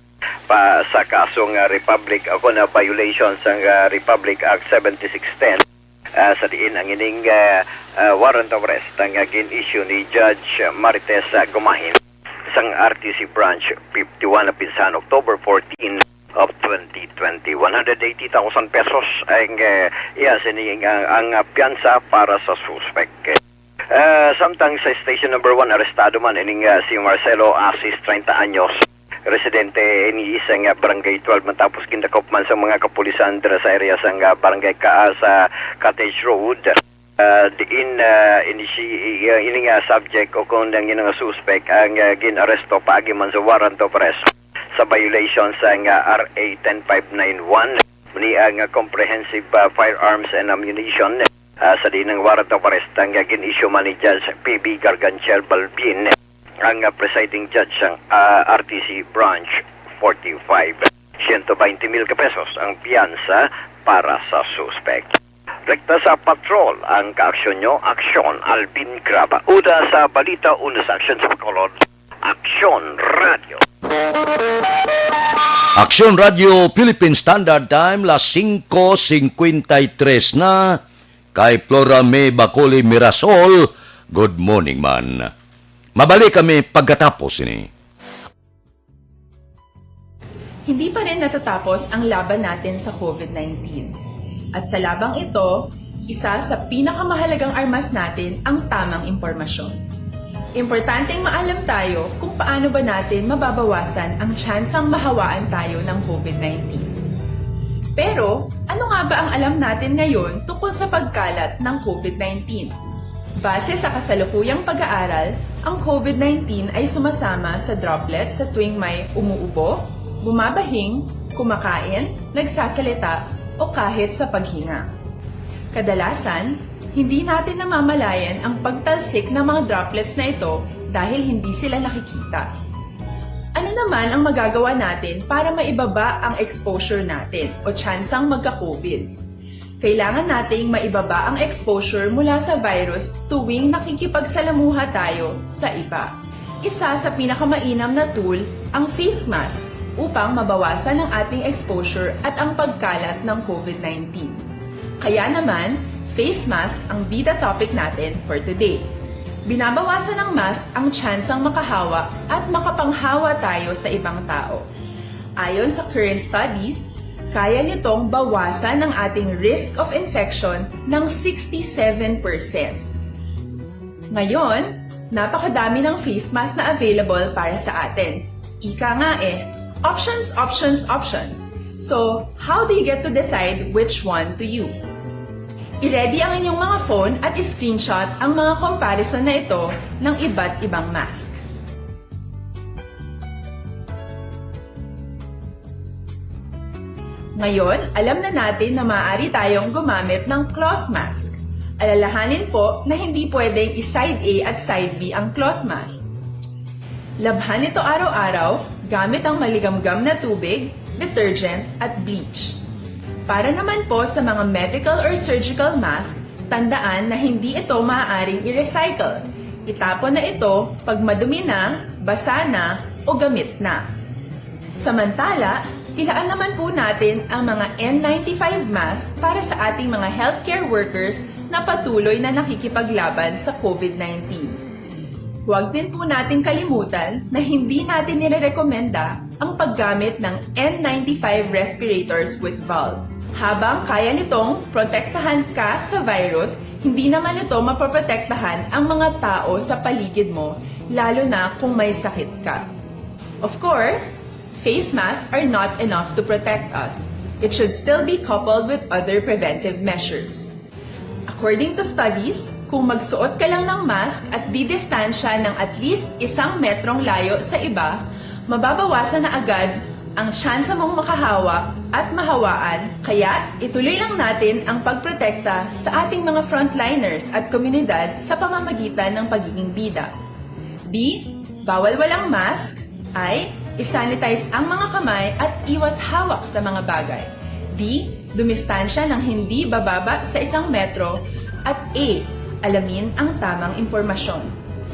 pa sa kaso nga Republic, o kon, ah, violation sang, ah, Republic Act seventy-six ten, ah, sa diin ang ining, ah, ah, warrant of arrest ang, ah, gin-issue ni Judge Marites, ah, Gumahin sang R T C Branch fifty-one na pinsan October fourteen of twenty twenty. One hundred eighty thousand pesos ang, eh, iya sini ang, ang, ah, piyansa para sa suspek. Ah, samtang sa Station Number One, arestado man ining, ah, si Marcelo Asis, treinta anyos, residente ini sang, ah, Barangay twelve, matapos gindakop man sa mga kapulisan dira sa area sang, ah, Barangay Kaa sa Cottage Road. Ah, diin, ah, ini si, ah, ini nga subject o kung ang ina nga suspek ang, ah, gin-aresto paagi man sa warrant of arrest sa violation sang, ah, R A ten five nine one, ni ang, ah, Comprehensive, ah, Firearms and Ammunition, ah, sa diin ang warrant of arrest ang, ah, gin-issue man ni Judge P B Garganchel Balbin, ang, ah, presiding judge sang, ah, R T C Branch forty-five. Siyento baynte mil ka pesos ang piyansa para sa suspek. Rekta sa patrol ang kaaksyon nyo, Aksyon Alvin Graba. Una sa balita, una sa aksyon sa Bacolod, Aksyon Radio. Aksyon Radio Philippine Standard Time, las singko singkwenta y tres na. Kay Flora May Bacoli Mirasol, good morning man. Mabalik kami pagkatapos ini. Hindi pa rin natatapos ang laban natin sa COVID nineteen. At sa labang ito, isa sa pinakamahalagang armas natin ang tamang impormasyon. Importanteng maalam tayo kung paano ba natin mababawasan ang tsansang mahawaan tayo ng COVID nineteen. Pero, ano nga ba ang alam natin ngayon tungkol sa pagkalat ng COVID nineteen? Base sa kasalukuyang pag-aaral, ang COVID nineteen ay sumasama sa droplets sa tuwing may umuubo, bumabahing, kumakain, nagsasalita, o kahit sa paghinga. Kadalasan, hindi natin namamalayan ang pagtalsik ng mga droplets na ito dahil hindi sila nakikita. Ano naman ang magagawa natin para maibaba ang exposure natin o tsansang magka-COVID? Kailangan nating maibaba ang exposure mula sa virus tuwing nakikipagsalamuha tayo sa iba. Isa sa pinakamainam na tool ang face mask upang mabawasan ang ating exposure at ang pagkalat ng COVID nineteen. Kaya naman, face mask ang bida topic natin for today. Binabawasan ng mask ang tsansang makahawa at makapanghawa tayo sa ibang tao. Ayon sa current studies, kaya nitong bawasan ang ating risk of infection ng sixty-seven percent. Ngayon, napakadami ng face mask na available para sa atin. Ika nga eh, options, options, options. So, how do you get to decide which one to use? I-ready ang inyong mga phone at i-screenshot ang mga comparison na ito ng iba't ibang mask. Ngayon, alam na natin na maaari tayong gumamit ng cloth mask. Alalahanin po na hindi pwedeng i-side A at side B ang cloth mask. Labhan ito araw-araw gamit ang maligamgam na tubig, detergent, at bleach. Para naman po sa mga medical or surgical mask, tandaan na hindi ito maaaring i-recycle. Itapon na ito pag madumi na, basa na, o gamit na. Samantala, ilaan naman po natin ang mga N ninety-five mask para sa ating mga healthcare workers na patuloy na nakikipaglaban sa COVID nineteen. Huwag din po nating kalimutan na hindi natin nirerekomenda ang paggamit ng N ninety-five respirators with valve. Habang kaya nitong protektahan ka sa virus, hindi naman ito mapoprotektahan ang mga tao sa paligid mo, lalo na kung may sakit ka. Of course, face masks are not enough to protect us. It should still be coupled with other preventive measures. According to studies, kung magsuot ka lang ng mask at didistansya ng at least isang metrong layo sa iba, mababawasan na agad ang tsansa mong makahawa at mahawaan. Kaya, ituloy lang natin ang pagprotekta sa ating mga frontliners at komunidad sa pamamagitan ng pagiging bida. B, bawal walang mask. I, i-sanitize ang mga kamay at iwas hawak sa mga bagay. D, dumistansya ng hindi bababa sa isang metro. At E, alamin ang tamang impormasyon.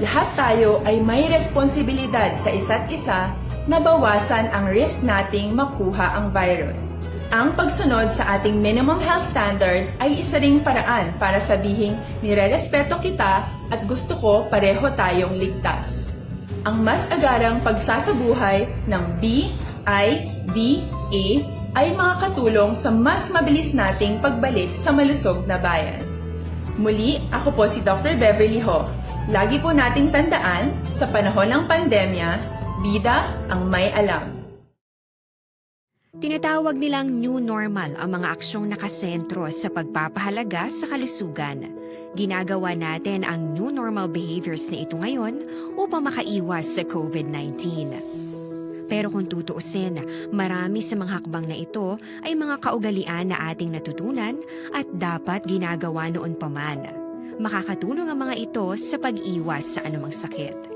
Lahat tayo ay may responsibilidad sa isa't isa na bawasan ang risk nating makuha ang virus. Ang pagsunod sa ating minimum health standard ay isa ring paraan para sabihing nirerespeto kita at gusto ko pareho tayong ligtas. Ang mas agarang pagsasabuhay ng B I D A ay makakatulong sa mas mabilis nating pagbalik sa malusog na bayan. Muli, ako po si Doctor Beverly Ho. Lagi po nating tandaan, sa panahon ng pandemya, bida ang may alam. Tinatawag nilang new normal ang mga aksyong nakasentro sa pagpapahalaga sa kalusugan. Ginagawa natin ang new normal behaviors na ito ngayon upang makaiwas sa COVID nineteen. Pero kung tutuusin, marami sa mga hakbang na ito ay mga kaugalian na ating natutunan at dapat ginagawa noon pa man. Makakatulong ang mga ito sa pag-iwas sa anumang sakit.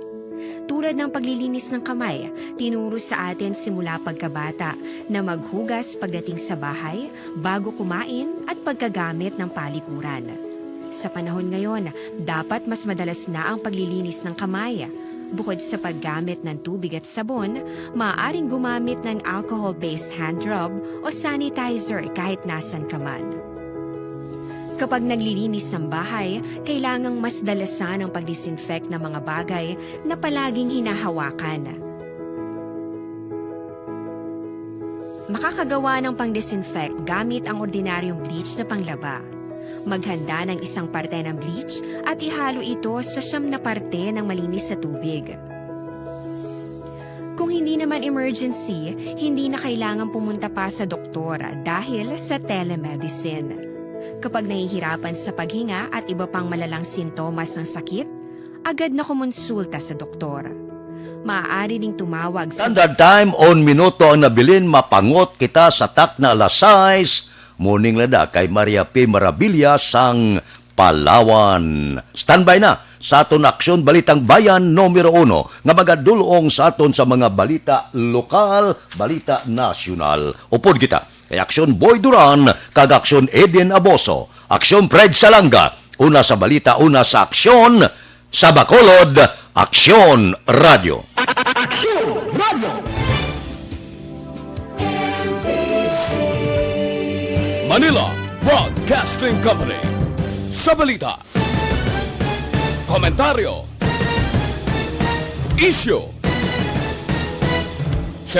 Tulad ng paglilinis ng kamay, tinuro sa atin simula pagkabata na maghugas pagdating sa bahay, bago kumain, at pagkagamit ng palikuran. Sa panahon ngayon, dapat mas madalas na ang paglilinis ng kamay. Bukod sa paggamit ng tubig at sabon, maaaring gumamit ng alcohol-based hand rub o sanitizer kahit nasan ka man. Kapag naglilinis ng bahay, kailangang mas dalasan ang pag-disinfect ng mga bagay na palaging hinahawakan. Makakagawa ng pang-disinfect gamit ang ordinaryong bleach na panglaba. Maghanda ng isang parte ng bleach at ihalo ito sa siyam na parte ng malinis na tubig. Kung hindi naman emergency, hindi na kailangan pumunta pa sa doktor dahil sa telemedicine. Kapag nahihirapan sa paghinga at iba pang malalang sintomas ng sakit, agad na kumonsulta sa doktor. Maaari ding tumawag sa Standard time, on minuto ang nabilin, mapangot kita sa takna alas sais. Morning lada kay Maria P. Marabilia sang Palawan. Standby na sa aton Aksyon Balitang Bayan numero uno nga magadul-ong sa aton sa mga balita lokal, balita nasyonal. Upod kita kay Aksyon Boy Duran kag Aksyon Eden Aboso, Aksyon Fred Salanga, una sa balita, una sa aksyon, sa Bacolod, Aksyon Radio. Aksyon Radio. Manila Broadcasting Company. Sa balita, komentaryo, isyu,